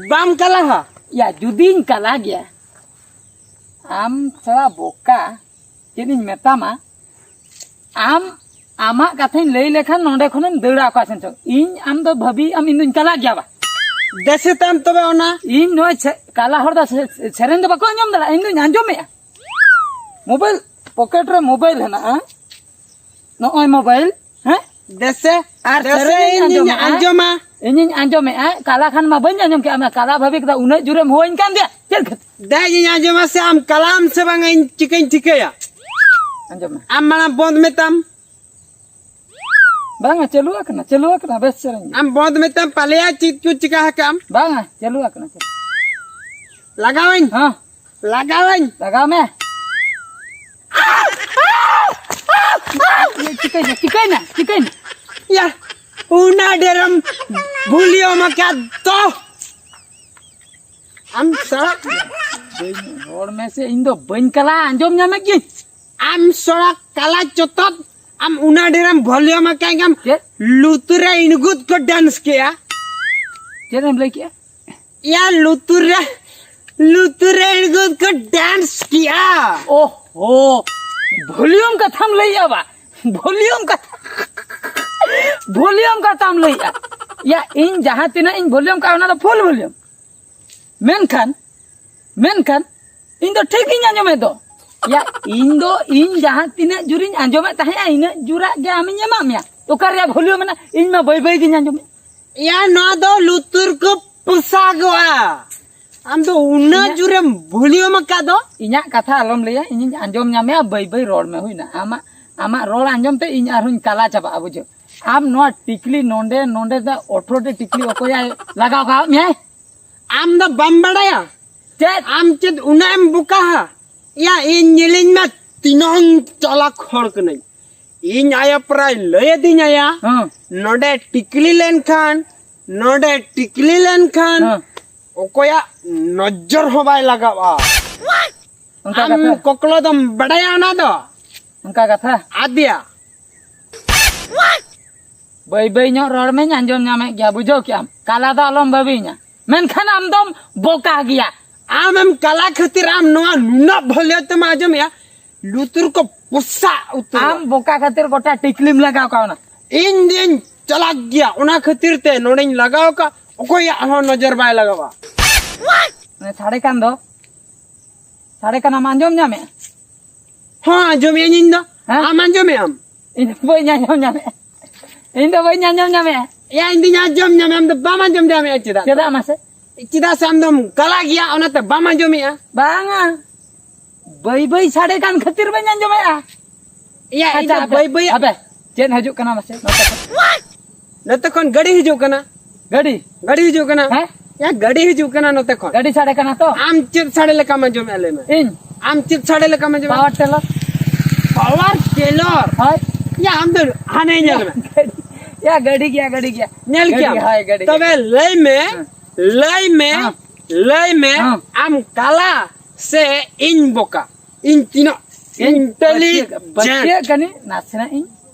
ᱵᱟᱢ ᱠᱟᱞᱟ ᱦᱟ? ᱭᱟ, ᱡᱩᱫᱤᱧ ᱠᱟᱞᱟ ᱜᱮᱭᱟ, ᱟᱢ ᱛᱷᱚᱲᱟ ᱵᱚᱠᱟ, ᱪᱮᱫ ᱤᱧ ᱢᱮᱛᱟᱢᱟ? ᱟᱢ ᱟᱢᱟᱜ ᱠᱟᱛᱷᱟᱧ ᱞᱟᱹᱭ ᱞᱮᱠᱷᱟᱱ ᱱᱚᱸᱰᱮ ᱠᱷᱚᱱᱮᱢ ᱫᱟᱹᱲᱟ ᱚᱠᱟ ᱥᱮᱱ ᱪᱚ᱾ ᱤᱧ ᱟᱢ ᱫᱚ ᱵᱷᱟᱹᱵᱤ ᱟᱢ ᱤᱧ ᱫᱩᱧ ᱠᱟᱞᱟ ᱜᱮᱭᱟ ᱵᱟ᱾ ᱫᱮᱥᱮ ᱛᱟᱢ ᱛᱚᱵᱮ ᱚᱱᱟ᱾ ᱤᱧ ᱱᱚᱜᱼᱚᱭ ᱪᱮ-, ᱠᱟᱞᱟ ᱦᱚᱲ ᱫᱚ ᱥᱮ-, ᱥᱮᱨᱮᱧ ᱫᱚ ᱵᱟᱠᱚ ᱟᱸᱡᱚᱢ ᱫᱟᱲᱮᱭᱟᱜᱼᱟ, ᱤᱧ ᱫᱩᱧ ᱟᱸᱡᱚᱢᱮᱜᱼᱟ᱾ ᱢᱳᱵᱟᱭᱤᱞ, ᱯᱚᱠᱮᱴ ᱨᱮ ᱢᱳᱵᱟᱭᱤᱞ ᱦᱮᱱᱟᱜᱼᱟ, ᱱᱚᱜᱼᱚᱭ ᱢᱳᱵᱟᱭᱤᱞ, ᱦᱮᱸ? ᱫᱮᱥᱮ, ᱟᱨ ᱫᱮᱥᱮ ᱥᱮᱨᱮᱧ ᱤᱧ ᱫᱩᱧ ᱟᱸᱡᱚᱢᱮᱜᱼᱟ᱾ ᱟᱸᱡᱚᱢᱟ᱾ ᱤᱧᱤᱧ ᱟᱸᱡᱚᱢᱮᱜᱼᱟ, ᱠᱟᱞᱟ ᱠᱷᱟᱱ ᱢᱟ ᱵᱟᱹᱧ ᱟᱸᱡᱚᱢ ᱠᱮᱜᱼᱟ, ᱚᱱᱟ ᱠᱟᱞᱟ ᱵᱷᱟᱹᱵᱤ ᱠᱮᱫᱟ, ᱩᱱᱟᱹᱜ ᱡᱳᱨᱮᱢ ᱦᱳᱭᱟᱹᱧ ᱠᱟᱱ ᱫᱮᱭᱟ, ᱪᱮᱫ ᱠᱷᱟᱹᱛᱤᱨ? ᱫᱮᱡ ᱤᱧ ᱟᱸᱡᱚᱢᱟ ᱥᱮ ᱟᱢ ᱠᱟᱞᱟᱢ ᱥᱮ ᱵᱟᱝᱟ, ᱤᱧ ᱪᱤᱠᱟᱹᱧ ᱴᱷᱤᱠᱟᱹᱭᱟ? ᱟᱸᱡᱚᱢ ᱢᱮ᱾ ᱟᱢ ᱢᱟᱲᱟᱝ ᱵᱚᱸᱫᱽ ᱢᱮᱛᱟᱢ᱾ ᱵᱟᱝᱟ, ᱪᱟᱹᱞᱩ ᱟᱠᱟᱱᱟ, ᱪᱟᱹᱞᱩ ᱟᱠᱟᱱᱟ, ᱵᱮᱥ ᱥᱮᱨᱮᱧ ᱜᱮ᱾ ᱟᱢ ᱵᱚᱸᱫᱽ ᱢᱮᱛᱟᱢ, ᱯᱟᱞᱮᱭᱟ ᱪᱮᱫ ᱠᱚ ᱪᱤᱠᱟ ᱟᱠᱟᱜᱼᱟᱢ? ᱵᱟᱝᱟ, ᱪᱟᱹᱞᱩ ᱟᱠᱟᱱᱟ, ᱪᱟᱹᱞᱩ᱾ ᱞᱟᱜᱟᱣᱟᱹᱧ? ᱦᱮᱸ᱾ ᱞᱟᱜᱟᱣᱟᱹᱧ? ᱞᱟᱜᱟᱣ ᱢᱮ᱾ ᱪᱤᱠᱟᱹᱭᱱᱟ, ᱪᱤᱠᱟᱹᱭᱱᱟ, ᱪᱤᱠᱟᱹᱭᱱᱟ? ᱭᱟ, ᱚᱱᱟ ᱰᱷᱮᱨᱮᱢ ᱵᱷᱚᱞᱤᱭᱩᱢ ᱟᱠᱟᱫ ᱫᱚ᱾ ᱟᱢ ᱥᱟᱞᱟ᱾ ᱵᱟᱹᱧ ᱨᱚᱲ ᱢᱮᱥᱮ, ᱤᱧ ᱫᱚ ᱵᱟᱹᱧ ᱠᱟᱞᱟ, ᱟᱸᱡᱚᱢ ᱧᱟᱢᱮᱫ ᱜᱤᱭᱟᱹᱧ᱾ ᱟᱢ ᱥᱚᱲᱟ ᱠᱟᱞᱟ ᱪᱚᱛᱚᱫ, ᱟᱢ ᱚᱱᱟ ᱰᱷᱮᱨᱮᱢ ᱵᱷᱚᱞᱤᱭᱩᱢ ᱟᱠᱟᱫ ᱜᱮᱭᱟᱢ᱾ ᱪᱮᱫ? ᱞᱩᱛᱩᱨ ᱨᱮ ᱤᱱᱜᱩᱫ ᱠᱚ ᱰᱟᱱᱥ ᱠᱮᱜᱼᱟ᱾ ᱪᱮᱫ ᱮᱢ ᱞᱟᱹᱭ ᱠᱮᱜᱼᱟ? ᱭᱟ, ᱞᱩᱛᱩᱨ ᱨᱮ, ᱞᱩᱛᱩᱨ ᱨᱮ ᱤᱱᱜᱩᱫ ᱠᱚ ᱰᱟᱱᱥ ᱠᱮᱜᱼᱟ᱾ ᱳᱦᱳ, ᱵᱷᱚᱞᱤᱭᱩᱢ ᱠᱟᱛᱷᱟᱢ ᱞᱟᱹᱭᱮᱜᱼᱟ ᱵᱟ? ᱵᱷᱚᱞᱤᱭᱩᱢ ᱠᱟᱛᱷᱟ, ᱵᱷᱚᱞᱤᱭᱩᱢ ᱠᱟᱛᱷᱟᱢ ᱞᱟᱹᱭᱮᱜᱼᱟ᱾ ᱭᱟ, ᱤᱧ ᱡᱟᱦᱟᱸ ᱛᱤᱱᱟᱹᱜ ᱤᱧ ᱵᱷᱚᱞᱤᱭᱩᱢ ᱠᱟᱜᱼᱟ, ᱚᱱᱟ ᱫᱚ ᱯᱷᱩᱞ ᱵᱷᱚᱞᱤᱭᱩᱢ᱾ ᱢᱮᱱᱠᱷᱟᱱ, ᱢᱮᱱᱠᱷᱟᱱ ᱤᱧ ᱫᱚ ᱴᱷᱤᱠ ᱜᱤᱧ ᱟᱸᱡᱚᱢᱮᱫ ᱫᱚ᱾ ᱭᱟ, ᱤᱧ ᱫᱚ, ᱤᱧ ᱡᱟᱦᱟᱸ ᱛᱤᱱᱟᱹᱜ ᱡᱳᱨᱤᱧ ᱟᱸᱡᱚᱢᱮᱫ ᱛᱟᱦᱮᱸᱜᱼᱟ, ᱤᱱᱟᱹᱜ ᱡᱳᱨᱟᱜ ᱜᱮ ᱟᱢᱤᱧ ᱮᱢᱟᱜ ᱢᱮᱭᱟ᱾ ᱚᱠᱟ ᱨᱮᱭᱟᱜ ᱵᱷᱚᱞᱤᱭᱩᱢ ᱢᱮᱱᱟᱜᱼᱟ? ᱤᱧ ᱢᱟ ᱵᱟᱹᱭ ᱵᱟᱹᱭ ᱜᱤᱧ ᱟᱸᱡᱚᱢᱮᱫ᱾ ᱭᱟ, ᱱᱚᱣᱟ ᱫᱚ ᱞᱩᱛᱩᱨ ᱠᱚ ᱯᱚᱥᱟᱜᱚᱜᱼᱟ᱾ ᱟᱢ ᱫᱚ ᱩᱱᱟᱹᱜ ᱤᱧᱟᱹᱜ ᱡᱳᱨᱮᱢ ᱵᱷᱚᱞᱤᱭᱩᱢ ᱟᱠᱟᱫ ᱫᱚ᱾ ᱤᱧᱟᱹᱜ ᱠᱟᱛᱷᱟ ᱟᱞᱚᱢ ᱞᱟᱹᱭᱟ, ᱤᱧᱤᱧ ᱟᱸᱡᱚᱢ ᱧᱟᱢᱮᱭᱟ, ᱵᱟᱹᱭ ᱵᱟᱹᱭ ᱨᱚᱲ ᱢᱮ, ᱦᱩᱭᱱᱟ? ᱟᱢᱟᱜ, ᱟᱢᱟᱜ ᱨᱚᱲ ᱟᱸᱡᱚᱢ ᱛᱮ ᱤᱧ ᱟᱨᱦᱚᱸᱧ ᱠᱟᱞᱟ ᱪᱟᱵᱟᱜᱼᱟ, ᱵᱩᱡᱷᱟᱹᱣ? ᱟᱢ ᱱᱚᱣᱟ ᱴᱤᱠᱞᱤ ᱱᱚᱸᱰᱮ, ᱱᱚᱸᱰᱮ ᱫᱚ ᱟᱴᱷᱨᱚ ᱴᱤ ᱴᱤᱠᱞᱤ ᱚᱠᱚᱭᱟᱭ ᱞᱟᱜᱟᱣ ᱠᱟᱜ ᱢᱮᱭᱟᱭ? ᱟᱢ ᱫᱚ ᱵᱟᱢ ᱵᱟᱲᱟᱭᱟ? ᱪᱮᱫ? ᱟᱢ ᱪᱮᱫ ᱩᱱᱟᱹᱜ ᱮᱢ ᱵᱚᱠᱟᱦᱟ? ᱭᱟ, ᱤᱧ ᱧᱮᱞᱤᱧ ᱢᱮ, ᱛᱤᱱᱟᱹᱝ ᱪᱟᱞᱟᱠ ᱦᱚᱲ ᱠᱟᱹᱱᱟᱹᱧ᱾ ᱤᱧ ᱟᱭᱳ ᱯᱨᱟᱭ ᱞᱟᱹᱭ ᱟᱹᱫᱤᱧ ᱟᱭᱟ, ᱦᱮᱸ᱾ ᱱᱚᱰᱮ ᱴᱤᱠᱞᱤ ᱞᱮᱱᱠᱷᱟᱱ, ᱱᱚᱰᱮ ᱴᱤᱠᱞᱤ ᱞᱮᱱᱠᱷᱟᱱ, ᱦᱮᱸ᱾ ᱚᱠᱚᱭᱟᱜ ᱱᱚᱡᱚᱨ ᱦᱚᱸ ᱵᱟᱭ ᱞᱟᱜᱟᱣᱟ᱾ ᱚᱱᱠᱟ ᱟᱢ ᱠᱟᱛᱷᱟ? ᱠᱚᱠᱞᱚ ᱫᱚᱢ ᱵᱟᱰᱟᱭᱟ ᱚᱱᱟ ᱫᱚ? ᱚᱱᱠᱟ ᱠᱟᱛᱷᱟ? ᱟᱫᱮᱭᱟ᱾ ᱵᱟᱹᱭ ᱵᱟᱹᱭ ᱧᱚᱜ ᱨᱚᱲ ᱢᱮᱧ, ᱟᱸᱡᱚᱢ ᱧᱟᱢᱮᱫ ᱜᱮᱭᱟ, ᱵᱩᱡᱷᱟᱹᱣ ᱠᱮᱜᱼᱟᱢ? ᱠᱟᱞᱟ ᱫᱚ ᱟᱞᱚᱢ ᱵᱷᱟᱹᱵᱤᱭᱤᱧᱟ, ᱢᱮᱱᱠᱷᱟᱱ ᱟᱢ ᱫᱚᱢ ᱵᱚᱠᱟ ᱜᱮᱭᱟ᱾ ᱟᱢᱮᱢ ᱠᱟᱞᱟ ᱠᱷᱟᱹᱛᱤᱨ ᱟᱢ ᱱᱚᱣᱟ ᱱᱩᱱᱟᱹᱜ ᱵᱷᱚᱞᱮ ᱛᱮᱢ ᱟᱸᱡᱚᱢᱮᱜᱼᱟ, ᱞᱩᱛᱩᱨ ᱠᱚ ᱯᱚᱥᱟᱜ ᱩᱛᱟᱹᱨᱚᱜᱼᱟ᱾ ᱟᱢ ᱵᱚᱠᱟ ᱠᱷᱟᱹᱛᱤᱨ ᱜᱚᱴᱟ ᱴᱤᱠᱞᱤᱢ ᱞᱟᱜᱟᱣ ᱠᱟᱣᱱᱟ᱾ ᱤᱧ ᱫᱚᱧ ᱪᱟᱞᱟᱠ ᱜᱮᱭᱟ, ᱚᱱᱟ ᱠᱷᱟᱹᱛᱤᱨ ᱛᱮ ᱱᱚᱰᱮᱧ ᱞᱟᱜᱟᱣ ᱠᱟᱜ, ᱚᱠᱚᱭᱟᱜ ᱦᱚᱸ ᱱᱚᱡᱚᱨ ᱵᱟᱭ ᱞᱟᱜᱟᱣᱟ᱾ ᱚᱱᱮ ᱥᱟᱰᱮ ᱠᱟᱱ ᱫᱚ, ᱥᱟᱰᱮ ᱠᱟᱱᱟᱢ ᱟᱸᱡᱚᱢ ᱧᱟᱢᱮᱜᱼᱟ? ᱦᱚᱸ, ᱟᱸᱡᱚᱢᱮᱜᱼᱟᱹᱧ ᱤᱧ ᱫᱚ᱾ ᱦᱮᱸ? ᱟᱢ ᱟᱸᱡᱚᱢᱮᱜ ᱟᱢ? ᱤᱧ ᱫᱚ ᱵᱟᱹᱧ ᱟᱸᱡᱚᱢ ᱧᱟᱢᱮᱜᱼᱟ᱾ ᱤᱧ ᱫᱚ ᱵᱟᱹᱧ ᱟᱸᱡᱚᱢ ᱧᱟᱢᱮᱜᱼᱟ᱾ ᱮᱭᱟ, ᱤᱧ ᱫᱚᱧ ᱟᱸᱡᱚᱢ ᱧᱟᱢᱮᱜᱼᱟ, ᱟᱢ ᱫᱚ ᱵᱟᱢ ᱟᱸᱡᱚᱢ ᱧᱟᱢᱮᱜᱼᱟ᱾ ᱪᱮᱫᱟᱜ? ᱪᱮᱫᱟᱜ ᱢᱟᱥᱮ? ᱪᱮᱫᱟᱜ ᱥᱮ ᱟᱢ ᱫᱚᱢ ᱠᱟᱞᱟ ᱜᱮᱭᱟ, ᱚᱱᱟᱛᱮ ᱵᱟᱢ ᱟᱸᱡᱚᱢᱮᱜᱼᱟ᱾ ᱵᱟᱝᱟ, ᱵᱟᱹᱭ ᱵᱟᱹᱭ ᱥᱟᱰᱮ ᱠᱟᱱ ᱠᱷᱟᱹᱛᱤᱨ ᱵᱟᱹᱧ ᱟᱸᱡᱚᱢᱮᱜᱼᱟ᱾ ᱮᱭᱟ, ᱤᱧ ᱟᱪᱪᱷᱟ, ᱫᱚ ᱟᱵᱮ, ᱵᱟᱹᱭ ᱵᱟᱹᱭ ᱟᱵᱮ, ᱪᱮᱫ ᱦᱤᱡᱩᱜ ᱠᱟᱱᱟ ᱢᱟᱥᱮ? ᱱᱚᱛᱮ ᱠᱷᱚᱱ᱾ ᱱᱚᱛᱮ ᱠᱷᱚᱱ ᱜᱟᱹᱰᱤ ᱦᱤᱡᱩᱜ ᱠᱟᱱᱟ᱾ ᱜᱟᱹᱰᱤ? ᱜᱟᱹᱰᱤ ᱦᱤᱡᱩᱜ ᱠᱟᱱᱟ᱾ ᱦᱮᱸ? ᱮᱭᱟ, ᱜᱟᱹᱰᱤ ᱦᱤᱡᱩᱜ ᱠᱟᱱᱟ ᱱᱚᱛᱮ ᱠᱷᱚᱱ᱾ ᱜᱟᱹᱰᱤ ᱥᱟᱰᱮ ᱠᱟᱱᱟ ᱛᱚ? ᱟᱢ ᱪᱮᱫ ᱥᱟᱰᱮ ᱞᱮᱠᱟᱢ ᱟᱸᱡᱚᱢᱮᱜᱼᱟ, ᱞᱟᱹᱭ ᱢᱮ? ᱤᱧ? ᱟᱢ ᱪᱮᱫ ᱥᱟᱰᱮ ᱞᱮᱠᱟᱢ ᱟᱸᱡᱚᱢᱮᱜᱼᱟ? Power trailer᱾ Power trailer? ᱦᱳᱭ᱾ ᱮᱭᱟ, ᱟᱢ ᱫᱚ ᱦᱟᱱᱮ ᱧᱮᱞ ᱢᱮ᱾ ᱮᱭᱟ, ᱜᱟᱹᱰᱤ ᱜᱮᱭᱟ, ᱜᱟᱹᱰᱤ ᱜᱮᱭᱟ᱾ ᱧᱮᱞ ᱜᱟᱹᱰᱤ, ᱠᱮᱭᱟᱢ? ᱦᱳᱭ, ᱜᱟᱹᱰᱤ ᱛᱚᱵᱮ ᱜᱮᱭᱟ᱾ ᱞᱟᱹᱭ ᱢᱮ, ᱦᱮᱸ᱾ ᱞᱟᱹᱭ ᱢᱮ, ᱦᱮᱸ᱾ ᱞᱟᱹᱭ ᱢᱮ, ᱦᱮᱸ᱾ ᱟᱢ ᱠᱟᱞᱟ ᱥᱮ ᱤᱧ ᱵᱚᱠᱟ? ᱤᱧ ᱛᱤᱱᱟᱹᱜ ᱤᱧ intelligent᱾ ᱯᱟᱹᱛᱭᱟᱹᱜ ᱠᱟᱹᱱᱟᱹᱧ, ᱱᱟᱥᱮᱱᱟᱜ ᱤᱧ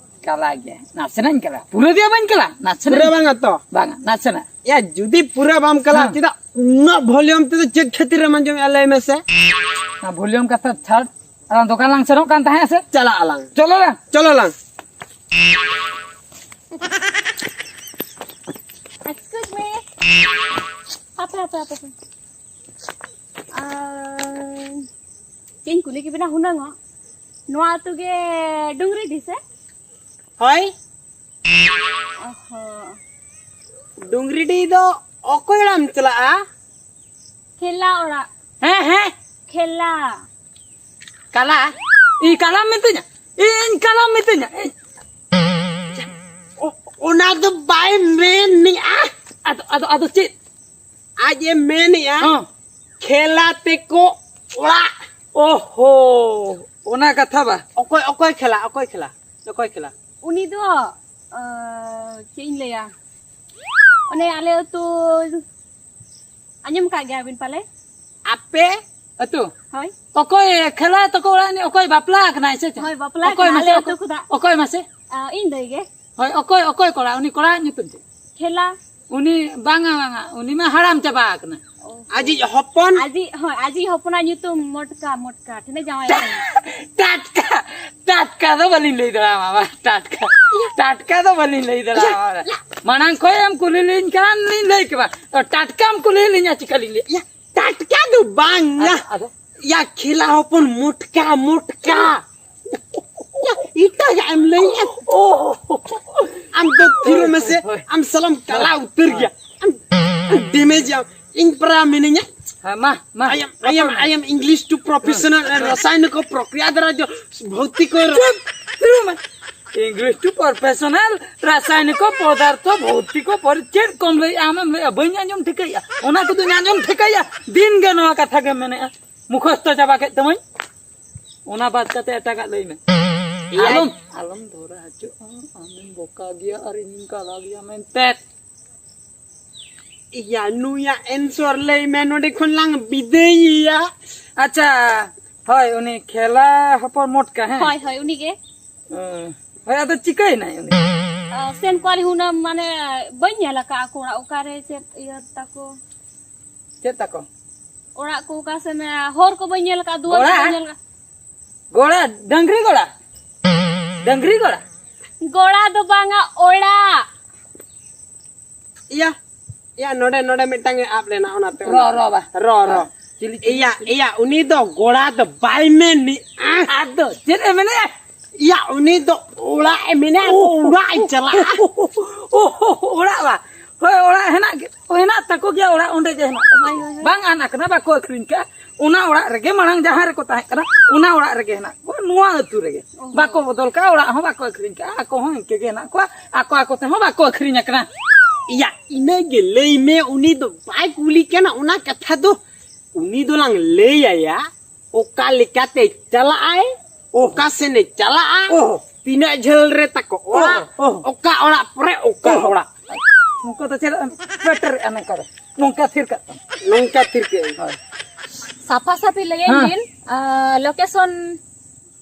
ᱠᱟᱞᱟ ᱜᱮᱭᱟ᱾ ᱱᱟᱥᱮᱱᱟᱜ ᱤᱧ ᱠᱟᱞᱟ᱾ ᱯᱩᱨᱟᱹ ᱫᱚ ᱵᱟᱹᱧ ᱠᱟᱞᱟ, ᱱᱟᱥᱮᱱᱟᱜ ᱯᱩᱨᱟᱹ ᱤᱧ ᱵᱟᱝᱟ ᱛᱚ? ᱵᱟᱝᱟ, ᱱᱟᱥᱮᱱᱟᱜ᱾ ᱮᱭᱟ, ᱡᱩᱫᱤ ᱯᱩᱨᱟᱹ ᱵᱟᱢ ᱠᱟᱞᱟ, ᱦᱮᱸ᱾ ᱪᱮᱫᱟᱜ ᱩᱱᱟᱹᱜ volume ᱛᱮᱫᱚ ᱪᱮᱫ ᱠᱷᱟᱹᱛᱤᱨ ᱮᱢ ᱟᱸᱡᱚᱢᱮᱜᱼᱟ, ᱞᱟᱹᱭ ᱢᱮᱥᱮ? ᱚᱱᱟ volume ᱠᱟᱛᱷᱟ ᱪᱷᱟᱲ, ᱟᱞᱟᱝ ᱫᱚᱠᱟᱱ ᱞᱟᱝ ᱥᱮᱱᱚᱜ ᱠᱟᱱ ᱛᱟᱦᱮᱸᱜ ᱥᱮ? ᱪᱟᱞᱟᱜ ᱟᱞᱟᱝ᱾ ᱪᱚᱞᱚ ᱞᱟᱝ᱾ ᱪᱚᱞᱚ ᱞᱟᱝ᱾ Excuse me. ᱦᱟᱯᱮ, ᱦᱟᱯᱮ, ᱦᱟᱯᱮ, ᱦᱟᱯᱮ᱾ ᱟᱨ ᱪᱮᱫ ᱤᱧ ᱠᱩᱞᱤ ᱠᱮᱵᱤᱱᱟ ᱦᱩᱱᱟᱹᱝ ᱚᱜ? ᱱᱚᱣᱟ ᱟᱹᱛᱩ ᱜᱮ ᱰᱩᱝᱨᱤᱰᱤ ᱥᱮ? ᱦᱳᱭ᱾ ᱚ ᱦᱚᱸ᱾ ᱰᱩᱝᱨᱤᱰᱤ ᱫᱚ ᱚᱠᱚᱭ ᱚᱲᱟᱜ ᱮᱢ ᱪᱟᱞᱟᱜᱼᱟ? ᱠᱷᱮᱞᱟ ᱚᱲᱟᱜ᱾ ᱦᱮᱸ, ᱦᱮᱸ᱾ ᱠᱷᱮᱞᱟ᱾ ᱠᱟᱞᱟ? ᱤᱧ ᱠᱟᱞᱟᱢ ᱢᱤᱛᱟᱹᱧᱟ? ᱤᱧ ᱠᱟᱞᱟᱢ ᱢᱤᱛᱟᱹᱧᱟ? ᱤᱧ ᱚ-, ᱚᱱᱟ ᱫᱚ ᱵᱟᱭ ᱢᱮᱱᱮᱜᱼᱟ᱾ ᱟᱫᱚ, ᱟᱫᱚ, ᱟᱫᱚ ᱪᱮᱫ? ᱟᱡ ᱮ ᱢᱮᱱᱮᱜᱼᱟ, ᱦᱚᱸ᱾ ᱠᱷᱮᱞᱟ ᱛᱮᱠᱚ ᱚᱲᱟᱜ᱾ ᱳᱦᱳ, ᱚᱱᱟ ᱠᱟᱛᱷᱟ ᱵᱟ᱾ ᱚᱠᱚᱭ, ᱚᱠᱚᱭ ᱠᱷᱮᱞᱟ? ᱚᱠᱚᱭ ᱠᱷᱮᱞᱟ? ᱚᱠᱚᱭ ᱠᱷᱮᱞᱟ? ᱩᱱᱤ ᱫᱚ, ᱟᱸ, ᱪᱮᱫ ᱤᱧ ᱞᱟᱹᱭᱟ? ᱚᱱᱮ ᱟᱞᱮ ᱟᱹᱛᱩ ᱟᱸᱡᱚᱢ ᱟᱠᱟᱫ ᱜᱮᱭᱟ ᱵᱤᱱ ᱯᱟᱞᱮ? ᱟᱯᱮ ᱟᱹᱛᱩ? ᱦᱳᱭ᱾ ᱚᱠᱚᱭ ᱠᱷᱮᱞᱟ ᱛᱟᱠᱚ ᱚᱲᱟᱜ ᱨᱤᱱᱤᱡ ᱚᱠᱚᱭ ᱵᱟᱯᱞᱟ ᱟᱠᱟᱱᱟᱭ ᱥᱮ ᱪᱮᱫ? ᱦᱳᱭ, ᱵᱟᱯᱞᱟ ᱚᱠᱚᱭ ᱟᱠᱟᱱᱟ ᱢᱟᱥᱮ, ᱟᱞᱮ ᱟᱹᱛᱩ ᱠᱷᱚᱱᱟᱜ᱾ ᱚᱠᱚᱭ ᱢᱟᱥᱮ? ᱟ, ᱤᱧ ᱫᱟᱹᱭ ᱜᱮ᱾ ᱦᱳᱭ, ᱚᱠᱚᱭ, ᱚᱠᱚᱭ ᱠᱚᱲᱟ? ᱩᱱᱤ ᱠᱚᱲᱟᱣᱟᱜ ᱧᱩᱛᱩᱢ ᱪᱮᱫ? ᱠᱷᱮᱞᱟ᱾ ᱩᱱᱤ ᱵᱟᱝᱟ, ᱵᱟᱝᱟ, ᱩᱱᱤ ᱢᱟ ᱦᱟᱲᱟᱢ ᱪᱟᱵᱟ ᱟᱠᱟᱱᱟ᱾ ᱚ᱾ ᱟᱡᱤᱡ ᱦᱚᱯᱚᱱ? ᱟᱡᱤᱡ, ᱦᱳᱭ, ᱟᱡᱤᱡ ᱦᱚᱯᱚᱱᱟᱜ ᱧᱩᱛᱩᱢ ᱢᱚᱴᱠᱟ, ᱢᱚᱴᱠᱟ᱾ ᱴᱷᱮᱱᱮ ᱡᱟᱶᱟᱭ ᱟᱠᱟᱱᱟ᱾ ᱴᱟᱴᱠᱟ, ᱴᱟᱴᱠᱟ ᱫᱚ ᱵᱟᱹᱞᱤᱧ ᱞᱟᱹᱭ ᱫᱟᱲᱮᱭᱟᱢᱟ, ᱵᱟ, ᱴᱟᱴᱠᱟ, ᱴᱟᱴᱠᱟ ᱫᱚ ᱵᱟᱹᱞᱤᱧ ᱞᱟᱹᱭ ᱫᱟᱲᱮᱭᱟᱢᱟ᱾ ᱢᱟᱲᱟᱝ ᱠᱷᱚᱱ ᱮᱢ ᱠᱩᱞᱤ ᱞᱤᱧ ᱠᱷᱟᱱ ᱞᱤᱧ ᱞᱟᱹᱭ ᱠᱮᱵᱟ, ᱛᱚ ᱴᱟᱴᱠᱟᱢ ᱠᱩᱞᱤ ᱞᱤᱧᱟ ᱪᱤᱠᱟᱹ ᱞᱤᱧ ᱞᱟᱹᱭᱟ? ᱭᱟ, ᱴᱟᱴᱠᱟ ᱫᱚ ᱵᱟᱝ ᱭᱟ᱾ ᱟᱫᱚ, ᱟᱫᱚ? ᱭᱟ, ᱠᱷᱮᱞᱟ ᱦᱚᱯᱚᱱ ᱢᱚᱴᱠᱟ, ᱢᱚᱴᱠᱟ᱾ ᱭᱟ, ᱮᱴᱟᱜᱟᱜ ᱮᱢ ᱞᱟᱹᱭᱮᱜᱼᱟ᱾ ᱳ, ᱟᱢ ᱫᱚ ᱛᱷᱤᱨᱚᱜ ᱢᱮᱥᱮ, ᱦᱳᱭ, ᱦᱳᱭ᱾ ᱟᱢ ᱥᱟᱞᱟᱢ ᱠᱟᱞᱟ ᱩᱛᱟᱹᱨ ᱜᱮᱭᱟ᱾ ᱟᱢ, ᱟᱢ damage ᱟᱢ᱾ ᱤᱧ ᱯᱨᱟ ᱢᱤᱱᱟᱹᱧᱟ᱾ ᱦᱮᱸ, ᱢᱟ, ᱢᱟ᱾ I am, I am, I am English to professional and ᱨᱟᱥᱟᱭᱱᱤᱠ ᱯᱨᱚᱠᱨᱤᱭᱟ ᱫᱟᱨᱟ ᱡᱚ ᱵᱷᱚᱣᱛᱤᱠ ᱨᱚ- ᱪᱩᱯ, ᱪᱩᱯ ᱢᱮ᱾ English to professional, ᱨᱟᱥᱟᱭᱱᱤᱠ ᱯᱚᱫᱟᱨᱛᱷᱚ, ᱵᱷᱚᱣᱛᱤᱠ ᱯᱚᱨᱤ-, ᱪᱮᱫ ᱠᱚᱢ ᱞᱟᱹᱭᱮᱜᱼᱟ ᱟᱢᱮᱢ ᱞᱟᱹᱭᱮᱜᱼᱟ? ᱵᱟᱹᱧ ᱟᱸᱡᱚᱢ ᱴᱷᱤᱠᱟᱹᱭᱮᱜᱼᱟ᱾ ᱚᱱᱟ ᱠᱚᱫᱚᱧ ᱟᱸᱡᱚᱢ ᱴᱷᱤᱠᱟᱹᱭᱮᱜᱼᱟ᱾ ᱫᱤᱱ ᱜᱮ ᱱᱚᱣᱟ ᱠᱟᱛᱷᱟ ᱜᱮᱢ ᱢᱮᱱᱮᱜᱼᱟ᱾ ᱢᱩᱠᱷᱚᱥᱛᱚ ᱪᱟᱵᱟ ᱠᱮᱫ ᱛᱟᱢᱟᱹᱧ᱾ ᱚᱱᱟ ᱵᱟᱫ ᱠᱟᱛᱮ ᱮᱴᱟᱜᱟᱜ ᱞᱟᱹᱭ ᱢᱮ᱾ ᱮᱭᱟᱭ᱾ ᱟᱞᱚᱢ, ᱟᱞᱚᱢ ᱫᱷᱚᱨᱟ ᱦᱚᱪᱚᱜᱼᱟ᱾ ᱟᱢᱮᱢ ᱵᱚᱠᱟ ᱜᱮᱭᱟ ᱟᱨ ᱤᱧᱤᱧ ᱠᱟᱞᱟ ᱜᱮᱭᱟ ᱢᱮᱱᱛᱮ᱾ ᱤᱭᱟ, ᱱᱩᱭᱟᱜ answer ᱞᱟᱹᱭ ᱢᱮ, ᱱᱚᱰᱮ ᱠᱷᱚᱱ ᱞᱟᱝ ᱵᱤᱫᱟᱹᱭᱮᱭᱟ᱾ ᱟᱪᱪᱷᱟ, ᱦᱳᱭ, ᱩᱱᱤ ᱠᱷᱮᱞᱟ ᱦᱚᱯᱚᱱ ᱢᱚᱴᱠᱟ, ᱦᱮᱸ? ᱦᱳᱭ, ᱦᱳᱭ, ᱩᱱᱤᱜᱮ᱾ ᱚ, ᱦᱳᱭ, ᱟᱫᱚ ᱪᱤᱠᱟᱹᱭᱮᱱᱟᱭ ᱩᱱᱤ? ᱚ, ᱥᱮᱱ ᱠᱚᱣᱟᱞᱤᱧ ᱦᱩᱱᱟᱹᱝ, ᱢᱟᱱᱮ, ᱵᱟᱹᱧ ᱧᱮᱞ ᱟᱠᱟᱫᱼᱟ ᱠᱚ ᱚᱲᱟᱜ, ᱚᱠᱟᱨᱮ ᱪᱮᱫ ᱤᱭᱟᱹ ᱛᱟᱠᱚ᱾ ᱪᱮᱫ ᱛᱟᱠᱚ? ᱚᱲᱟᱜ ᱠᱚ ᱚᱠᱟ ᱥᱮᱱ, ᱦᱚᱨ ᱠᱚ ᱵᱟᱹᱧ ᱧᱮᱞ ᱟᱠᱟᱫᱼᱟ, ᱫᱩᱣᱟᱹᱨ ᱠᱚ ᱜᱚᱲᱟ? ᱵᱟᱹᱧ ᱧᱮᱞ ᱟᱠᱟᱫᱼᱟ᱾ ᱜᱚᱲᱟ? ᱰᱟᱝᱨᱤ ᱜᱚᱲᱟ? ᱰᱟᱝᱨᱤ ᱜᱚᱲᱟ? ᱜᱚᱲᱟ ᱫᱚ ᱵᱟᱝᱟ, ᱚᱲᱟᱜ᱾ ᱤᱭᱟ, ᱤᱭᱟ, ᱱᱚᱰᱮ, ᱱᱚᱰᱮ ᱢᱤᱫᱴᱟᱝ ᱮ ᱟᱵ ᱞᱮᱱᱟ, ᱚᱱᱟᱛᱮ, ᱨᱚ, ᱚᱱᱟᱛᱮ᱾ ᱨᱚ, ᱵᱟ᱾ ᱨᱚ, ᱨᱚ᱾ ᱪᱤᱞᱤ, ᱪᱤᱞᱤ, ᱤᱭᱟ, ᱪᱤᱞᱤ? ᱤᱭᱟ, ᱩᱱᱤ ᱫᱚ ᱜᱚᱲᱟ ᱫᱚ ᱵᱟᱭ ᱢᱮᱱᱮᱜᱼᱟ᱾ ᱟᱫᱚ ᱪᱮᱫ ᱮ ᱢᱮᱱᱮᱜᱼᱟ? ᱤᱭᱟ, ᱩᱱᱤ ᱫᱚ ᱚᱲᱟᱜ ᱮ ᱢᱮᱱᱮᱜᱼᱟ, ᱚᱲᱟᱜ ᱮ ᱪᱟᱞᱟᱜᱼᱟ᱾ ᱚ, ᱚ, ᱚ, ᱚᱲᱟᱜ ᱵᱟ᱾ ᱦᱳᱭ, ᱚᱲᱟᱜ ᱦᱮᱱᱟᱜ ᱜᱮ, ᱦᱮᱱᱟᱜ ᱛᱟᱠᱚ ᱜᱮᱭᱟ, ᱚᱲᱟᱜ ᱚᱸᱰᱮ ᱜᱮ ᱦᱮᱱᱟᱜ ᱛᱟᱠᱚ᱾ ᱦᱳᱭ, ᱦᱳᱭ, ᱦᱳᱭ᱾ ᱵᱟᱝ ᱟᱫ ᱟᱠᱟᱱᱟ, ᱵᱟᱠᱚ ᱟᱹᱠᱷᱨᱤᱧ ᱠᱟᱜᱼᱟ᱾ ᱚᱱᱟ ᱚᱲᱟᱜ ᱨᱮᱜᱮ ᱢᱟᱲᱟᱝ ᱡᱟᱦᱟᱸ ᱨᱮᱠᱚ ᱛᱟᱦᱮᱸ ᱠᱟᱱᱟ, ᱚᱱᱟ ᱚᱲᱟᱜ ᱨᱮᱜᱮ ᱦᱮᱱᱟᱜ ᱠᱚᱣᱟ, ᱱᱚᱣᱟ ᱟᱹᱛᱩ ᱨᱮᱜᱮ᱾ ᱚ᱾ ᱵᱟᱠᱚ ᱵᱚᱫᱚᱞ ᱠᱟᱜᱼᱟ, ᱚᱲᱟᱜ ᱦᱚᱸ ᱵᱟᱠᱚ ᱟᱹᱠᱷᱨᱤᱧ ᱠᱟᱜᱼᱟ, ᱟᱠᱚ ᱦᱚᱸ ᱤᱱᱠᱟᱹ ᱜᱮ ᱦᱮᱱᱟᱜ ᱠᱚᱣᱟ, ᱟᱠᱚ ᱟᱠᱚ ᱛᱮᱦᱚᱸ ᱵᱟᱠᱚ ᱟᱹᱠᱷᱨᱤᱧ ᱟᱠᱟᱱᱟ᱾ ᱤᱭᱟ, ᱤᱱᱟᱹ ᱜᱮ ᱞᱟᱹᱭ ᱢᱮ, ᱩᱱᱤ ᱫᱚ ᱵᱟᱭ ᱠᱩᱞᱤ ᱠᱟᱱᱟ ᱚᱱᱟ ᱠᱟᱛᱷᱟ ᱫᱚ᱾ ᱩᱱᱤ ᱫᱚᱞᱟᱝ ᱞᱟᱹᱭ ᱟᱭᱟ ᱚᱠᱟ ᱞᱮᱠᱟᱛᱮ ᱪᱟᱞᱟᱜ ᱟᱭ, ᱚᱠᱟ ᱥᱮᱱᱮ ᱪᱟᱞᱟᱜᱼᱟ, ᱚᱦᱚ᱾ ᱛᱤᱱᱟᱹᱜ ᱡᱷᱟᱹᱞ ᱨᱮ ᱛᱟᱠᱚ ᱚᱲᱟᱜ, ᱚᱦᱚ, ᱚᱦᱚ᱾ ᱚᱠᱟ ᱚᱲᱟᱜ ᱯᱚᱨᱮ ᱚᱠᱟ ᱚᱦᱚ᱾ ᱚᱲᱟᱜ᱾ ᱱᱚᱝᱠᱟ ᱫᱚ ᱪᱮᱫᱟᱜ ᱮᱢ ᱯᱮᱴᱮᱨᱮᱜᱼᱟ ᱱᱚᱝᱠᱟ ᱫᱚ? ᱱᱚᱝᱠᱟ ᱛᱷᱤᱨ ᱠᱟᱜ ᱛᱟᱢ᱾ ᱱᱚᱝᱠᱟ ᱛᱷᱤᱨ ᱠᱮᱜ ᱟᱹᱧ᱾ ᱦᱳᱭ᱾ ᱥᱟᱯᱷᱟ ᱥᱟᱯᱷᱤ ᱞᱟᱹᱭᱟᱹᱧ ᱦᱮᱸ᱾ ᱵᱤᱱ, ᱟ, location᱾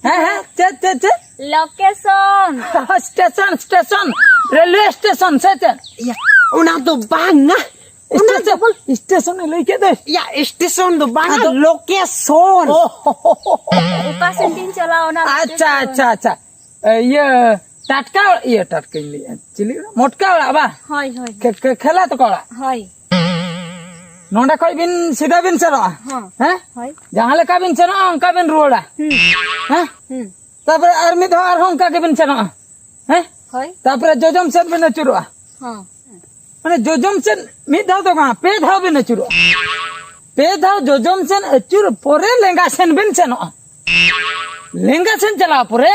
ᱦᱮᱸ, ᱦᱮᱸ, ᱪᱮᱫ, ᱪᱮᱫ, ᱪᱮᱫ? Location᱾ Station, station, railway station, ᱥᱮ ᱪᱮᱫ? ᱤᱭᱟᱹ, ᱚᱱᱟ ᱫᱚ ᱵᱟᱝᱟ᱾ ᱚᱱᱟ ᱥᱴᱮᱥᱚᱱ, ᱫᱚ ᱵᱚᱞ- ᱥᱴᱮᱥᱚᱱ ᱮ ᱞᱟᱹᱭ ᱠᱮᱫ ᱫᱚ᱾ ᱤᱭᱟᱹ, ᱥᱴᱮᱥᱚᱱ ᱫᱚ ᱵᱟᱝᱟ, ᱟᱫᱚ? Location᱾ ᱚ, ᱚᱠᱟ ᱥᱮᱱ ᱵᱤᱱ ᱪᱟᱞᱟᱣ, ᱚᱱᱟ ᱟᱪᱪᱷᱟ, location᱾ ᱟᱪᱪᱷᱟ, ᱟᱪᱪᱷᱟ᱾ ᱮ, ᱤᱭᱟᱹ, ᱴᱟᱴᱠᱟ, ᱤᱭᱟᱹ, ᱴᱟᱴᱠᱟᱧ ᱞᱟᱹᱭᱮᱫᱼᱟ, ᱪᱤᱞᱤ ᱚᱲᱟᱜ? ᱢᱚᱴᱠᱟ ᱚᱲᱟᱜ ᱵᱟ? ᱦᱳᱭ, ᱦᱳᱭ, ᱠᱷᱮ-, ᱠᱷᱮ-, ᱠᱷᱮᱞᱟ ᱛᱟᱠᱚ ᱚᱲᱟᱜ? ᱦᱳᱭ᱾ ᱱᱚᱸᱰᱮ ᱠᱷᱚᱡ ᱵᱤᱱ ᱥᱤᱫᱷᱟ ᱵᱤᱱ ᱥᱮᱱᱚᱜᱼᱟ? ᱦᱚᱸ᱾ ᱦᱮᱸ? ᱦᱳᱭ᱾ ᱡᱟᱦᱟᱸ ᱞᱮᱠᱟ ᱵᱤᱱ ᱥᱮᱱᱚᱜᱼᱟ, ᱚᱱᱠᱟ ᱵᱤᱱ ᱨᱩᱣᱟᱹᱲᱟ᱾ ᱦᱩᱸ᱾ ᱦᱮᱸ? ᱦᱩᱸ᱾ ᱛᱟᱯᱚᱨᱮ ᱟᱨ ᱢᱤᱫ ᱫᱷᱟᱣ ᱟᱨᱦᱚᱸ ᱚᱱᱠᱟ ᱜᱮᱵᱤᱱ ᱥᱮᱱᱚᱜᱼᱟ᱾ ᱦᱮᱸ? ᱦᱳᱭ᱾ ᱛᱟᱯᱚᱨᱮ ᱡᱚᱡᱚᱢ ᱥᱮᱫ ᱵᱤᱱ ᱟᱹᱪᱩᱨᱚᱜᱼᱟ᱾ ᱦᱚᱸ᱾ ᱢᱟᱱᱮ ᱡᱚᱡᱚᱢ ᱥᱮᱫ ᱢᱤᱫ ᱫᱷᱟᱣ ᱫᱚ ᱵᱟᱝ, ᱯᱮ ᱫᱷᱟᱣ ᱵᱤᱱ ᱟᱹᱪᱩᱨᱚᱜᱼᱟ᱾ ᱯᱮ ᱫᱷᱟᱣ ᱡᱚᱡᱚᱢ ᱥᱮᱫ ᱟᱹᱪᱩᱨ ᱯᱚᱨᱮ ᱞᱮᱸᱜᱟ ᱥᱮᱱ ᱵᱤᱱ ᱥᱮᱱᱚᱜᱼᱟ᱾ ᱞᱮᱸᱜᱟ ᱥᱮᱱ ᱪᱟᱞᱟᱣ ᱯᱚᱨᱮ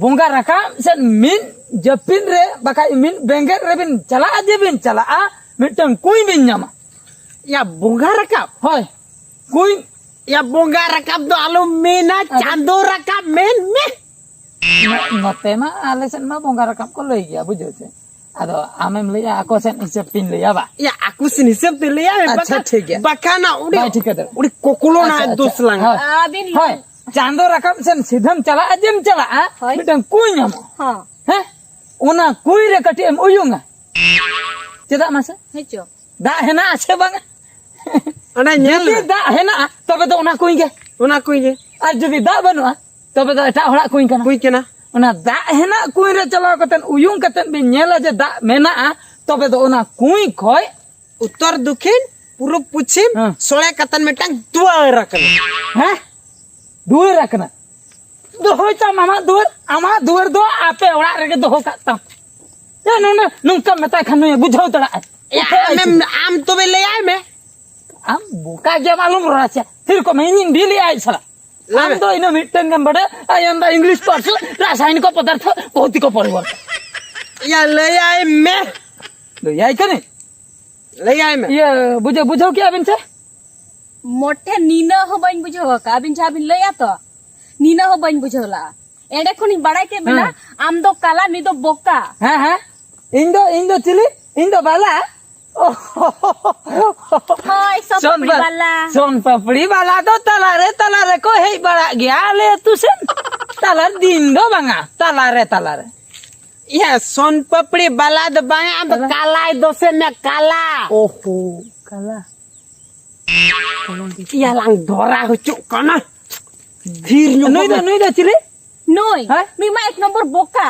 ᱵᱚᱸᱜᱟ ᱨᱟᱠᱟᱵ ᱥᱮᱫ ᱢᱤᱫ ᱡᱟᱹᱯᱤᱫ ᱨᱮ ᱵᱟᱠᱷᱟᱡ ᱢᱤᱫ ᱵᱮᱸᱜᱮᱫ ᱨᱮᱵᱤᱱ ᱪᱟᱞᱟᱜᱼᱟ, ᱡᱮ ᱵᱤᱱ ᱪᱟᱞᱟᱜᱼᱟ, ᱢᱤᱫᱴᱟᱝ ᱠᱩᱸᱭ ᱵᱤᱱ ᱧᱟᱢᱟ᱾ ᱭᱟ, ᱵᱚᱸᱜᱟ ᱨᱟᱠᱟᱵ? ᱦᱳᱭ, ᱠᱩᱸᱭ᱾ ᱭᱟ, ᱵᱚᱸᱜᱟ ᱨᱟᱠᱟᱵ ᱫᱚ ᱟᱞᱚᱢ ᱢᱮᱱᱟ, ᱟᱫᱚ? ᱪᱟᱸᱫᱚ ᱨᱟᱠᱟᱵ ᱢᱮᱱ ᱢᱮ᱾ ᱱᱚ-, ᱱᱚᱛᱮ ᱢᱟ, ᱟᱞᱮ ᱥᱮᱫ ᱢᱟ ᱵᱚᱸᱜᱟ ᱨᱟᱠᱟᱵ ᱠᱚ ᱞᱟᱹᱭ ᱜᱮᱭᱟ, ᱵᱩᱡᱷᱟᱹᱣ ᱪᱮ? ᱟᱫᱚ ᱟᱢᱮᱢ ᱞᱟᱹᱭᱟ, ᱟᱠᱚ ᱥᱮᱫ ᱦᱤᱥᱟᱹᱵ ᱛᱤᱧ ᱞᱟᱹᱭᱟ ᱵᱟ? ᱭᱟ, ᱟᱠᱚ ᱥᱮᱱ ᱦᱤᱥᱟᱹᱵ ᱛᱮ ᱞᱟᱹᱭᱟ ᱢᱮ, ᱟᱪᱪᱷᱟ, ᱵᱟᱠᱷᱟᱱ, ᱴᱷᱤᱠ ᱜᱮᱭᱟ᱾ ᱵᱟᱠᱷᱟᱱ ᱩᱱᱤ, ᱵᱟᱭ ᱴᱷᱤᱠᱟᱹ ᱫᱟᱲᱮᱭᱟᱜᱼᱟ᱾ ᱩᱱᱤ ᱠᱚᱠᱞᱚ ᱟᱪᱪᱷᱟ, ᱱᱟᱦᱟᱜ ᱟᱪᱪᱷᱟ, ᱫᱳᱥ ᱞᱟᱝ᱾ ᱦᱳᱭ᱾ ᱟᱹᱵᱤᱱ ᱦᱳᱭ᱾ ᱪᱟᱸᱫᱚ ᱨᱟᱠᱟᱵ ᱥᱮᱱ ᱥᱤᱫᱷᱟᱹᱢ ᱪᱟᱞᱟᱜᱼᱟ, ᱡᱮᱢ ᱪᱟᱞᱟᱜᱼᱟ, ᱦᱳᱭ᱾ ᱢᱤᱫᱴᱟᱝ ᱠᱩᱸᱭ ᱧᱟᱢᱚᱜᱼᱟ᱾ ᱦᱚᱸ᱾ ᱦᱮᱸ? ᱚᱱᱟ ᱠᱩᱸᱭ ᱨᱮ ᱠᱟᱹᱴᱤᱡ ᱮᱢ ᱩᱭᱩᱝᱟ᱾ ᱪᱮᱫᱟᱜ ᱢᱟᱥᱮ? ᱦᱮᱸ ᱪᱚ᱾ ᱫᱟᱜ ᱦᱮᱱᱟᱜᱼᱟ ᱥᱮ ᱵᱟᱝᱟ? ᱚᱸᱰᱮ ᱧᱮᱞ ᱡᱩᱫᱤ ᱢᱮ᱾ ᱫᱟᱜ ᱦᱮᱱᱟᱜᱼᱟ, ᱛᱚᱵᱮ ᱫᱚ ᱚᱱᱟ ᱠᱩᱸᱭ ᱜᱮ᱾ ᱚᱱᱟ ᱠᱩᱸᱭ ᱜᱮ᱾ ᱟᱨ ᱡᱩᱫᱤ ᱫᱟᱜ ᱵᱟᱹᱱᱩᱜᱼᱟ, ᱛᱚᱵᱮ ᱫᱚ ᱮᱴᱟᱜ ᱦᱚᱲᱟᱜ ᱠᱩᱸᱭ ᱠᱟᱱᱟ᱾ ᱠᱩᱸᱭ ᱠᱟᱱᱟ᱾ ᱚᱱᱟ ᱫᱟᱜ ᱦᱮᱱᱟᱜ ᱠᱩᱸᱭ ᱨᱮ ᱪᱟᱞᱟᱣ ᱠᱟᱛᱮ ᱩᱭᱩᱝ ᱠᱟᱛᱮ ᱵᱤᱱ ᱧᱮᱞᱟ ᱡᱮ ᱫᱟᱜ ᱢᱮᱱᱟᱜᱼᱟ, ᱛᱚᱵᱮ ᱫᱚ ᱚᱱᱟ ᱠᱩᱸᱭ ᱠᱷᱚᱡ ᱩᱛᱛᱚᱨ, ᱫᱚᱠᱷᱤᱱ, ᱯᱩᱨᱩᱵ, ᱯᱚᱪᱷᱤᱢ ᱦᱮᱸ᱾ ᱥᱚᱲᱮ ᱠᱟᱛᱮ ᱢᱤᱫᱴᱟᱝ ᱫᱩᱣᱟᱹᱨ ᱟᱠᱟᱱᱟ᱾ ᱦᱮᱸ? ᱫᱩᱣᱟᱹᱨ ᱟᱠᱟᱱᱟ᱾ ᱫᱚᱦᱚᱭ ᱛᱟᱢ ᱟᱢᱟᱜ ᱫᱩᱣᱟᱹᱨ, ᱟᱢᱟᱜ ᱫᱩᱣᱟᱹᱨ ᱫᱚ ᱟᱯᱮ ᱚᱲᱟᱜ ᱨᱮᱜᱮ ᱫᱚᱦᱚ ᱠᱟᱜ ᱛᱟᱢ᱾ ᱮ, ᱱᱚᱰᱮ ᱱᱚᱝᱠᱟ ᱢᱮᱛᱟᱭ ᱠᱷᱟᱱ ᱱᱩᱭᱮ ᱵᱩᱡᱷᱟᱹᱣ ᱫᱟᱲᱮᱭᱟᱜᱼᱟᱭ᱾ ᱮ, ᱩᱴᱷᱟᱹᱜ ᱟᱭ ᱟᱢᱮᱢ, ᱥᱮ? ᱟᱢ ᱛᱚᱵᱮ ᱞᱟᱹᱭᱟᱭ ᱢᱮ᱾ ᱟᱢ ᱵᱚᱠᱟ ᱜᱮᱭᱟᱢ, ᱟᱞᱚᱢ ᱨᱚᱲᱟ ᱥᱮ᱾ ᱛᱷᱤᱨ ᱠᱚᱜ ᱢᱮ, ᱤᱧᱤᱧ ᱰᱤᱞᱮᱜᱼᱟ ᱟᱡ ᱥᱟᱞᱟᱜ᱾ ᱞᱟᱹᱭ ᱟᱢ ᱢᱮ᱾ ᱫᱚ ᱤᱱᱟᱹ ᱢᱤᱫᱴᱟᱝ ᱜᱮᱢ ᱵᱟᱰᱟᱭᱟ, ᱟᱭ ᱟᱢ ᱫᱚ English ᱯᱟᱹᱨᱥᱤ, ᱨᱟᱥᱟᱭᱚᱱᱤᱠ ᱯᱚᱫᱟᱨᱛᱷᱚ, ᱵᱷᱳᱣᱛᱤᱠ ᱯᱚᱨᱤᱵᱚᱨᱛᱚᱱ᱾ ᱭᱟ, ᱞᱟᱹᱭᱟᱭ ᱢᱮ᱾ ᱞᱟᱹᱭᱟᱭ ᱠᱟᱹᱱᱟᱹᱧ᱾ ᱞᱟᱹᱭᱟᱭ ᱢᱮ᱾ ᱤᱭᱟᱹ, ᱵᱩᱡᱷᱟᱹᱣ, ᱵᱩᱡᱷᱟᱹᱣ ᱠᱮᱜᱼᱟ ᱵᱤᱱ ᱥᱮ? ᱢᱚᱴᱷᱮ ᱱᱤᱱᱟᱹᱜ ᱦᱚᱸ ᱵᱟᱹᱧ ᱵᱩᱡᱷᱟᱹᱣ ᱟᱠᱟᱫᱼᱟ᱾ ᱟᱹᱵᱤᱱ ᱡᱟᱦᱟᱸ ᱵᱤᱱ ᱞᱟᱹᱭᱟ ᱛᱚ, ᱱᱤᱱᱟᱹᱜ ᱦᱚᱸ ᱵᱟᱹᱧ ᱵᱩᱡᱷᱟᱹᱣ ᱞᱟᱜᱼᱟ᱾ ᱮᱸᱰᱮ ᱠᱷᱚᱱᱤᱧ ᱵᱟᱲᱟᱭ ᱠᱮᱫ ᱵᱤᱱᱟ, ᱦᱮᱸ᱾ ᱟᱢ ᱫᱚ ᱠᱟᱞᱟ, ᱱᱩᱭ ᱫᱚ ᱵᱚᱠᱟ᱾ ᱦᱮᱸ, ᱦᱮᱸ᱾ ᱤᱧ ᱫᱚ, ᱤᱧ ᱫᱚ ᱪᱤᱞᱤ? ᱤᱧ ᱫᱚ ᱵᱟᱞᱟ᱾ ᱦᱳᱭ, ᱥᱚᱱ ᱥᱚᱱ ᱯᱟᱯᱲᱤ ᱯᱟ- ᱵᱟᱞᱟ᱾ ᱥᱚᱱ ᱯᱟᱯᱲᱤ ᱵᱟᱞᱟ ᱫᱚ ᱛᱟᱞᱟᱨᱮ, ᱛᱟᱞᱟᱨᱮ ᱠᱚ ᱦᱮᱡ ᱵᱟᱲᱟᱜ ᱜᱮᱭᱟ ᱟᱞᱮ ᱟᱹᱛᱩ ᱥᱮᱱ᱾ ᱛᱟᱞᱟᱨᱮ ᱫᱤᱱ ᱫᱚ ᱵᱟᱝᱟ, ᱛᱟᱞᱟᱨᱮ, ᱛᱟᱞᱟᱨᱮ᱾ ᱤᱭᱟᱹ, ᱥᱚᱱ ᱯᱟᱯᱲᱤ ᱵᱟᱞᱟ ᱫᱚ ᱵᱟᱝᱟ, ᱟᱢ ᱫᱚ ᱛᱟᱞᱟ? ᱠᱟᱞᱟᱭ ᱫᱚᱥᱮ ᱢᱮ, ᱠᱟᱞᱟ᱾ ᱳᱦᱳ, ᱠᱟᱞᱟ᱾ ᱤᱭᱟᱹ, ᱞᱟᱝ ᱫᱷᱚᱨᱟ ᱦᱚᱪᱚᱜ ᱠᱟᱱᱟ᱾ ᱛᱷᱤᱨ ᱧᱚᱜ ᱱᱩᱭ ᱫᱚ, ᱢᱮ᱾ ᱱᱩᱭ ᱫᱚ ᱪᱤᱞᱤ? ᱱᱩᱭ, ᱦᱮᱸ? ᱱᱩᱭ ᱢᱟ ᱮᱠ ᱱᱚᱢᱵᱚᱨ ᱵᱚᱠᱟ᱾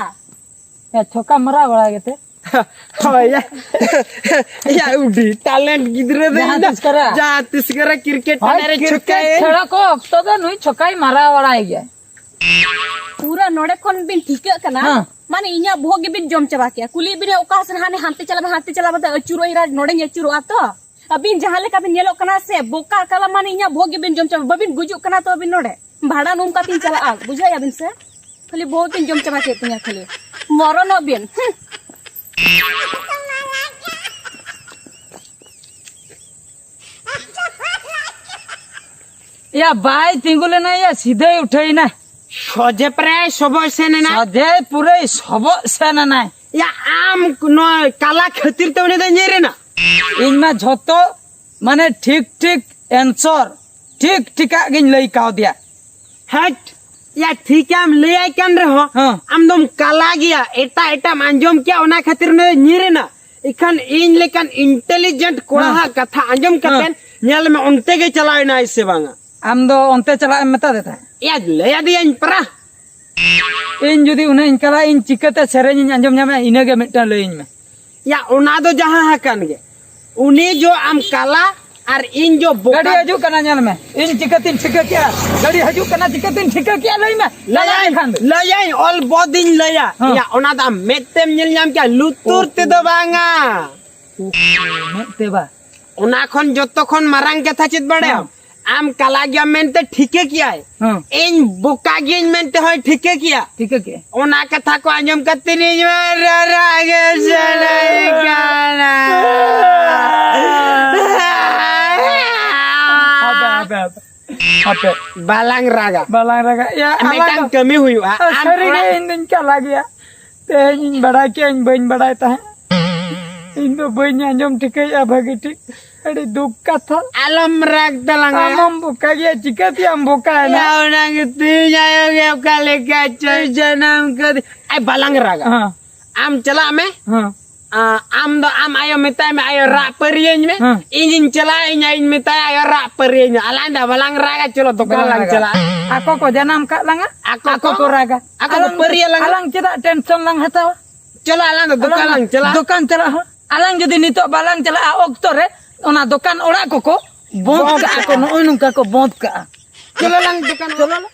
ᱮ, ᱪᱷᱚᱠᱟ ᱢᱟᱨᱟᱣ ᱵᱟᱲᱟ ᱜᱮᱛᱮ᱾ ᱦᱳᱭ, ᱭᱟ᱾ ᱭᱟ, ᱩᱰᱤ talent ᱜᱤᱫᱽᱨᱟᱹ ᱫᱚ ᱡᱟᱦᱟᱸ ᱤᱧ ᱫᱚ ᱛᱤᱥ ᱠᱚᱨᱮ᱾ ᱡᱟᱦᱟᱸ ᱛᱤᱥ ᱠᱚᱨᱮ cricket ᱦᱳᱭ, ᱮᱱᱮᱡ ᱨᱮ cricket ᱪᱷᱩᱴᱟᱹᱭ᱾ ᱠᱷᱮᱞᱟ ᱠᱚ ᱚᱠᱛᱚ ᱫᱚ ᱱᱩᱭ ᱪᱷᱚᱠᱟᱭ ᱢᱟᱨᱟᱣ ᱵᱟᱲᱟᱭ ᱜᱮᱭᱟ᱾ ᱯᱩᱨᱟᱹ ᱱᱚᱰᱮ ᱠᱷᱚᱱ ᱵᱤᱱ ᱴᱷᱤᱠᱟᱹᱜ ᱠᱟᱱᱟ, ᱦᱮᱸ᱾ ᱢᱟᱱᱮ ᱤᱧᱟᱹᱜ ᱵᱚᱦᱚᱜ ᱜᱮᱵᱤᱱ ᱡᱚᱢ ᱪᱟᱵᱟ ᱠᱮᱭᱟ᱾ ᱠᱩᱞᱤᱭᱮᱫ ᱵᱤᱱᱟ ᱚᱠᱟ ᱥᱮᱱ ᱦᱟᱱᱮ ᱦᱟᱱᱛᱮ ᱪᱟᱞᱟᱜ ᱵᱤᱱ, ᱦᱟᱱᱛᱮ ᱪᱟᱞᱟᱜ ᱵᱤᱱ, ᱟᱹᱪᱩᱨᱚᱜ ᱤᱧ ᱨᱟᱡᱽ, ᱱᱚᱰᱮᱧ ᱟᱹᱪᱩᱨᱚᱜᱼᱟ ᱛᱚ᱾ ᱟᱹᱵᱤᱱ ᱡᱟᱦᱟᱸ ᱞᱮᱠᱟ ᱵᱤᱱ ᱧᱮᱞᱚᱜ ᱠᱟᱱᱟ ᱥᱮ, ᱵᱚᱠᱟ ᱠᱟᱞᱟ, ᱢᱟᱱᱮ ᱤᱧᱟᱹᱜ ᱵᱚᱦᱚᱜ ᱜᱮᱵᱤᱱ ᱡᱚᱢ ᱪᱟᱵᱟ, ᱵᱟᱹᱵᱤᱱ ᱜᱩᱡᱩᱜ ᱠᱟᱱᱟ ᱛᱚ ᱟᱹᱵᱤᱱ ᱱᱚᱰᱮ᱾ ᱵᱷᱟᱲᱟ ᱱᱩᱢ ᱠᱟᱛᱮᱧ ᱪᱟᱞᱟᱜᱼᱟ, ᱵᱩᱡᱷᱟᱹᱣᱮᱫᱼᱟ ᱵᱤᱱ ᱥᱮ? ᱠᱷᱟᱹᱞᱤ ᱵᱚᱦᱚᱜ ᱵᱤᱱ ᱡᱚᱢ ᱪᱟᱵᱟ ᱠᱮᱫ ᱛᱤᱧᱟ ᱠᱷᱟᱹᱞᱤ᱾ ᱢᱚᱨᱚᱱᱚᱜ ᱵᱤᱱ᱾ ᱦᱩᱸ᱾ ᱭᱟ, ᱵᱟᱭ ᱛᱤᱸᱜᱩ ᱞᱮᱱᱟ ᱭᱟ, ᱥᱤᱫᱷᱟᱹᱭ ᱩᱴᱷᱟᱹᱭᱮᱱᱟ᱾ ᱥᱚᱡᱮ ᱯᱨᱟᱭ ᱥᱚᱵᱚᱜ ᱥᱮᱱ ᱮᱱᱟ᱾ ᱥᱚᱡᱮ ᱯᱩᱨᱟᱹᱭ ᱥᱚᱵᱚᱜ ᱥᱮᱱ ᱮᱱᱟᱭ᱾ ᱭᱟ, ᱟᱢ ᱱᱚᱣᱟ ᱠᱟᱞᱟ ᱠᱷᱟᱹᱛᱤᱨ ᱛᱮ ᱩᱱᱤ ᱫᱚ ᱧᱤᱨ ᱮᱱᱟ? ᱤᱧ ᱢᱟ ᱡᱷᱚᱛᱚ, ᱢᱟᱱᱮ, ᱴᱷᱤᱠ ᱴᱷᱤᱠ answer, ᱴᱷᱤᱠ ᱴᱷᱤᱠᱟᱜ ᱜᱤᱧ ᱞᱟᱹᱭ ᱠᱟᱣᱫᱮᱭᱟ᱾ ᱦᱟᱴ! ᱭᱟ, ᱴᱷᱤᱠᱟᱢ ᱞᱟᱹᱭᱟᱭ ᱠᱟᱱ ᱨᱮᱦᱚᱸ, ᱦᱮᱸ᱾ ᱟᱢ ᱫᱚᱢ ᱠᱟᱞᱟ ᱜᱮᱭᱟ, ᱮᱴᱟᱜ ᱮᱴᱟᱜ ᱮᱢ ᱟᱸᱡᱚᱢ ᱠᱮᱭᱟ, ᱚᱱᱟ ᱠᱷᱟᱹᱛᱤᱨ ᱩᱱᱤ ᱫᱚ ᱧᱤᱨ ᱮᱱᱟ᱾ ᱤᱠᱷᱟᱹᱱ ᱤᱧ ᱞᱮᱠᱟᱱ intelligent ᱠᱚᱲᱟ ᱦᱮᱸ᱾ ᱦᱟᱜ ᱠᱟᱛᱷᱟ ᱟᱸᱡᱚᱢ ᱦᱮᱸ᱾ ᱠᱟᱛᱮᱱ ᱧᱮᱞ ᱢᱮ, ᱚᱱᱛᱮ ᱜᱮ ᱪᱟᱞᱟᱣ ᱮᱱᱟᱭ ᱥᱮ ᱵᱟᱝᱟ᱾ ᱟᱢ ᱫᱚ ᱚᱱᱛᱮ ᱪᱟᱞᱟᱜ ᱮᱢ ᱢᱮᱛᱟ ᱫᱮ ᱛᱟᱦᱮᱸᱫ? ᱭᱟ, ᱞᱟᱹᱭ ᱟᱫᱮᱭᱟᱹᱧ ᱯᱟᱨᱟ᱾ ᱤᱧ ᱡᱩᱫᱤ ᱩᱱᱟᱹᱜ ᱤᱧ ᱠᱟᱞᱟ, ᱤᱧ ᱪᱤᱠᱟᱹᱛᱮ ᱥᱮᱨᱮᱧ ᱤᱧ ᱟᱸᱡᱚᱢ ᱧᱟᱢᱟ? ᱤᱱᱟᱹᱜᱮ ᱢᱤᱫᱴᱟᱝ ᱞᱟᱹᱭᱟᱹᱧ ᱢᱮ᱾ ᱭᱟ, ᱚᱱᱟ ᱫᱚ ᱡᱟᱦᱟᱸ ᱟᱠᱟᱱ ᱜᱮ, ᱩᱱᱤ ᱡᱚ ᱟᱢ ᱠᱟᱞᱟ ᱟᱨ ᱤᱧ ᱡᱚ ᱵᱚᱠᱟ᱾ ᱜᱟᱹᱰᱤ ᱦᱤᱡᱩᱜ ᱠᱟᱱᱟ, ᱧᱮᱞ ᱢᱮ᱾ ᱤᱧ ᱪᱤᱠᱟᱹᱛᱤᱧ ᱴᱷᱤᱠᱟᱹ ᱠᱮᱜᱼᱟ? ᱜᱟᱹᱰᱤ ᱦᱤᱡᱩᱜ ᱠᱟᱱᱟ, ᱪᱤᱠᱟᱹᱛᱤᱧ ᱴᱷᱤᱠᱟᱹ ᱠᱮᱜᱼᱟ? ᱞᱟᱹᱭ ᱢᱮ᱾ ᱞᱟᱹᱭᱟᱹᱧ, ᱠᱟᱞᱟ ᱠᱷᱟᱱ ᱫᱚ᱾ ᱞᱟᱹᱭᱟᱹᱧ, ᱚᱞ ᱵᱚᱫᱤᱧ ᱞᱟᱹᱭᱟ᱾ ᱦᱮᱸ᱾ ᱭᱟ, ᱚᱱᱟ ᱫᱚ ᱟᱢ ᱢᱮᱫ ᱛᱮᱢ ᱧᱮᱞ ᱧᱟᱢ ᱠᱮᱜᱼᱟ, ᱞᱩᱛᱩᱨ ᱛᱮᱫᱚ ᱵᱟᱝᱟ᱾ ᱢᱮᱫ ᱛᱮ ᱵᱟ᱾ ᱚᱱᱟ ᱠᱷᱚᱱ ᱡᱚᱛᱚ ᱠᱷᱚᱱ ᱢᱟᱨᱟᱝ ᱠᱟᱛᱷᱟ ᱪᱮᱫ ᱵᱟᱲᱟᱭᱟᱢ? ᱦᱮᱸ᱾ ᱟᱢ ᱠᱟᱞᱟ ᱜᱮᱭᱟᱢ ᱢᱮᱱᱛᱮ ᱴᱷᱤᱠᱟᱹ ᱠᱮᱜᱼᱟᱭ᱾ ᱦᱮᱸ᱾ ᱤᱧ ᱵᱚᱠᱟ ᱜᱤᱭᱟᱹᱧ ᱢᱮᱱᱛᱮ ᱦᱚᱸᱭ ᱴᱷᱤᱠᱟᱹ ᱠᱮᱜᱼᱟ᱾ ᱴᱷᱤᱠᱟᱹ ᱠᱮᱜᱼᱟ᱾ ᱚᱱᱟ ᱠᱟᱛᱷᱟ ᱠᱚ ᱟᱸᱡᱚᱢ ᱠᱟᱛᱮ ᱤᱧ ᱢᱟ ᱨᱟᱨᱟᱜ ᱜᱮ ᱥᱟᱱᱟᱧ ᱠᱟᱱᱟ᱾ ᱦᱟᱯᱮ, ᱦᱟᱯᱮ, ᱦᱟᱯᱮ᱾ ᱦᱟᱯᱮ᱾ ᱵᱟᱞᱟᱝ ᱨᱟᱜᱟ᱾ ᱵᱟᱞᱟᱝ ᱨᱟᱜᱟ᱾ ᱭᱟ, ᱢᱤᱫᱴᱟᱝ ᱟᱞᱟᱝ ᱫᱚ ᱠᱟᱹᱢᱤ ᱦᱩᱭᱩᱜᱼᱟ᱾ ᱟᱢ ᱥᱟᱹᱨᱤ ᱜᱮ ᱚᱲᱟᱜ ᱤᱧ ᱫᱩᱧ ᱠᱟᱞᱟ ᱜᱮᱭᱟ᱾ ᱛᱮᱦᱮᱧ ᱤᱧ ᱵᱟᱲᱟᱭ ᱠᱮᱜᱼᱟ, ᱤᱧ ᱵᱟᱹᱧ ᱵᱟᱲᱟᱭ ᱛᱟᱦᱮᱸᱫ᱾ ᱤᱧ ᱫᱚ ᱵᱟᱹᱧ ᱟᱸᱡᱚᱢ ᱴᱷᱤᱠᱟᱹᱭᱮᱫᱼᱟ ᱵᱷᱟᱹᱜᱤ ᱴᱷᱤᱠ᱾ ᱟᱹᱰᱤ ᱫᱩᱠ ᱠᱟᱛᱷᱟ᱾ ᱟᱞᱚᱢ ᱨᱟᱜᱽ ᱛᱟᱞᱟᱝᱟ᱾ ᱟᱢ ᱦᱚᱸᱢ ᱵᱚᱠᱟ ᱜᱮᱭᱟ, ᱪᱤᱠᱟᱹᱛᱮ ᱟᱢ ᱵᱚᱠᱟᱭᱮᱱᱟ? ᱭᱟ, ᱚᱱᱟ ᱜᱮ ᱛᱮᱦᱮᱧ ᱟᱭᱳ ᱜᱮ ᱚᱠᱟ ᱞᱮᱠᱟ ᱪᱚᱭ ᱡᱟᱱᱟᱢ ᱠᱟᱫᱮ᱾ ᱟᱭ, ᱵᱟᱞᱟᱝ ᱨᱟᱜᱟ᱾ ᱦᱮᱸ᱾ ᱟᱢ ᱪᱟᱞᱟᱜ ᱢᱮ᱾ ᱦᱮᱸ᱾ ᱟ, ᱟᱢ ᱫᱚ ᱟᱢ ᱟᱭᱳ ᱢᱮᱛᱟᱭ ᱢᱮ, "ᱟᱭᱳ, ᱨᱟᱜ ᱯᱟᱹᱨᱤᱭᱟᱹᱧ ᱢᱮ᱾" ᱦᱮᱸ᱾ ᱤᱧᱤᱧ ᱪᱟᱞᱟᱜᱼᱟ, ᱤᱧ ᱟᱭᱳᱧ ᱢᱮᱛᱟᱭᱟ, "ᱟᱭᱳ, ᱨᱟᱜ ᱯᱟᱹᱨᱤᱭᱟᱹᱧ ᱢᱮ᱾" ᱟᱞᱟᱝ ᱫᱚ ᱵᱟᱞᱟᱝ ᱨᱟᱜᱟ, ᱪᱚᱞᱚ ᱫᱚᱠᱟᱱ ᱵᱟᱞᱟᱝ ᱞᱟᱝ ᱨᱟᱜᱟ᱾ ᱪᱟᱞᱟᱜᱼᱟ᱾ ᱟᱠᱚ ᱠᱚ ᱡᱟᱱᱟᱢ ᱠᱟᱜ ᱞᱟᱝᱟ, ᱟᱠᱚ ᱟᱠᱚ ᱠᱚ ᱠᱚ, ᱨᱟᱜᱟ᱾ ᱟᱠᱚ ᱠᱚ ᱟᱞᱟᱝ, ᱯᱟᱹᱨᱤᱭᱟᱹ ᱞᱟᱝᱟ᱾ ᱟᱞᱟᱝ ᱪᱮᱫᱟᱜ ᱴᱮᱱᱥᱚᱱ ᱞᱟᱝ ᱦᱟᱛᱟᱣᱟ? ᱪᱚᱞᱚ, ᱟᱞᱟᱝ ᱫᱚ ᱫᱚᱠᱟᱱ ᱟᱞᱟᱝ ᱞᱟᱝ ᱪᱟᱞᱟᱜᱼᱟ᱾ ᱫᱚᱠᱟᱱ ᱪᱟᱞᱟᱜ ᱦᱚᱸ᱾ ᱟᱞᱟᱝ ᱡᱩᱫᱤ ᱱᱤᱛᱚᱜ ᱵᱟᱞᱟᱝ ᱪᱟᱞᱟᱜᱼᱟ, ᱚᱠᱛᱚ ᱨᱮ ᱚᱱᱟ ᱫᱚᱠᱟᱱ ᱚᱲᱟᱜ ᱠᱚᱠᱚ ᱵᱚᱸᱫᱽ ᱵᱚᱸᱫᱽ ᱠᱟᱜᱼᱟ ᱠᱚ, ᱠᱟᱜᱼᱟ᱾ ᱱᱚᱜᱼᱚᱭ ᱱᱚᱝᱠᱟ ᱠᱚ ᱵᱚᱸᱫᱽ ᱠᱟᱜᱼᱟ᱾ ᱪᱚᱞᱚ ᱞᱟᱝ ᱫᱚᱠᱟᱱ ᱪᱚᱞᱚ ᱞᱟᱝ᱾